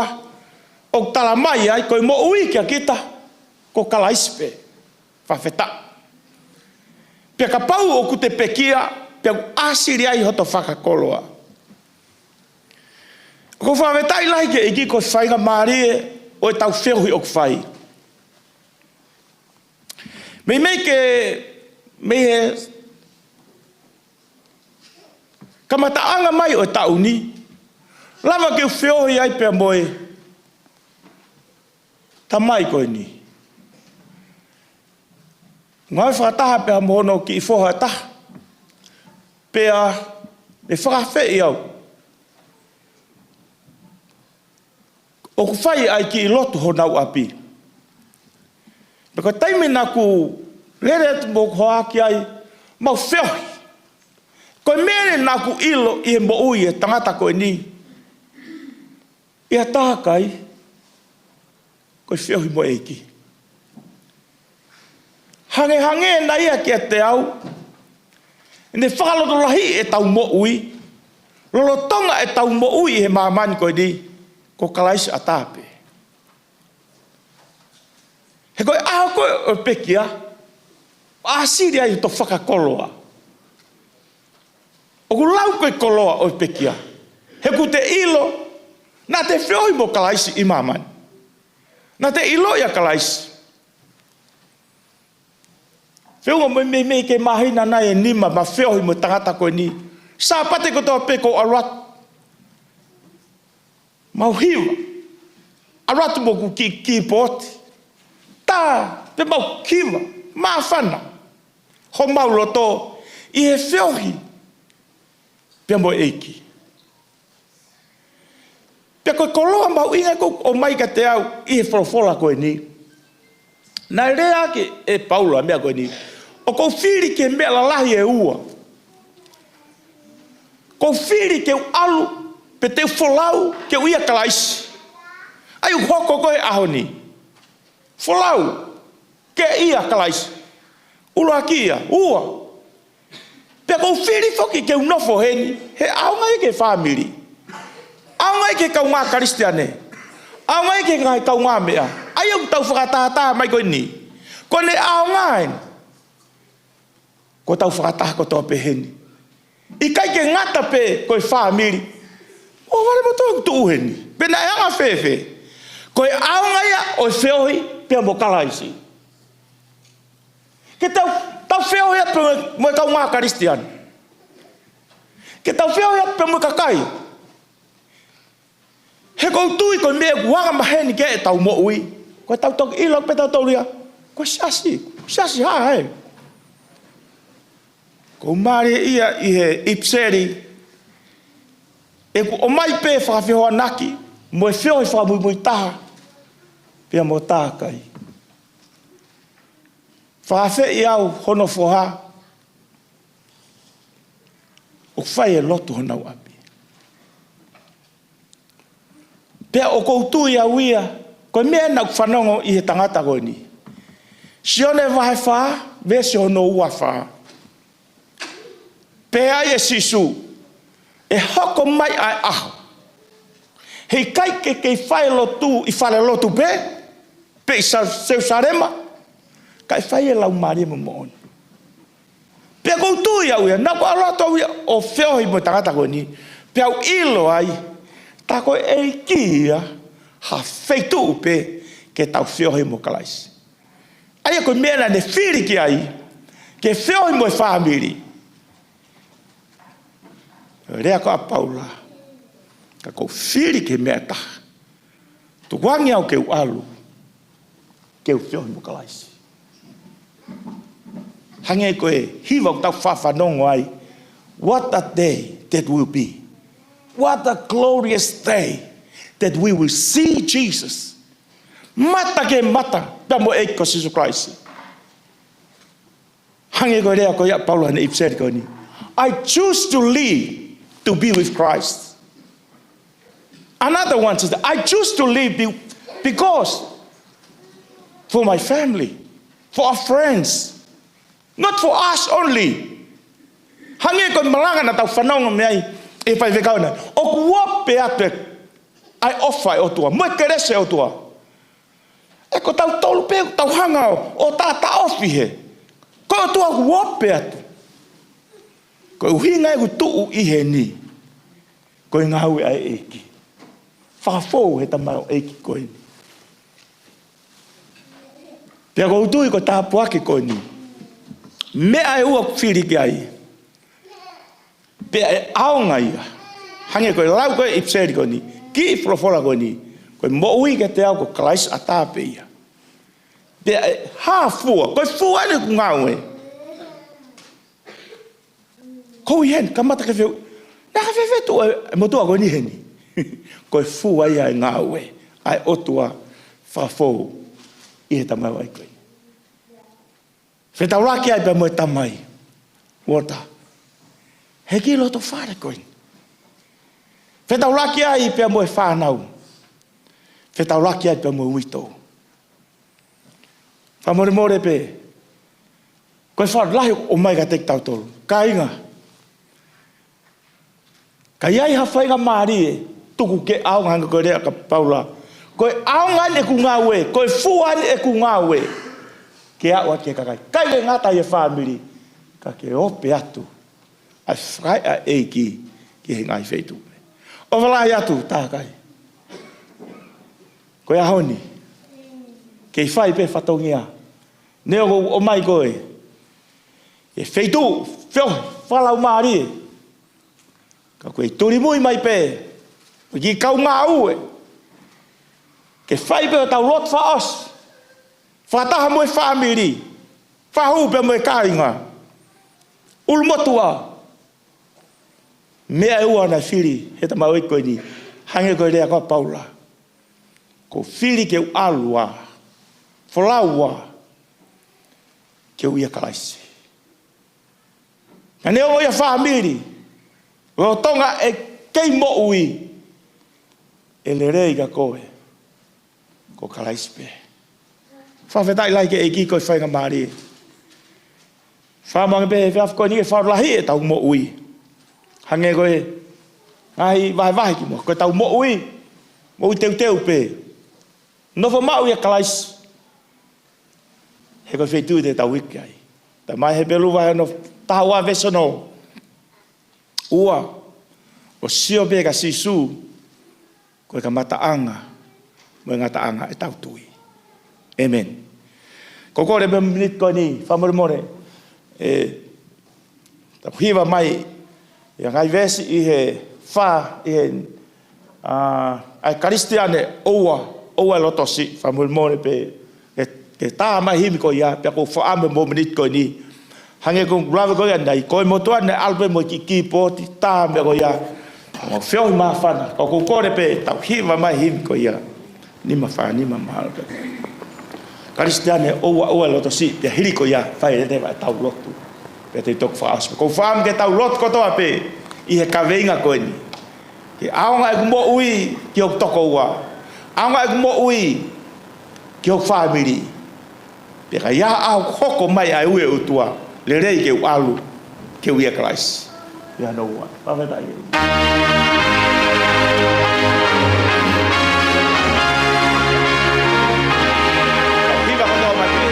ʻoku tala mai ai, ko e moʻui kiate kita ko Kalaisi pē. Fakafetaʻi. Pea kapau ʻoku te pekia, pea ʻoku ʻāsili ai hoto fakakoloa. ʻOku ou fakafetaʻi lahi ki he ʻEiki ko e faingamālie ʻo ʻetau feohi ʻoku fai. Meimei ke, mei he kamataʻanga mai ʻo e taʻu ni, lava ke u feohi ai pea mo e tamai ko eni. Ngāue fakataha pea mo hono kiʻi foha ʻe taha. Pea ʻe fakaafeʻi au. ʻOku fai ai kiʻi lotu honau ʻapi. Pea ko e taimi naʻa ku lele atu mo hoku hoa ki ai, mau feohi. Ko e meʻa naʻa ku ʻilo ʻi he moʻui ʻa e tangata ko eni, ʻi ha taha kai, ko e feohi mo e ʻEiki. Hangehangē naʻa ia kiate au, ʻene fakalotolahiʻi ʻetau moʻui, lolotonga ʻetau moʻui ʻi he māmani ko eni, ko Kalaisi ʻatā pē. He ko e ʻaho ko ē ʻo e pekia, ʻāsili ai hoto fakakoloa. ʻOku lau ko e koloa ʻo e pekia. He ʻoku te ʻilo, naʻa te feohi mo Kalaisi ʻi māmani. Naʻa te ʻilo ʻia Kalaisi. Feʻunga mo e meimei ke māhina nai ʻe nima mau feohi mo e tangata ko eni. Sāpate kotoa pē ʻoku ou ʻalu atu, mau hiva. ʻAlu atu mo hoku kiʻi, kiʻi pooti. Tā, pea mau hiva. Māfana homau loto ʻi he feohi pea mo e ʻEiki. Pea ko e koloa mahuʻinga ʻoku ʻomai kiate au ʻi he folofola ko eni. Naʻe lea ʻaki ʻe Paula meʻa ko eni. ʻOku ou fili ki he meʻa lalahi ʻe ua. ʻOku ou fili ke u ʻalu, pe te u folau ke u ʻia Kalaisi. ʻA ia ʻoku hoko ko e ʻaho ni. Folau ke ʻia Kalaisi. ʻUluaki ia, ua. Pea ʻoku ou fili foki ke u nofo heni, he ʻaonga ia ki he fāmili. ʻAonga ia ki he kaungā Kalisitiane. ʻAonga ia ki he ngaahi kaungāmeʻa. ʻA ia ʻoku tau fakatātā mai ko eni. Ko ʻene ʻaonga eni. Ko ʻetau fakataha kotoa pē heni. ʻIkai ke ngata pē ko e fāmili. ʻO vale mo tō tuʻu heni. Pe naʻe anga fēfē. Ko e ʻaonga ia ʻo e feohi pea mo Kalaisi. Ke tau, tau feohi atu pē mo e, mo e kaungā Kalisitiane. Ke tau feohi atu pē mo e kakai. He ʻoku ou tui ko e meʻa ʻoku anga maheni ki heʻetau moʻui. Ko ʻetau toki ʻilo pē tautolu ia. Ko e siasi, siasi hā ē. ʻOku ou mālieʻia ʻi he ʻipiseli. ʻOku ʻomai pē fakafehoanaki. Mo e feohi fakamuimui taha. Pea mo e takai. Fakafeʻi au hono foha. ʻOku fai e lotu honau ʻapi. Pea ʻoku ou tui au ia, ko e meʻa naʻa ku fanongo ʻi he tangata ko eni. Sione vahe fā, veesi hono ua fā. Pehē ai ʻe Sīsū, ʻe hoko mai ʻa e ʻaho. Heʻikai ke kei fai lotu ʻi fale lotu pē, pe ʻi Sa-, Selusalema, kae fai e Laumālie Māʻoniʻoni. Pea ʻoku ou tui au ia, naʻa ku ʻalu atu au ia ʻo feohi mo e tangata ko eni, pea u ʻilo ai, tā ko e ʻEiki ia, ha feituʻu pē ke tau feohi mo Kalaisi. ʻA ia ko e meʻa naʻa ne fili ki ai, ke feohi mo e fāmili. Lea ko ē ʻa Paula, ka ʻoku ou fili ki he meʻa ʻe taha. Tukuange au ke u ʻalu, ke u feohi mo Kalaisi. Hangē ko e hiva ʻoku tau fafanongo ai, what a day that will be. What a glorious day that we will see Jesus. Mata ke mata, pea mo e ʻEiki ko Sīsū Kalaisi. Hangē ko e lea ko ia ʻa Paula heʻene ʻipiseli ko eni. I choose to live to be with Christ. Another one says, I choose to live be-, because for my family, for our friends, not for us only. Hangē ko e malanga naʻa tau fanongo mei ai ʻi he faifekau na. ʻOku ope atu ʻa e ʻofa ʻa e ʻOtua, mo e kelesi ʻa e ʻOtua. ʻE ko tautolu pē, tau hanga ʻo, ʻo taʻataʻofi he. Ko e ʻOtua ʻoku ope atu. Ko e ʻuhinga ʻeku tuʻu ʻi heni. Ko e ngāue ʻa e ʻEiki. Fakafou he tamaioʻeiki ko eni. Pea ʻoku ou tui ko e tāpuaki ko eni. Meʻa ʻe ua ʻoku fili ki ai. Pea ʻe ʻaonga ia. Hangē ko e lau ko ē ʻipiseli ko eni. Kiʻi folofola ko eni. Ko e moʻui kiate au ko Kalaisi ʻatā pē ia. Pea ʻe hā fua. Ko e fua ʻeni ʻeku ngāue. Ko eni heni, kamata ke feu. Naʻa ka fefetuʻu e motuʻa ko eni heni. Ko e fua ia e ngāue. ʻA e ʻOtua fakafou. ʻI he tamaioʻeiki ko eni. Fetaulaki ai pea mo e tamai. Walter. He kiʻi loto fale ko eni. Fetaulaki ai pea mo e fānau. Fetaulaki ai pea mo e uitou. Fakamolemole pē. Ko e faʻa lahi ʻomai kiate kitautolu. Kāinga. Ka ʻi ai ha faingamālie, tuku ke ʻaonga hangē ko e lea ʻa Paula. Ko e ʻaonga ʻeni ʻeku ngāue, ko e fua ʻeni ʻeku ngāue. Ke aʻu atu ki he kakai. ʻIkai ke ngata ʻi he fāmili, ka ke ope atu. ʻA e fai ʻa e ʻEiki ki he ngaahi feituʻu. ʻOfa lahi atu, takai. Ko e ʻaho ni. Kei fai pē fatongia. Neongo ʻoku ʻomai koe. ʻI he feituʻu, feohi, fakalaumālie. Ka ko e tulimui mai pē, ko e kiʻi kau ngāue. Ke fai pē ʻo tau lotu fakaʻosi. Fakataha mo e fāmili. Fakahū pē mo e kāinga. ʻUlumotuʻa. Meʻa ʻe ua naʻe fili, he tamaioʻeiki ko eni. Hangē ko e lea ko ē ʻa Paula. ʻOku ou fili ke u ʻalu ā. Folau ā. Ke u ʻia Kalaisi. Naʻa ne ongoʻi ʻa e fāmili, lolotonga ʻene kei moʻui, ʻe lelei kia koe ko Kalaisi pē. Fakafetaʻi lahi ki he ʻEiki ko e faingamālie. Fakaʻamu ange pē he efiafi ko eni ke fakalahi ʻetau moʻui. Hangē ko e ngaahi vahevahe kimuʻa, ko ʻetau moʻui, moʻui teuteu pē. Nofo maʻu ʻia Kalaisi. He ko e feituʻu te tau hiki ai. Talamai ʻe Hepelū vahe ono, taha ua veesi ono ua, ʻo sio pē kia Sīsū, ko e kamataʻanga mo e ngataʻanga ʻetau tui. ʻĒmeni. Ko e kole pē miniti ko eni, fakamolemole, ʻe, tau hiva mai ʻa e ngaahi veesi ʻi he fā, ʻi he, ʻa, ʻa e Kalisitiane ʻoua, ʻoua ʻe loto siʻi, fakamolemole pē, ke, ke tā mai himi ko ia, pea ʻoku ou fakaʻamu mo e miniti ko eni. Hangē ko e lave ko ia ʻanenai, ko e motuʻa naʻe ʻalu pē mo e kiʻi kīpooti, tā mai ko ia. Mo feohi māfana, ʻoku ou kole pē, tau hiva mai himi ko ia. Nima fā nima, mahalo pē. Kalisitiane ʻoua, ʻoua ʻe loto siʻi, pea hili ko ia, fai leva ʻetau lotu. Pea te u toki fakaʻosi. ʻOku ou fakaʻamu ke tau lotu kotoa pē, ʻi he kaveinga ko eni. Ke ʻaonga ʻeku moʻui ki hoku tokoua. ʻAonga ʻeku moʻui ki hoku fāmili. Pea ka ʻi ai ha ʻaho ʻe hoko mai ai ʻa e ui ʻa e ʻOtua, lelei ke u ʻalu, ke u ʻia Kalaisi. Pea no ua. Fakafetaʻi. Hiva kotoa mai pē.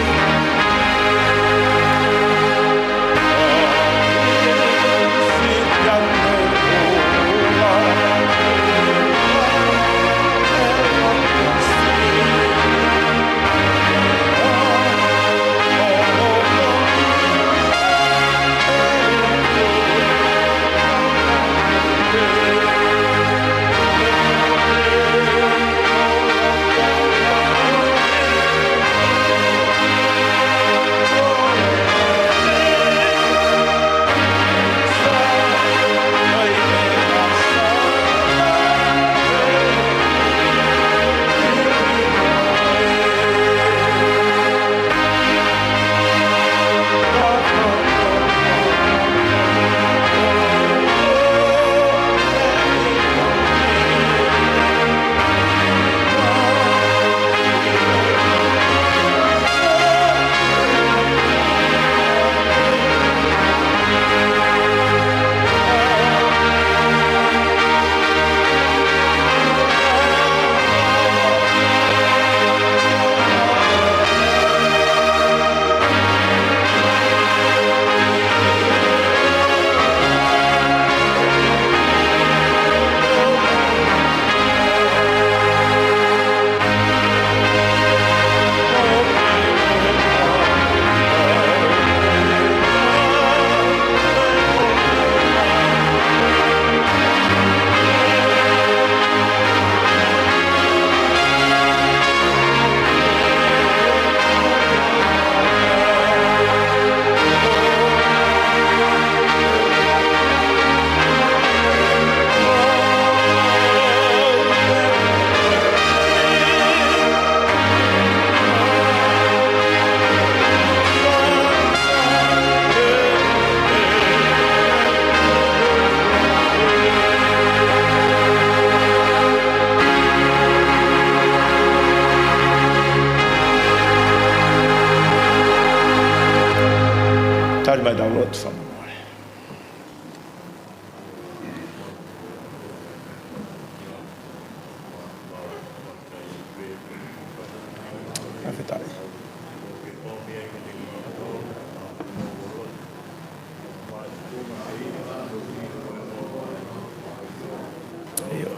Tali mai ʻetau lotu, fakamolemole. Fakafetaʻi. ʻIo.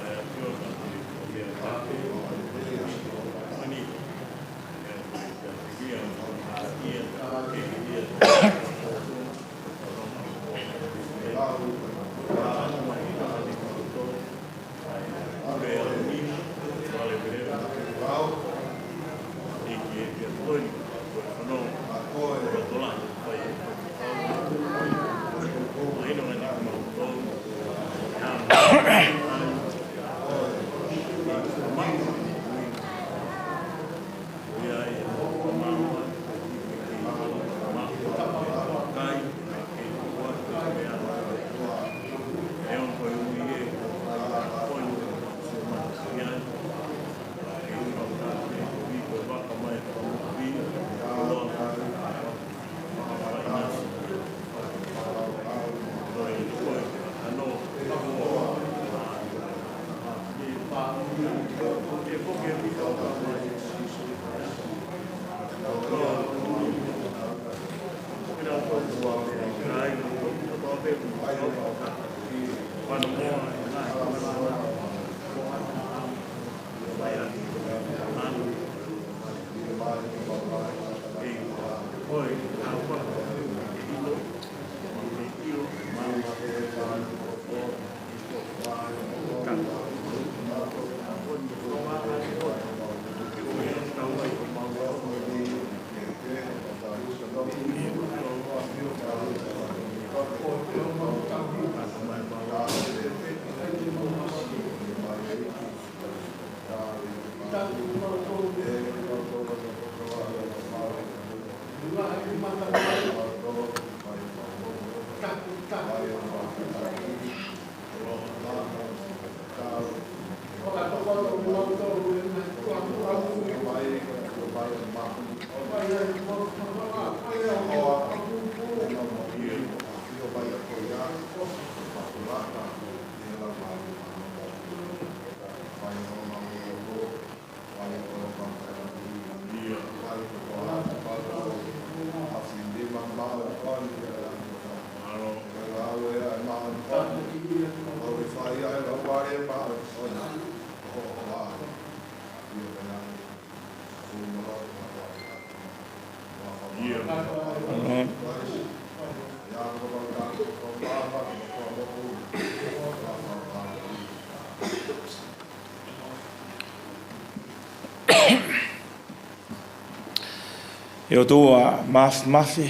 ʻE ʻOtua Māfimafi,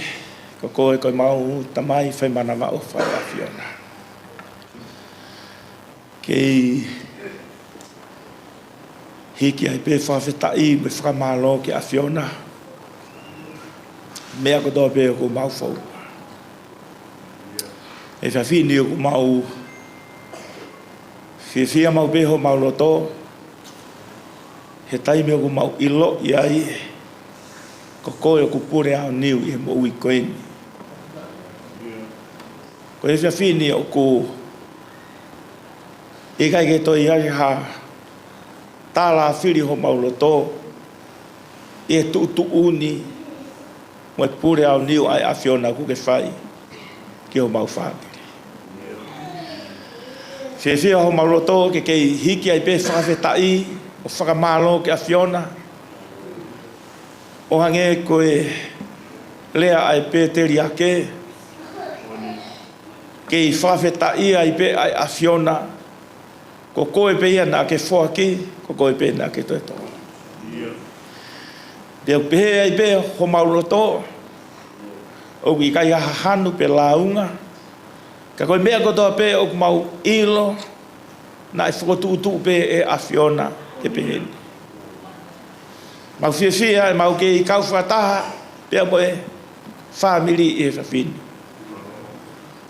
ko koe ko ʻemau Tamai fai manavaʻofa ʻe ʻAfiona. Kei hiki ai pē fakafetaʻi mo e fakamālō ki he ʻAfiona. Meʻa kotoa pē ʻoku mau faʻu. ʻE efiafi ni ʻoku mau fiefia maʻu pē homau loto, he taimi ʻoku mau ʻiloʻi ai, ko koe ʻoku pule aoniu ʻi he moʻui ko eni. Ko e efiafi ni ʻoku ʻikai ke toe ʻi ai ha tālafili homau loto ʻi he tuʻutuʻuni mo e pule aoniu ʻa e ʻAfiona ʻoku ke fai ki homau fāmili. Fiefia homau loto ke kei hiki ai pē fakafetaʻi mo fakamālō ki he ʻAfiona, ʻo hangē ko e lea ʻa e pēteliake, kei fakafetaʻi ai pē ʻa e ʻAfiona, ko koe pē ia naʻa ke foaki, ko koe pē naʻa ke toe tō. Pea ʻoku pehē ai pē homau loto, ʻoku ʻikai ha hanu pe lāunga, ka ko e meʻa kotoa pē ʻoku mau ʻilo, naʻe fokotuʻutuʻu pē ʻe he ʻAfiona ke pehē ni. Mau fiefia ʻemau kei kau fakataha pea mo e fāmili ʻi he efiafi ni.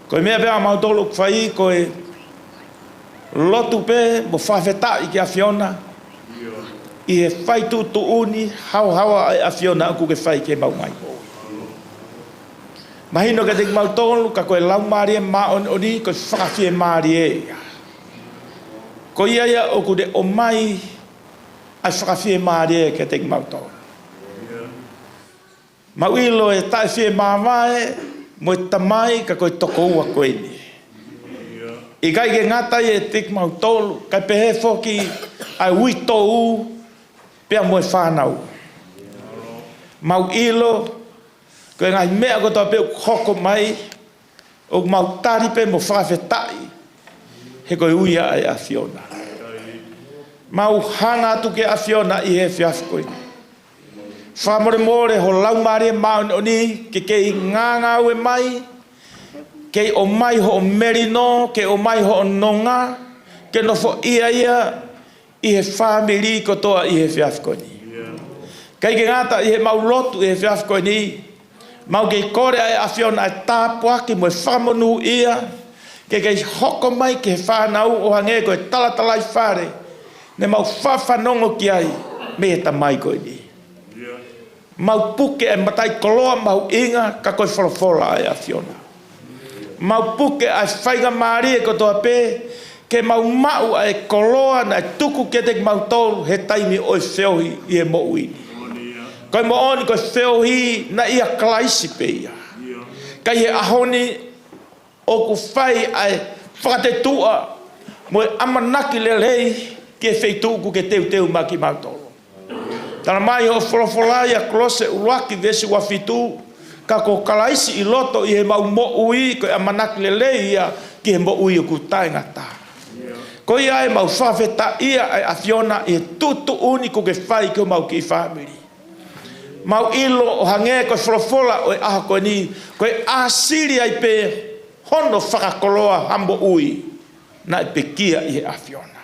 Ko e meʻa pē ʻa mautolu ʻoku fai ko e lotu pē mo fakafetaʻi ki he ʻAfiona ʻi he fai tuʻutuʻuni haohaoa ʻa e ʻAfiona ʻoku ke fai ki heʻemau ngaahi moʻui. Mahino kiate kimautolu ka ko e Laumālie Māʻoniʻoni ko e fakafiemālie ia. Ko ia ia ʻoku ne ʻomai ʻa e fakafiemālie kiate kimautolu. Mau ʻilo e taʻefiemāvae mo e tamai ka ko e tokoua ko eni. ʻIkai ke ngata ʻiate kimautolu, kae pehē foki ʻa e uitou pea mo e fānau. Mau ʻilo, ko e ngaahi meʻa kotoa pē ʻoku hoko mai, ʻoku mau tali pē mo fakafetaʻi, he ko e ui ia ʻa e ʻAfiona. Mau hanga atu ki he ʻAfiona ʻi he efiafi ko eni. Fakamolemole ho Laumālie Māʻoniʻoni, ke kei ngāngāue mai, kei ʻomai hoʻo melino, kei ʻomai hoʻo nonga, ke nofoʻia ia ʻi he fāmili kotoa ʻi he efiafi ko eni. ʻIkai ke ngata ʻi heʻemau lotu ʻi he efiafi ko eni, mau kei kole ʻa e ʻAfiona ʻa e tāpuaki mo e fakamonūʻia, ke kei hoko mai ki he fānau ʻo hangē ko e talatalaifale, ne mau fafanongo ki ai mei he tamai ko eni. Mau puke ʻa e mataʻikoloa mahuʻinga ka ko e folofola ʻa e ʻAfiona. Mau puke ʻa e faingamālie kotoa pē ke mau maʻu ʻa e koloa naʻe tuku kiate kimautolu he taimi ʻo e feohi ʻi he moʻui ni. Ko e moʻoni ko e feohi naʻe ʻia Kalaisi pē ia. Ka ʻi he ʻaho ni ʻoku fai ʻa e fakatetuʻa mo e ʻamanaki lelei ki he feituʻu ʻoku ke teuteu maʻa kimautolu. Tala mai hoʻo folofola ʻia Kolose ʻuluaki veesi ua fitu, ka ko Kalaisi ʻi loto ʻi heʻemau moʻui ko e ʻamanaki lelei ia ki he moʻui ʻoku taʻengata. Ko ia ʻemau fakafetaʻia ʻa e ʻAfiona ʻi he tuʻutuʻuni ʻoku ke fai ki homau kiʻi fāmili. Mau ʻilo ʻo hangē ko e folofola ʻo e ʻaho ko eni, ko e ʻāsili ai pē hono fakakoloa ha moʻui naʻe pekia ʻi he ʻAfiona.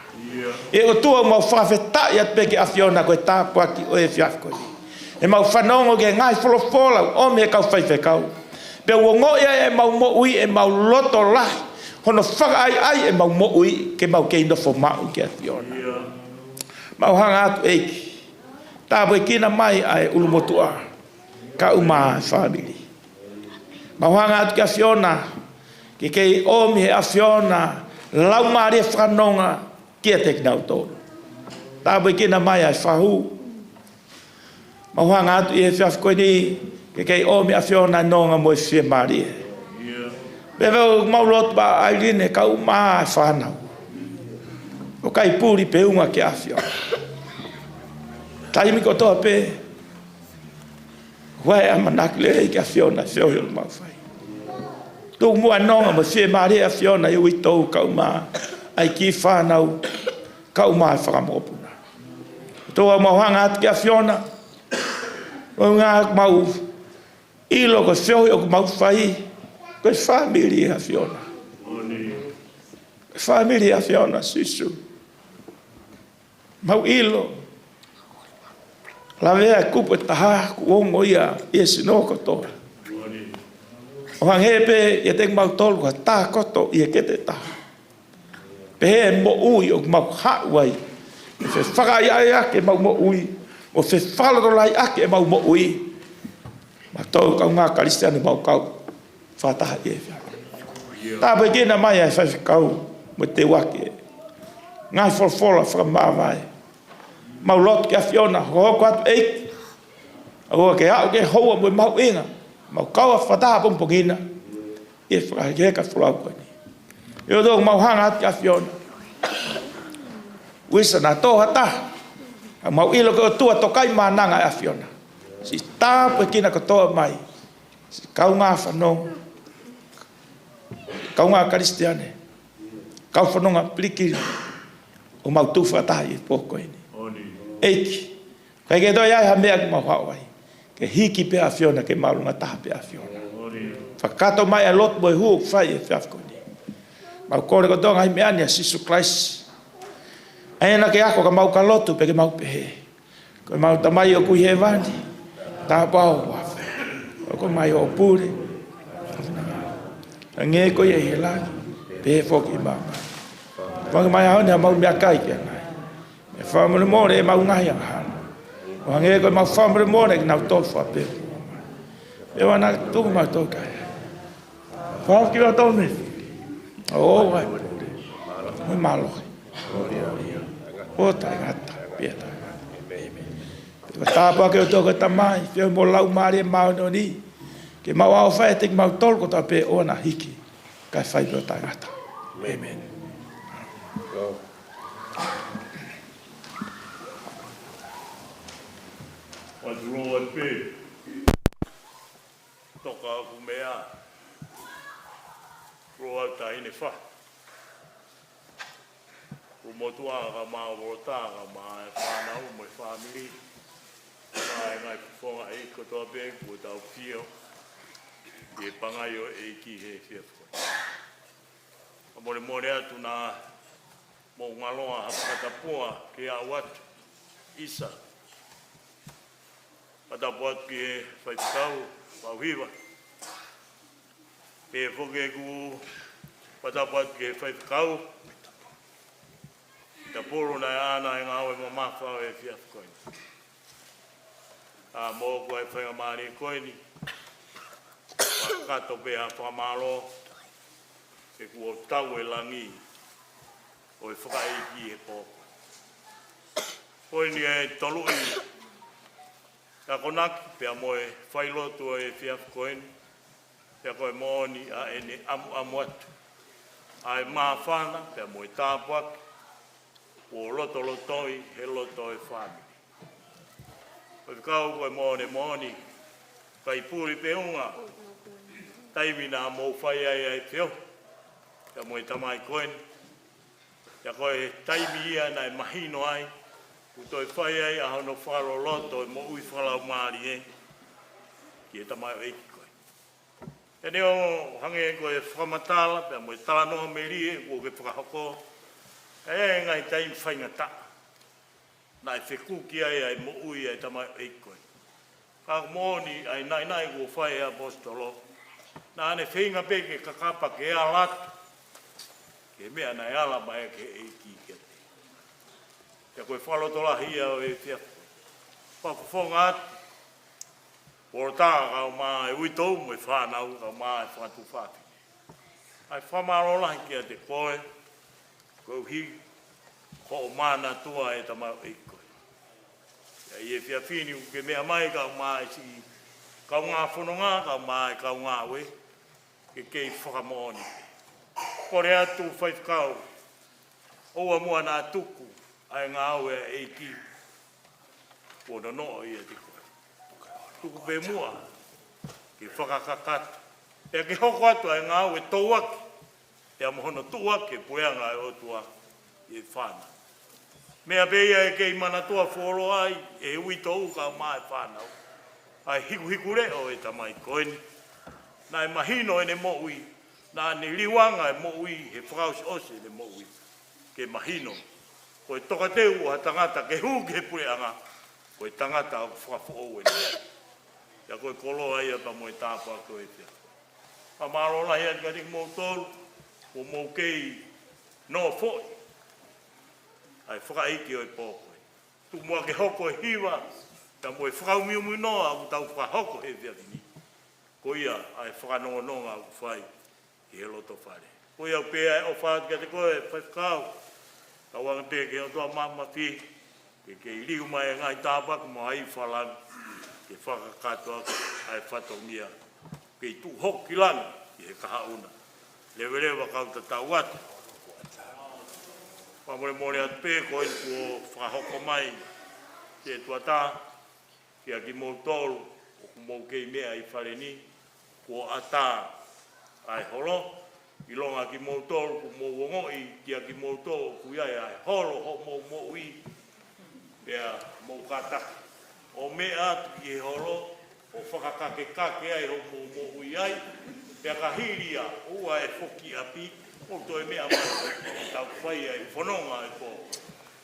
ʻE ʻOtua, mau fakafetaʻi atu pē ki he ʻAfiona ko e tāpuaki ʻo e efiafi ko eni. ʻEmau fanongo ki he ngaahi folofola ʻoku ʻomi ʻe he kau faifekau. Pea ʻoku ongoʻi ai ʻemau moʻui, ʻemau loto lahi, hono fakaʻaiʻai ʻemau moʻui, ke mau kei nofo maʻu ki he ʻAfiona. Mau hanga atu ʻEiki, tāpuekina mai ʻa e ʻulumotuʻa, kae ʻumaʻā e fāmili. Mau hanga atu ki he ʻAfiona, ke kei ʻomi ʻe he ʻAfiona laumālie fakanonga kiate kinautolu. Tāpuekina mai ʻa e fahu. Mau hanga atu ʻi he efiafi ko eni, ke kei ʻomi ʻe he ʻAfiona e nonga mo e fiemālie. Pea ʻoku mau lotu maʻa ʻAiline kae ʻumaʻā e fānau, ʻoku ʻikai puli pe unga ki he ʻAfiona. Taimi kotoa pē, ʻoku ʻi ai e ʻamanaki lelei ki he ʻAfiona, feohi ʻoku mau fai. Tuku muʻa e nonga mo e fiemālie ʻa e ʻAfiona ʻi he uitou kae ʻumaʻā ʻa e kiʻi fānau, kae ʻumaʻā e fanga mokopuna. ʻOtua, mau hanga atu ki he ʻAfiona, ʻoku mau ʻilo ko e feohi ʻoku mau fai, ko e fāmili ʻa e ʻAfiona. Ko e fāmili ʻa e ʻAfiona, Sīsū. Mau ʻilo, lavea e kupu ʻe taha, kuo ongo ia ʻi he sino kotoa. ʻO hangē pē ʻiate kimautolu ko ha tā koto ʻi he kete ʻe taha. Pehē e moʻui ʻoku mau haʻu ai, ʻo fefakaʻaiʻaiʻaki ʻemau moʻui, ʻo fefakalotolahiʻaki ʻemau moʻui. Mautolu kaungā Kalisitiane mau kau fakataha ʻi he efiafi. Tāpuekina mai ʻa e faifekau mo e teuaki e ngaahi folofola fakamāvae. Mau lotu ki he ʻAfiona, hokohoko atu ʻEiki, ʻoua ke aʻu ki he houa mo e mahuʻinga, mau kau fakataha pongipongi na ʻi he fakahekeheka folau ko eni. ʻE ʻOtua, mau hanga atu ki he ʻAfiona. Uisa na to hata. Mau ʻilo ko e ʻOtua tokaʻi mānanga ʻa e ʻAfiona. Siʻi tāpuekina kotoa mai siʻi kaungā fanongo, kaungā Kalisitiane, kau fanongo pilikili ʻoku mau tuʻu fakataha ʻi he pō ko eni. ʻEiki, ʻikai ke toe ʻi ai ha meʻa ke mau haʻu ai, ke hiki pē ʻa e ʻAfiona, ke māʻolunga taha pē ʻa e ʻAfiona. Fakakakato mai ʻa e lotu mo e hū ʻoku fai he efiafi ko eni. Mau kole kotoa ngaahi meʻa ni ʻia Sīsū Kalaisi. ʻA ia naʻa ke ako ka mau ka lotu pea ke mau pehē: Ko ʻemau Tamai ʻoku ʻi hēvani, tāpuhā ho huafa. Hoko mai hoʻo pule, hangē ko ia ʻi he langi, pehē foki ʻi māmani. Tuku mai he ʻaho ni haʻamau meʻakai ki ʻanai. Mo fakamolemole ʻemau ngaahi angahala, ʻo hangē ko ʻemau fakamolemole ʻa kinautolu fakapeʻuhi mai. Pea ʻoua naʻa tuku kimautolu ki he ʻahiʻahi. Fakahaofi kimautolu mei he fili, ʻo ʻoua ʻe pule, mo e mālohi, ʻo taʻengata pea taʻengata. ʻĒmeni. Pea ko e tāpuaki ʻa e ʻOtua ko e Tamai, feohi mo e Laumālie Māʻoniʻoni, ke mau ʻofa ʻiate kimautolu kotoa pē, ʻoua naʻa hiki, kae fai pē ʻo taʻengata. ʻĒmeni. Ua tulou atu pē. Toka aku meʻa. Tulou atu Taʻahine Fahu. Ulumotuʻa kae ʻumaʻā Volota, kae ʻumaʻā e fānau mo e fāmili. Kae ʻumaʻā e ngaahi fofonga ʻEiki kotoa pē kuo tau fio ʻi he pangai ʻo e ʻEiki he efiafi ko eni. Fakamolemole atu naʻa mou ngaloa ha fakatapu ke aʻu atu. ʻIsa. Fakatapu atu ki he faifekau, Pauhiva. Pehē foki ʻeku fakatapu atu ki he faifekau Tapolo, naʻe ʻaʻana e ngāue mamafa ʻo e efiafi ko eni. ʻA, moʻoku ʻa e faingamālie ko eni, fakakakato pē ha fakamālō, he kuo tau e langi ʻo e fakaʻeiki he pō. Ko eni e toluʻi akonaki pea mo e failotu ʻo e efiafi ko eni, pea ko e moʻoni ʻa ʻene ʻamuʻamu atu ʻa e māfana pea mo e tāpuaki kuo lotolotoi he loto ʻo e fāmili. Faifekau, ko e moʻoni moʻoni, kai puli pē ʻunga taimi naʻa mou fai ai ʻa e feohi pea mo e tamai ko eni, pea ko e taimi ia naʻe mahino ai kuo toe fai ai ʻa hono fakaloloto e moʻui fakalaumālie ki he tamaioʻeiki ko eni. Pea neongo hangē ko e fakamatala pea mo e talanoa melie kuo ke fakahoko, ʻe ʻi ai e ngaahi taimi faingataʻa naʻe fekuki ai ʻa e moʻui ʻa e tamaioʻeiki ko eni. Ka ko e moʻoni ʻa e naʻinaʻi kuo fai ʻe he ʻaposetolo, naʻa ne feinga pē ke kakapa ke ala atu ki he meʻa naʻe ala mai ki he ʻEiki kiate ia. Pea ko e fakalotolahi ia ʻo e efiafi. Fakafofonga atu, Walter, kae ʻumaʻā e uitou mo e fānau, kae ʻumaʻā e fakatuʻi fafine, ʻa e fakamālō lahi kiate koe koeʻuhi ko hoʻo manatua e tamaioʻeiki ko eni. Pea ʻi he efiafi ni ʻoku ke meʻa mai kae ʻumaʻā e siʻi kaungā fononga, kae ʻumaʻā e kaungāue, ke kei fakamoʻoni pē. Kole atu, Faifekau, ʻoua muʻa naʻa tuku ʻa e ngāue ʻa e ʻEiki kuo nonoʻo ʻiate koe. Tuku pē muʻa ke fakakakato, pea ke hoko atu ʻa e ngāue touaki pea mo hono tuʻuaki e puleʻanga ʻo e ʻOtua ʻi he fānau. Meʻa pē ia ʻe kei manatua fuoloa ai ʻe he uitou kae ʻumaʻā e fānau ʻa e hikuhikuleʻo ʻo e tamai ko eni. Naʻe mahino ʻene moʻui, naʻa ne liuanga e moʻui he fakaʻosiʻosi ʻene moʻui, ke mahino ko e tokateu ʻo ha tangata ke hū ki he puleʻanga, ko e tangata ʻoku fakafoʻou ʻene moʻui. Pea ko e koloa ia pea mo e tāpuaki ʻo e efiafi. Fakamālō lahi atu kiate kimoutolu kuo mou kei nofoʻi ʻa e fakaʻeiki ʻo e pō ko eni. Tuku muʻa ke hoko e hiva pea mo e fakaumiumi noa ʻoku tau fakahoko he efiafi ni. Ko ia ʻa e fakanonganonga ʻoku fai ʻi he loto fale. Ko ia ʻoku pehē ʻa e ʻofa atu kiate koe, Faifekau, tauange pē ki he ʻOtua Māfimafi ke kei liu mai e ngaahi tāpuaki mo e ngaahi fālangi ke fakakakato atu ʻa e fatongia, kei tuʻu hoko ki langi ʻi he kahaʻu na. Leveleva kau tatau atu. Fakamolemole atu pē ko eni kuo fakahoko mai ki he tuʻa tā, kia kimoutolu ʻoku mou kei meʻa ʻi fale ni, kuo ʻatā ʻa e holo. ʻIlonga kimoutolu kuo mou ongoʻi kia kimoutolu ʻoku ʻi ai ʻa e holo hoʻomou moʻui, pea mou kātaki ʻo meʻa atu ki he holo ʻo fakakakekake ai hoʻomou moʻui ai, pea ka hili ia ʻoua ʻe foki ʻapi, mou toe meʻa mai, tau fai ai fononga e pō.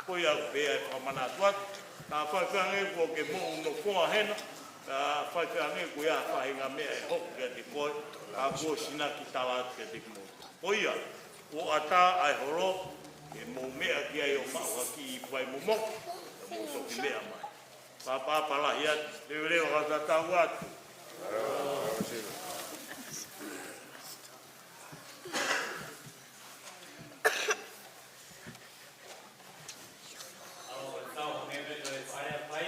Ko ia ʻoku pehē ʻa e fakamanatu atu. Naʻa faifai ange kuo ke moʻu nofoa hena, naʻa faifai ange kuo ʻi ai ha faʻahinga meʻa ʻe hoko kiate koe, ka kuo ʻosi naki tala atu kiate kimoutolu. Ko ia, kuo ʻatā ʻa e holo, ke mou meʻa ki ai ʻo maʻu ha kiʻi vai momoko, pea mou toki meʻa mai. Pāpāpā lahi atu, leveleva kau tatau atu. ʻAlu ʻo tau hangē pē ko e fale ʻa fai,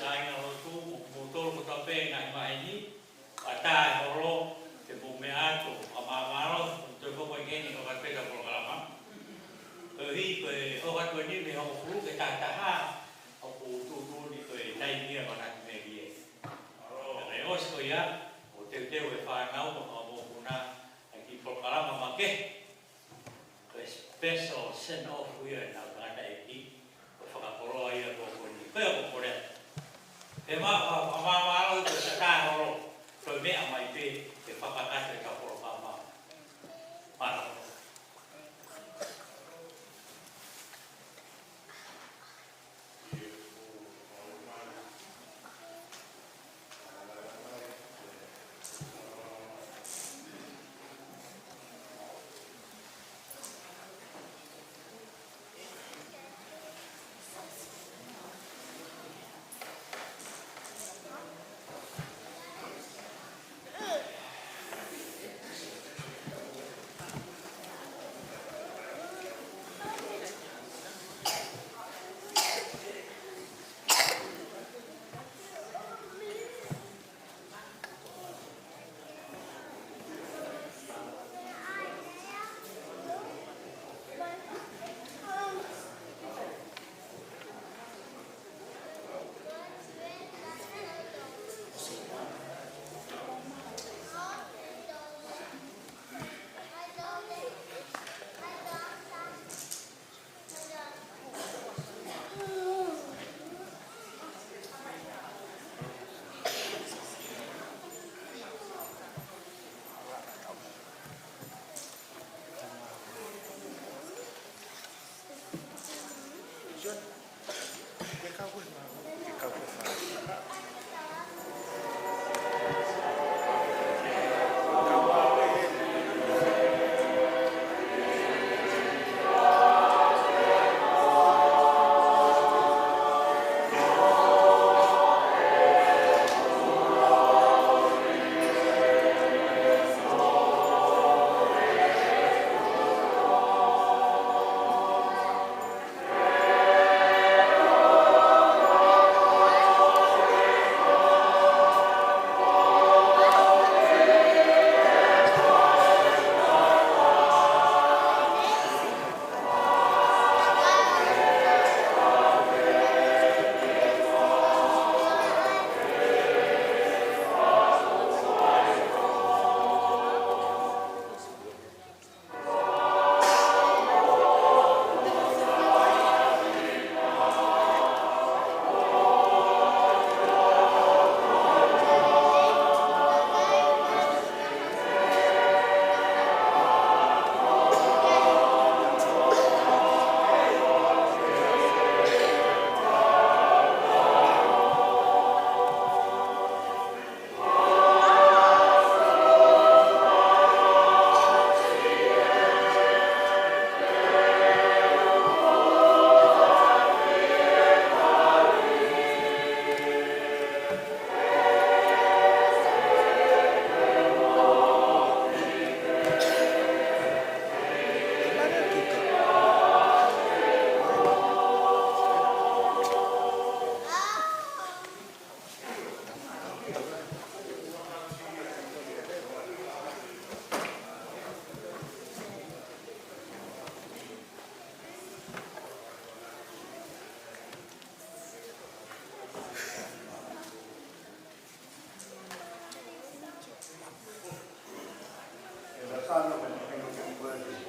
kāinga lotu, mo kimoutolu kotoa pē ngaahi maheni, ʻatā e holo, ke mou meʻa atu, ʻa māmālo, ʻo toe koko i keni, ʻo ka peka polokalama. Koeʻuhi, ko e hoka ko eni mei he hongofulu ki he taha taha, ʻoku tuʻutuʻuni ko e taimi ia ʻoku nau meʻa ki ai. Ka ʻosi ko ia, ʻo teuteu e fānau, mo e kau mokopuna, ʻa e kiʻi polokalama makehe. Ko e special send off ia ʻenau tangataʻeiki, ko e fakakoloa ia ko eni, ko ia ko Kolea. Ke ma, ma, ma, ma, ko e ʻatā e holo, ko e meʻa mai pē, ke fakakakato e kau polokalama. Mālō. Son of an Anglican clergyman.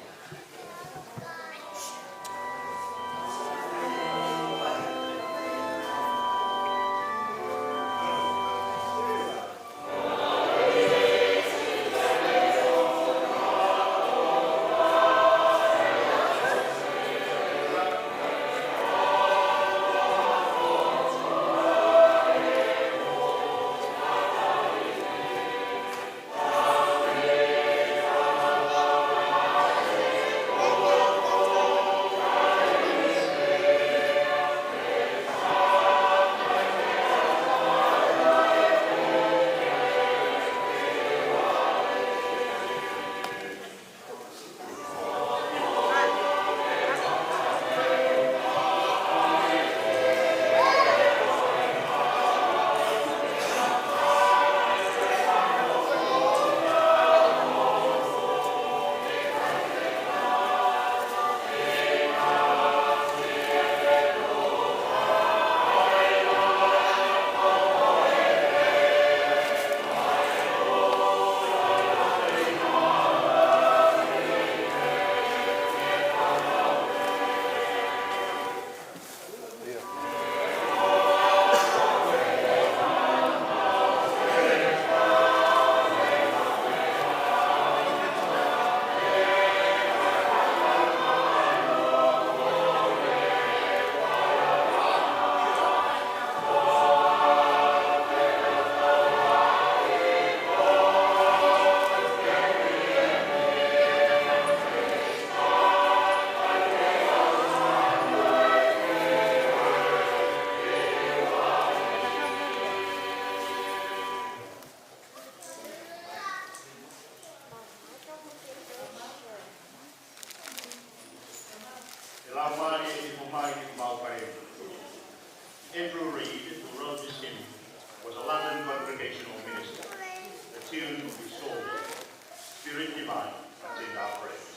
ʻE lau mai ʻe he Tamai ʻi homau fale. Andrew Reid, who wrote this hymn, was a London Congregational minister. The tune will be Psalm, Spirit Divine, attend our prayers.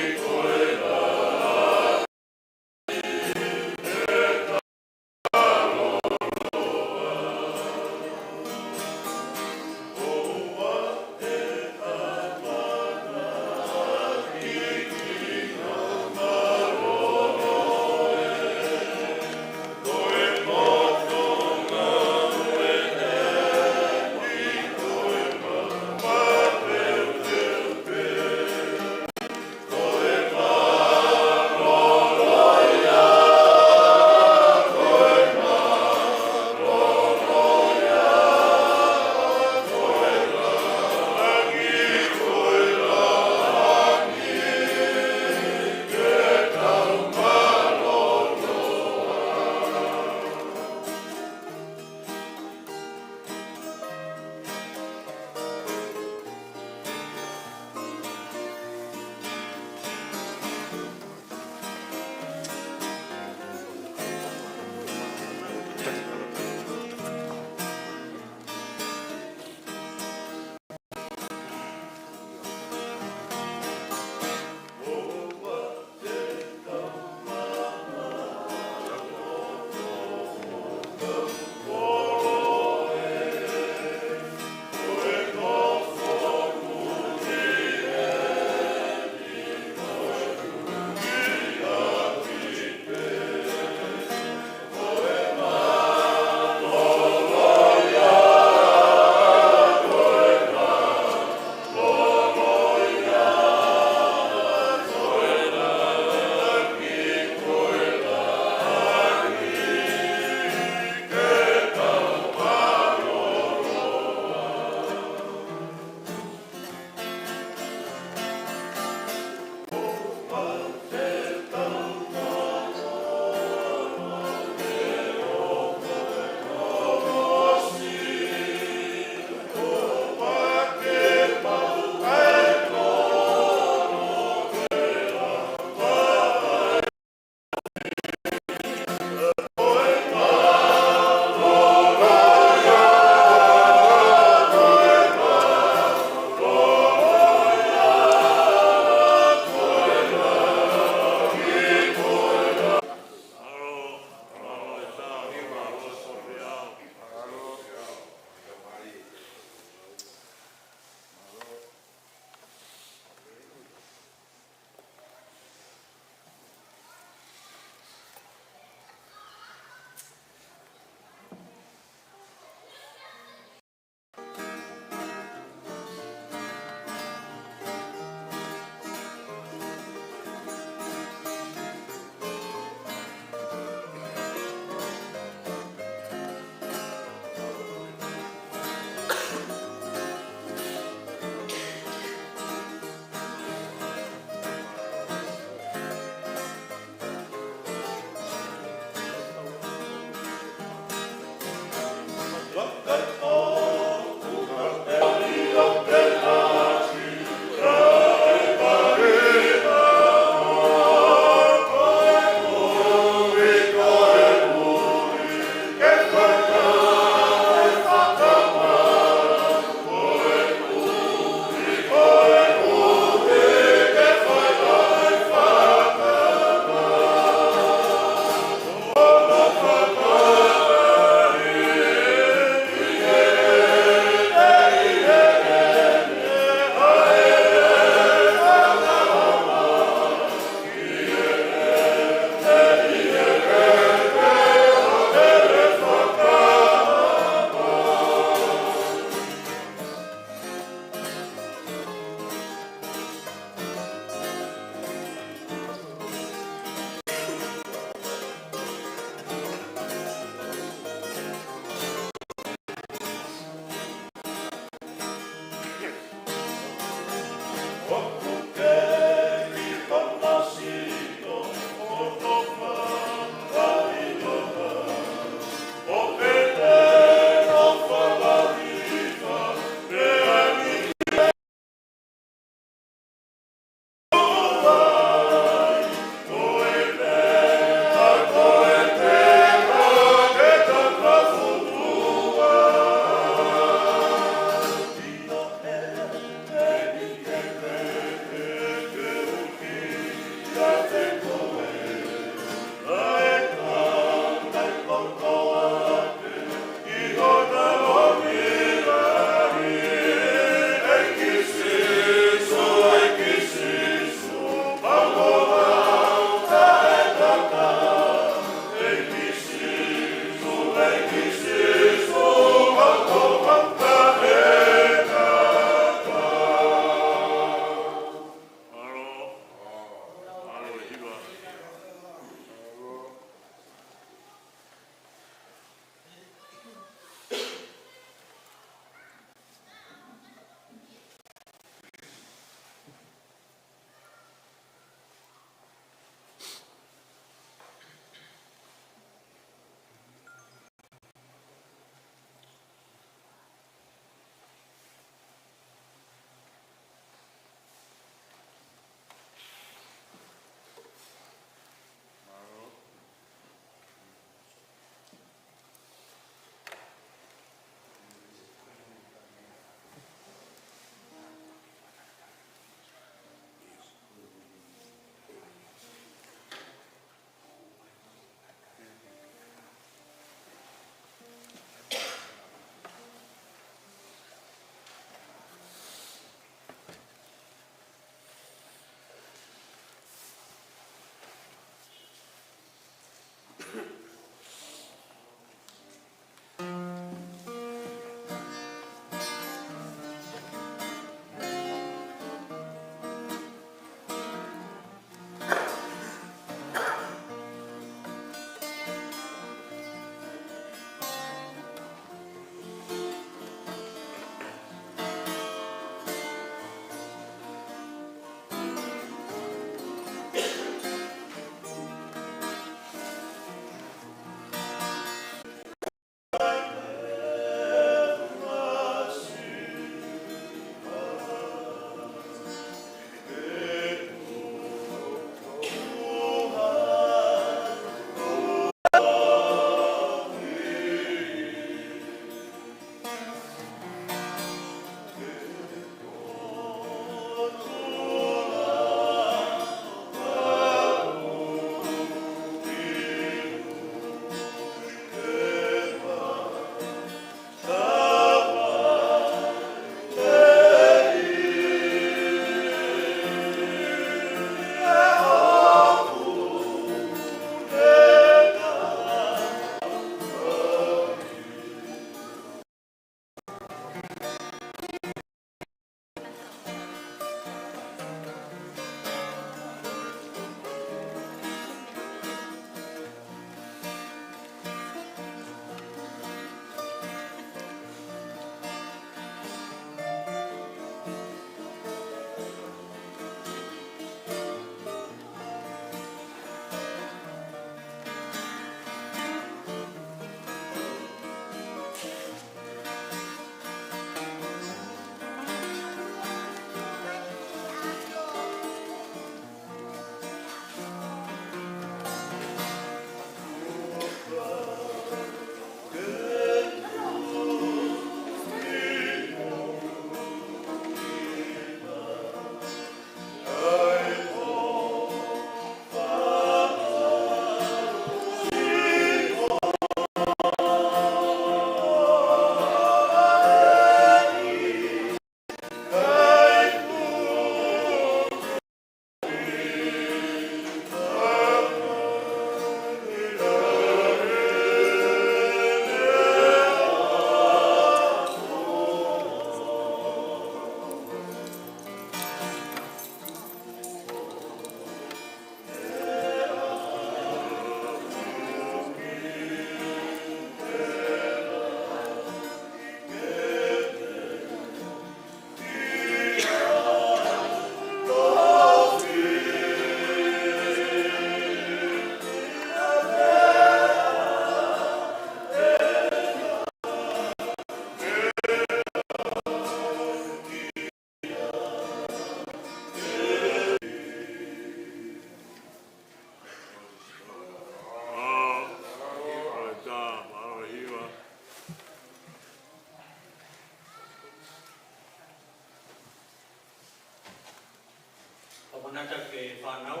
Nata ke fānau,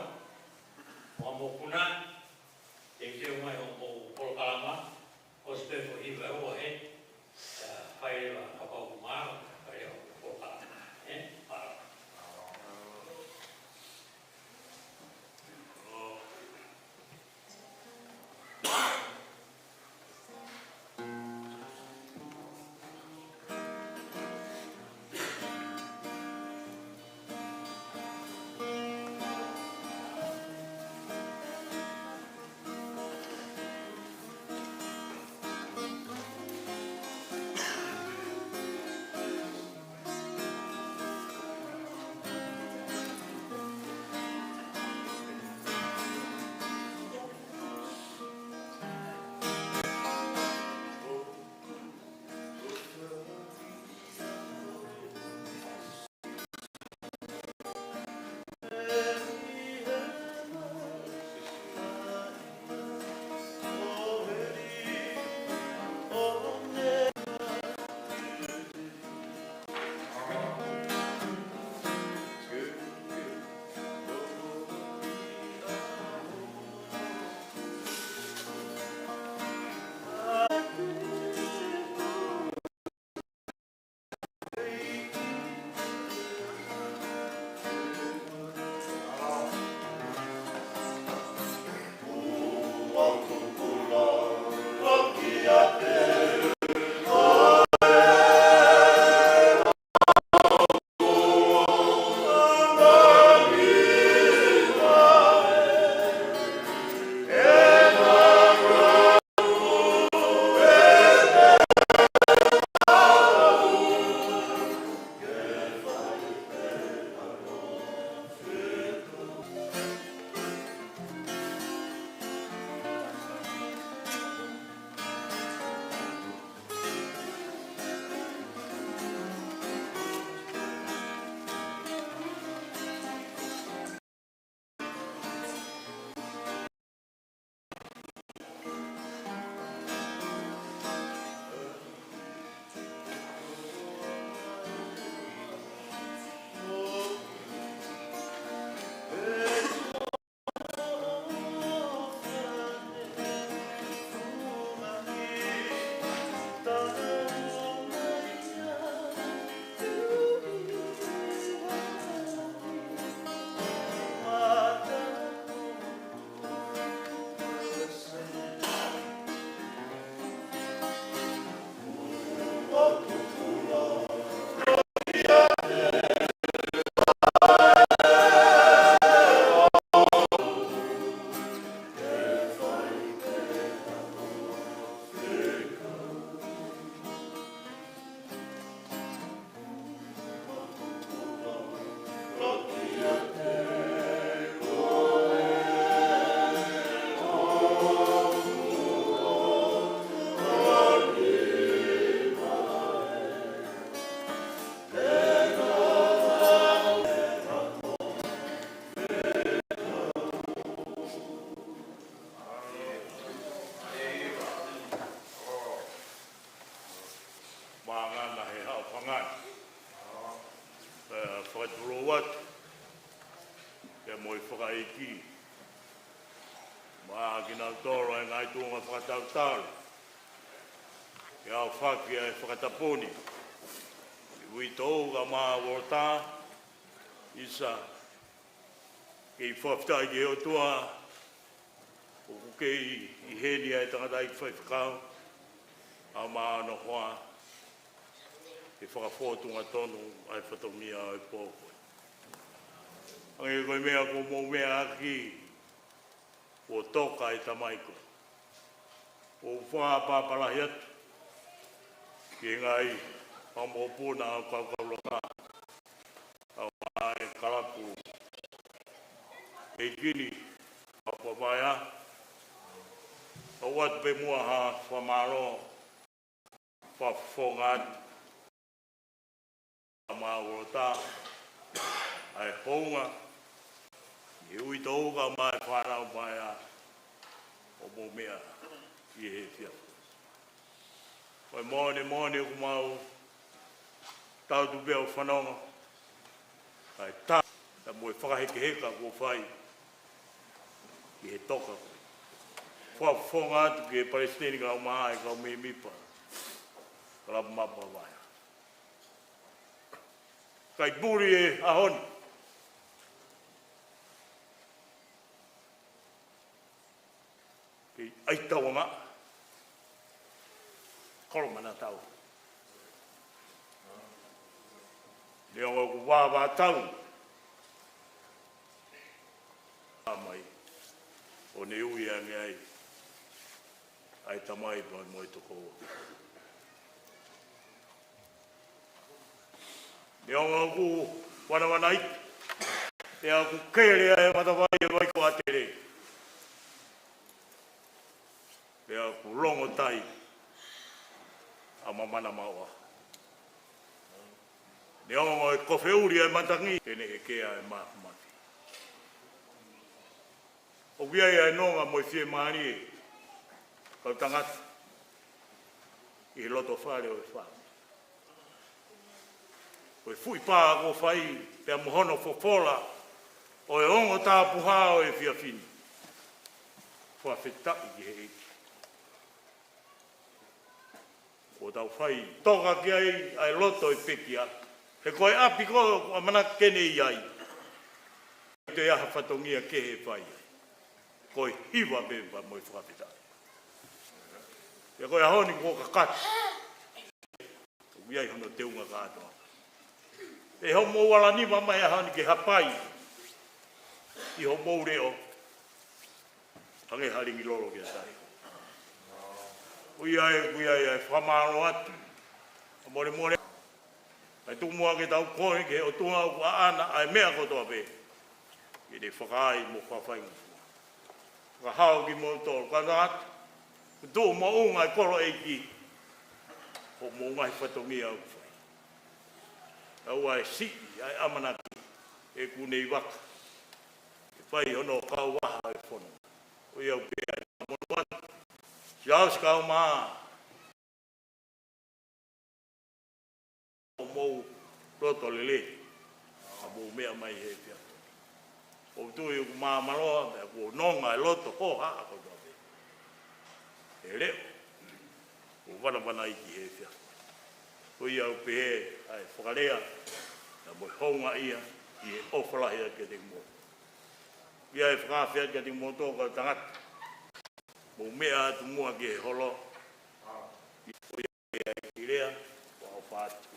ʻo mokuna, ke ke mai ʻo mo polokalama, ʻosi pē ko hiva ua he, ʻa, fai leva kapau ko mālō, fai leva polokalama, ē? Mālō. Māngana he haʻofanga ni. Pea fakatulou atu, pea mo e fakaʻeiki, maʻa kinautolu e ngaahi tuʻunga fakatautau, ke aofaki ʻa e fakatapu ni, ʻi he uitou ka ma volota, isa, kei fakafetaʻi ki he ʻOtua, ʻoku kei ʻi heni ʻa e tangataʻeiki faifekau, ʻa ma ʻono hoa, ke fakafōtunga tonu ʻa e fatongia ʻo e pō ko eni. Hangē ko e meʻa kuo mou meʻa ʻaki, kuo toka e tamai ko eni. ʻOku ou fakapapālangi atu ki he ngaahi fanga mokopuna ʻo Kaukaulaka, ʻa ma e kalapu ʻeiki ni, ʻa Papaiʻi, ʻoatu pē muʻa ha fakamālō, fakafofonga atu, ʻa ma volota, ʻa e hounga, ʻi he uitou ka ma e fānau Papaiʻi, ʻo mou meʻa ʻi he efiafi. Ko e moʻoni moʻoni ʻoku mau tautu pē ʻo fanongo, ʻa e ta, mo e fakahekeheka kuo fai ʻi he toka. Fakafofonga atu ki he Palesiteni Kalaumā, e kau mēmipa Kalapu Mapu Vahevahe. Kai puli e ʻaho ni. Kei ʻai tauanga. Kolomanatau. Neongo ʻeku vāvātau. ʻA mai. ʻO ne ui ange ai ʻa e tamai pea mo e tokoua. Neongo ʻeku vanavanaiki, pea ʻoku kele ʻa e matavai ʻa e vai ko ʻAtele. Pea ʻoku longo tai ʻa Mamana Maʻoa. Neongo e kofe ʻuli ʻa e matangi, ke ne ʻekea ʻa e mafimafi. ʻOku ʻi ai ʻa e nonga mo e fiemālie ʻa e kau tangata ʻi he loto fale ʻo e fāmili. Ko e fuʻu pā kuo fai pea mo hono fofola ʻo e ongo tapuhā ʻo e efiafi ni. Fakafetaʻi ki he ʻEiki. Kuo tau fai toka ki ai ʻa e loto ʻo e pekia. He ko e ʻapi ko ē ʻoku ʻamanaki ke ne ʻi ai, ʻikai toe ʻi ai ha fatongia kehe ʻe fai ai. Ko e hiva pē pea mo e fakafetaʻi. Pea ko e ʻaho ni kuo kakata. ʻOku ʻi ai hono teunga kātoa. ʻE hoʻomou ala nima mai ʻaho ni ke hapai ʻi hoʻomou leʻo. Hangē ha lingi lolo ki ha tahi. ʻOku ʻi ai, ʻoku ʻi ai ʻa e fakamālō atu. ʻA molemole. ʻA e tuku muʻa ke tau kole ki he ʻOtua ʻoku ʻaʻana ʻa e meʻa kotoa pē. Ke ne fakaai mo fakafaingofua. Fakahā kimoutolu, kau tangata, kuo tuʻu moʻunga e kolo ʻeiki. Ko hoʻomou ngaahi fatongia ʻoku fai. Kae ʻoua ʻe siʻi ʻa e ʻamanaki ʻe kuo ne ʻi vaka. ʻE fai hono kauvaha e fono. ʻOiauē pē ʻa e mono atu. Siaosi Kalaumā. Hoʻomou loto lelei. ʻA mou meʻa mai he efiafi. ʻOku ou tui ʻoku māmāloa, pea kuo nonga e loto hohaʻa kotoa pē. ʻE leʻo. ʻOku ou vanavanaiki he efiafi. Ko ia ʻoku pehē ʻa e fakalea, pea mo e houngaʻia, ʻi he ʻofa lahi atu kiate kimoutolu. ʻI ai e fakaafe atu kiate kimoutolu kau tangata. Mou meʻa atu muʻa ki he holo. ʻI ai e kiʻi lea, ʻofa atu.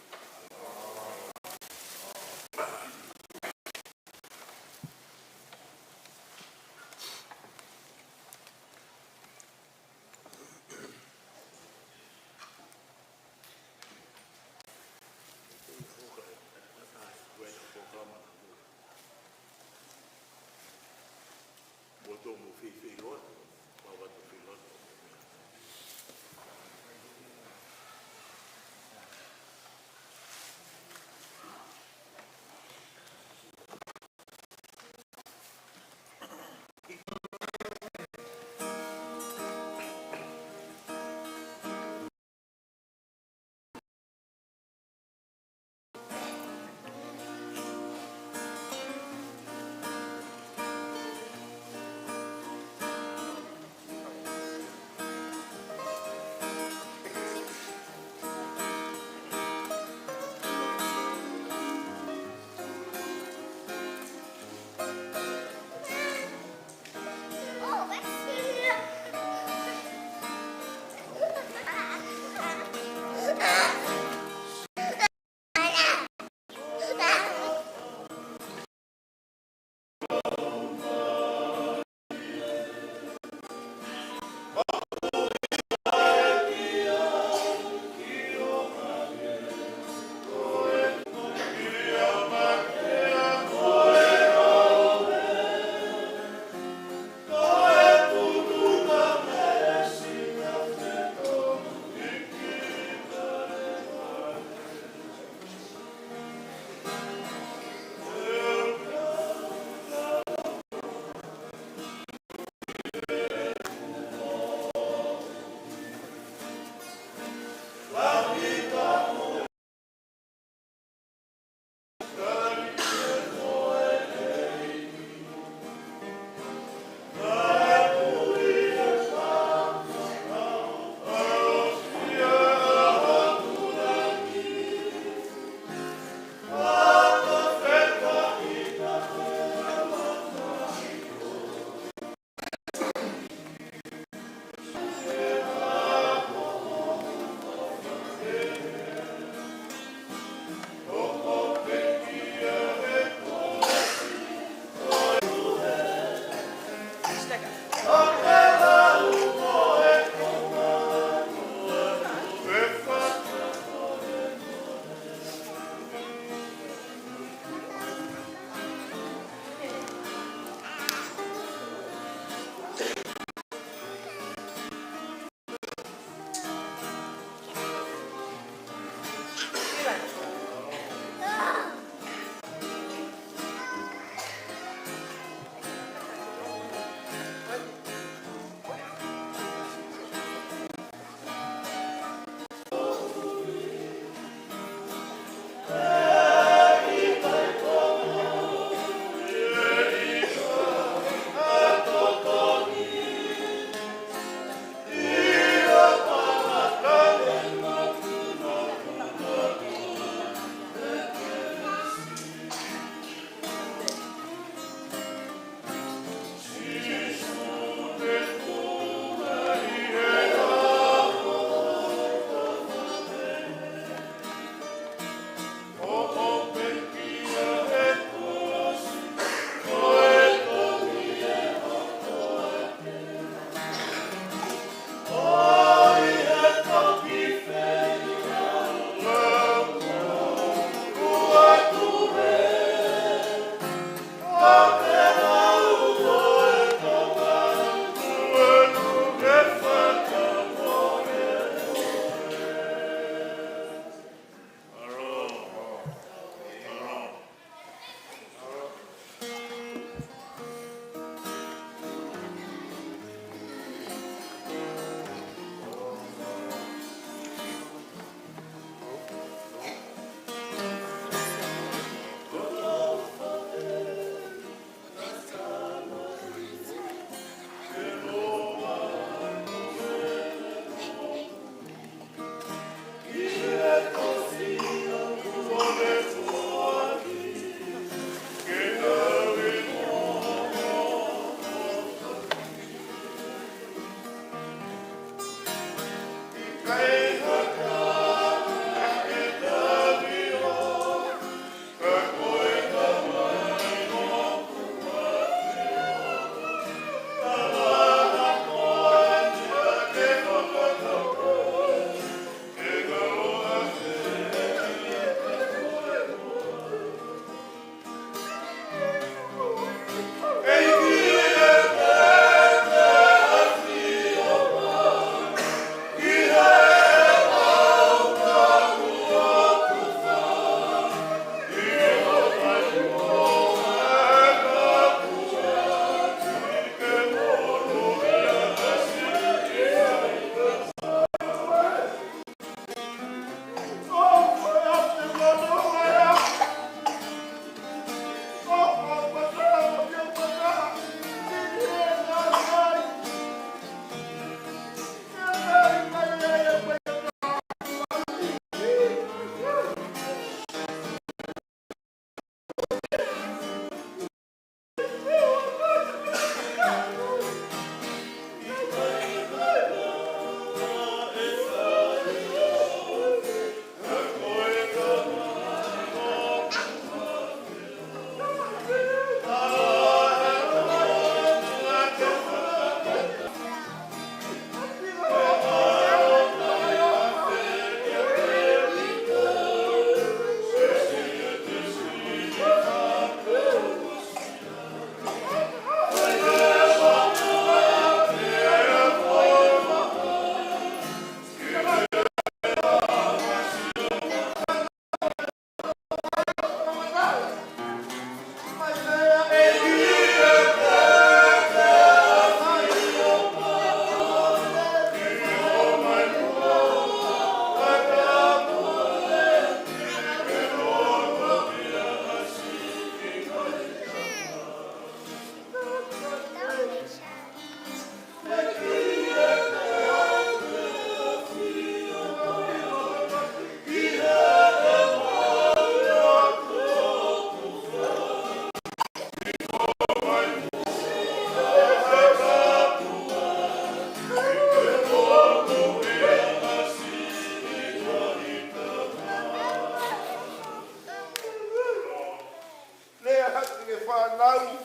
ke fānau.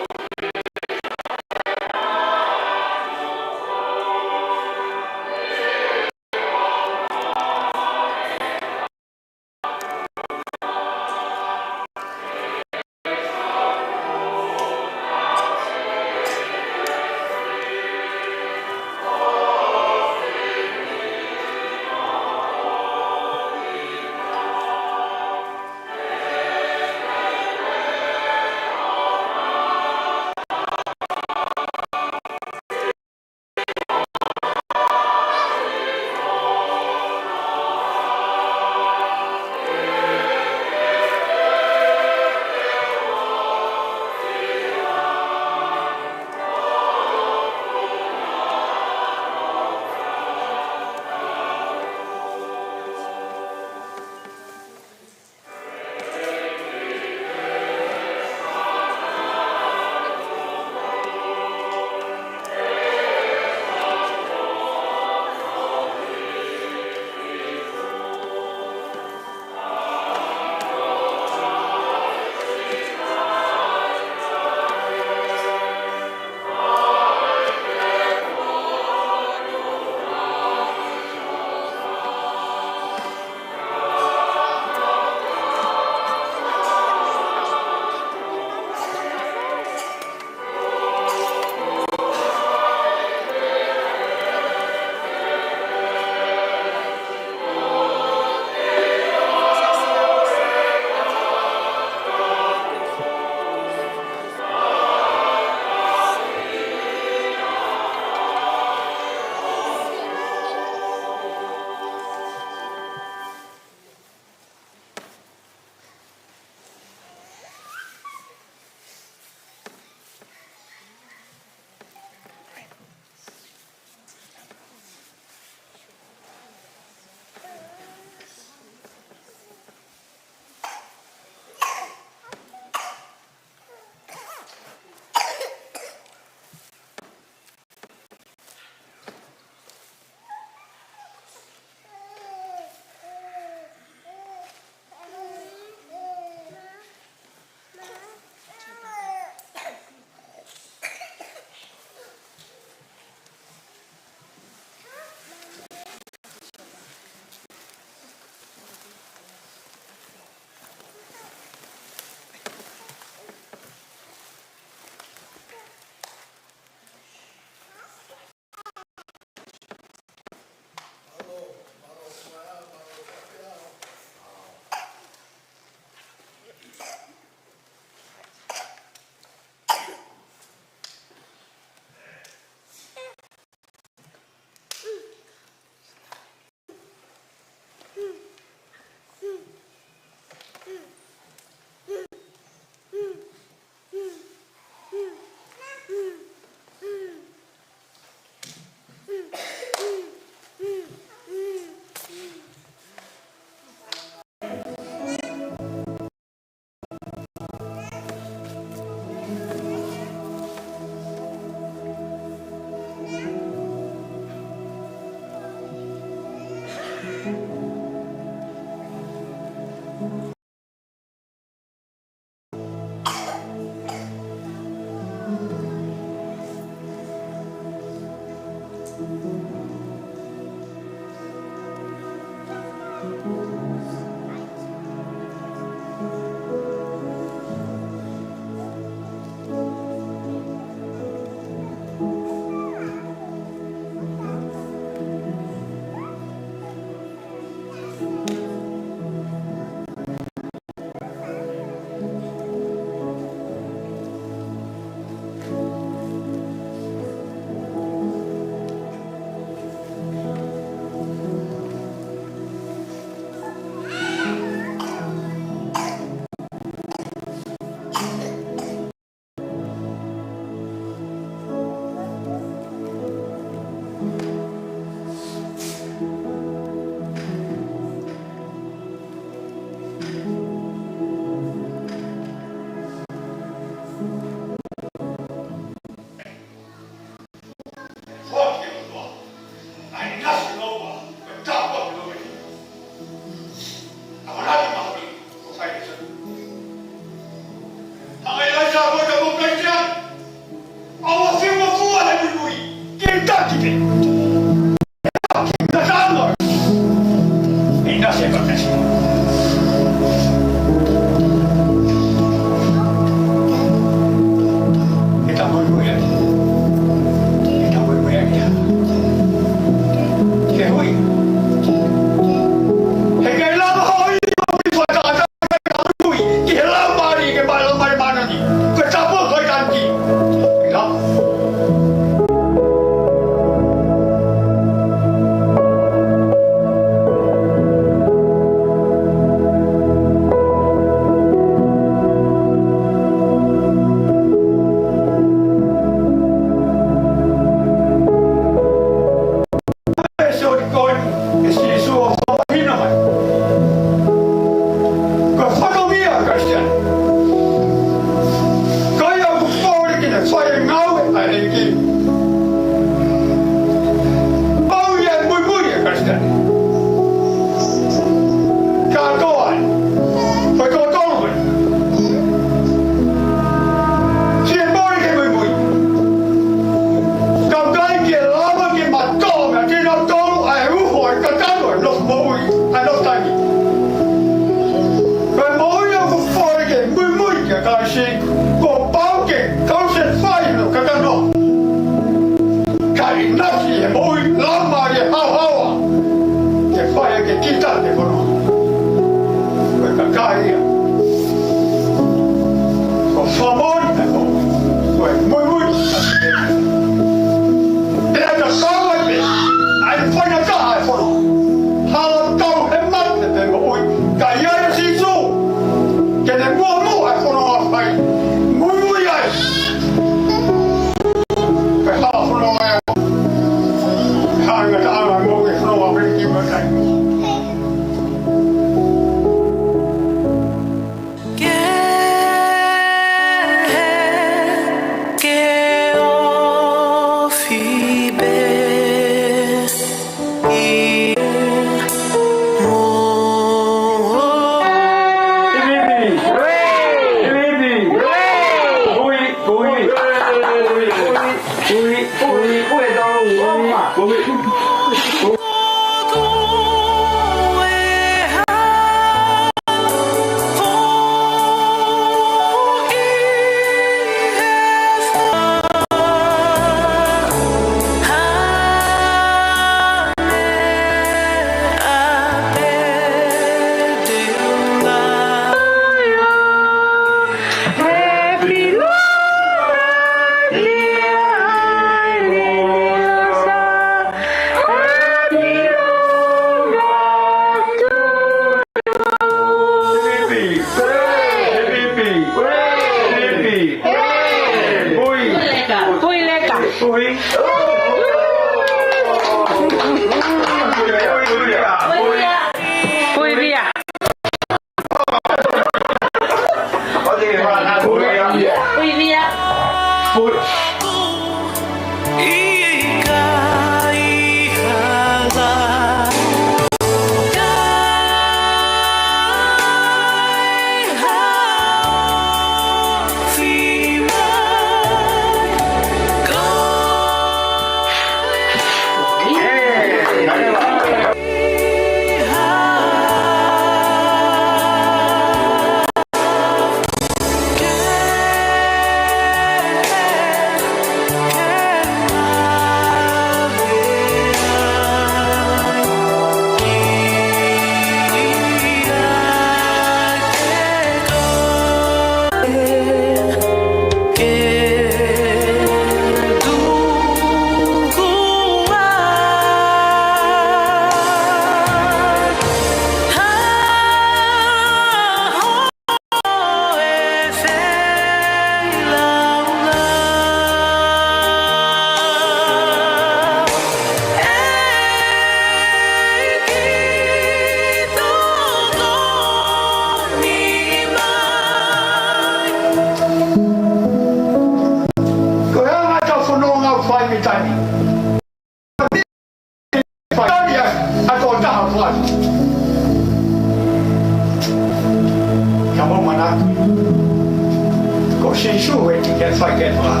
fai ke fai.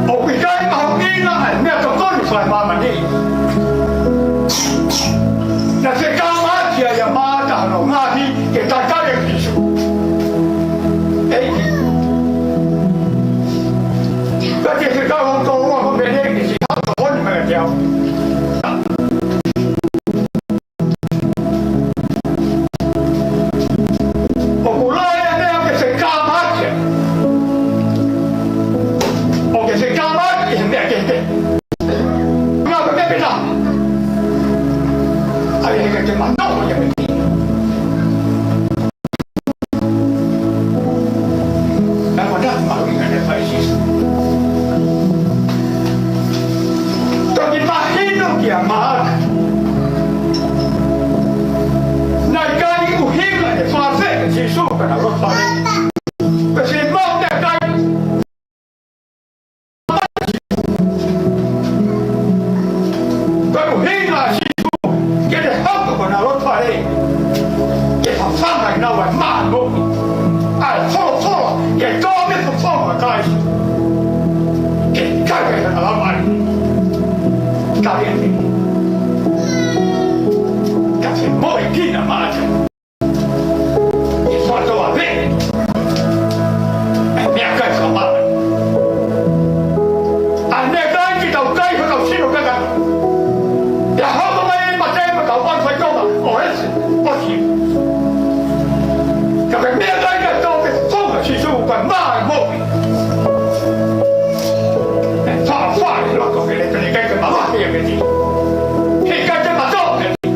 ʻOku ʻikai mahuʻinga ʻa e meʻatokoni fai māmani. Naʻe fekau mai ʻa Maʻata ʻi hono ngaohi ke tatali kia Sīsū. ʻEiki. Ka te fekau hoʻo toʻua ko Mele ke siʻi haʻu ʻo tokoni mai kiate au. ʻOku lahi e meʻa ke fekau mai. ʻOku fekau mai he meʻa kehekehe. Ngā pē pē na. ʻAi he ke te manako ia me. Naʻe ʻikai ke mahuʻinga ʻene fai Sīsū. Toki mahino kia Maʻata. Naʻe ʻikai ʻuhinga ʻene fakaafeʻi Sīsū ke na loto fale. Pea se mau te kai. Ko e ʻuhinga ʻa Sīsū ke ne hoko ko ʻena loto fale, ke fafanga ʻi naua ʻa e moʻui, ʻa e folofola, ke tō mei he fofonga ʻo Kalaisi, ke kai ʻa e lava ai. Ka ʻi ai, ka ke moʻui kina Maʻata. ʻI he faʻitoa veʻe. ʻE meʻakai fakamālō. ʻA e meʻakai ke tau kai hotau sino kakano. ʻE hoko mai e mate mo tau ʻalu fai tonga ʻo ese ʻo si. Ka ko e meʻakai ke tau pe fonga Sīsū kae maʻu e moʻui. ʻE faʻa fale loto ke le pene kai ke mamahi e meni. He kai ke mato e meni.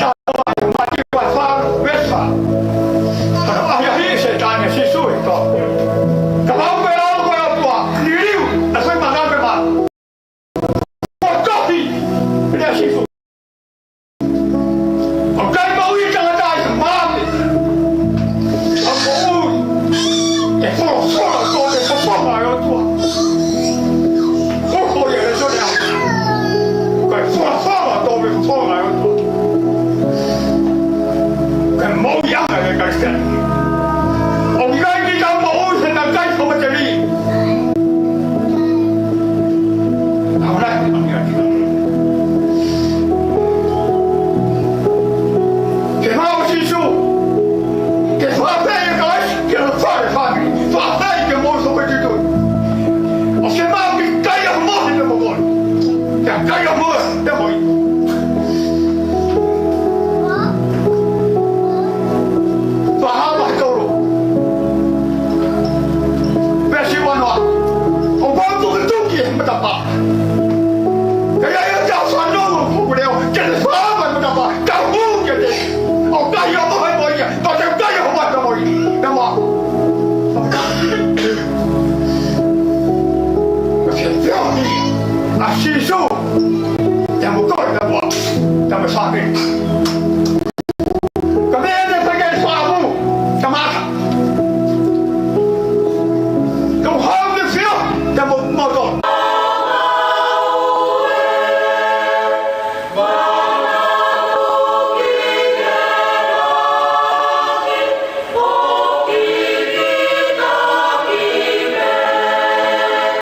Tau ai Mātiu vahe fā, veesi fā. Ka ʻahiʻahiʻi ʻe Sētane ʻa Sīsū ʻi he tō. Kapau ko e ʻAlo ko e ʻOtua, liliu ʻa e foʻi maka pē mā. Kuo tohi, lea ʻa Sīsū. ʻOku ʻikai moʻui ʻa e tangata ʻi he mā pē. Ka ko e moʻui ʻi he folofola ʻoku tō mei he fofonga ʻo e ʻOtua. Ko e foʻi lēsoni ʻaho. Ko e folofola ʻoku tō mei he fofonga ʻo e ʻOtua. Ko e moʻuiʻanga ʻo e Kalisitiane. ʻOku ʻikai ke tau moʻui he ngaahi kai fakamateliʻi. Ke maʻu Sīsū, ke fakaafeʻi ʻe Kalaisi, ke lava fale fāmili, fakaafeʻi ke moʻui sope tutui. ʻO ke maʻu ke kai ʻa e moʻui he moʻui. Ke kai ʻa e moʻui he moʻui. Fakahā vahe tolu. Veesi uanoa. ʻOku ou tukituki he matapā. Ka ʻi ai ha taha ʻoku fanongo ki hoku leʻo, ke ne fakahā mai e matapā, kae hū kiate au. ʻO kai ʻa e moʻui mo ia, pea te u kai ʻa hoku moʻui mo ia. Pea mo au. Ka ke feohi ʻa Sīsū.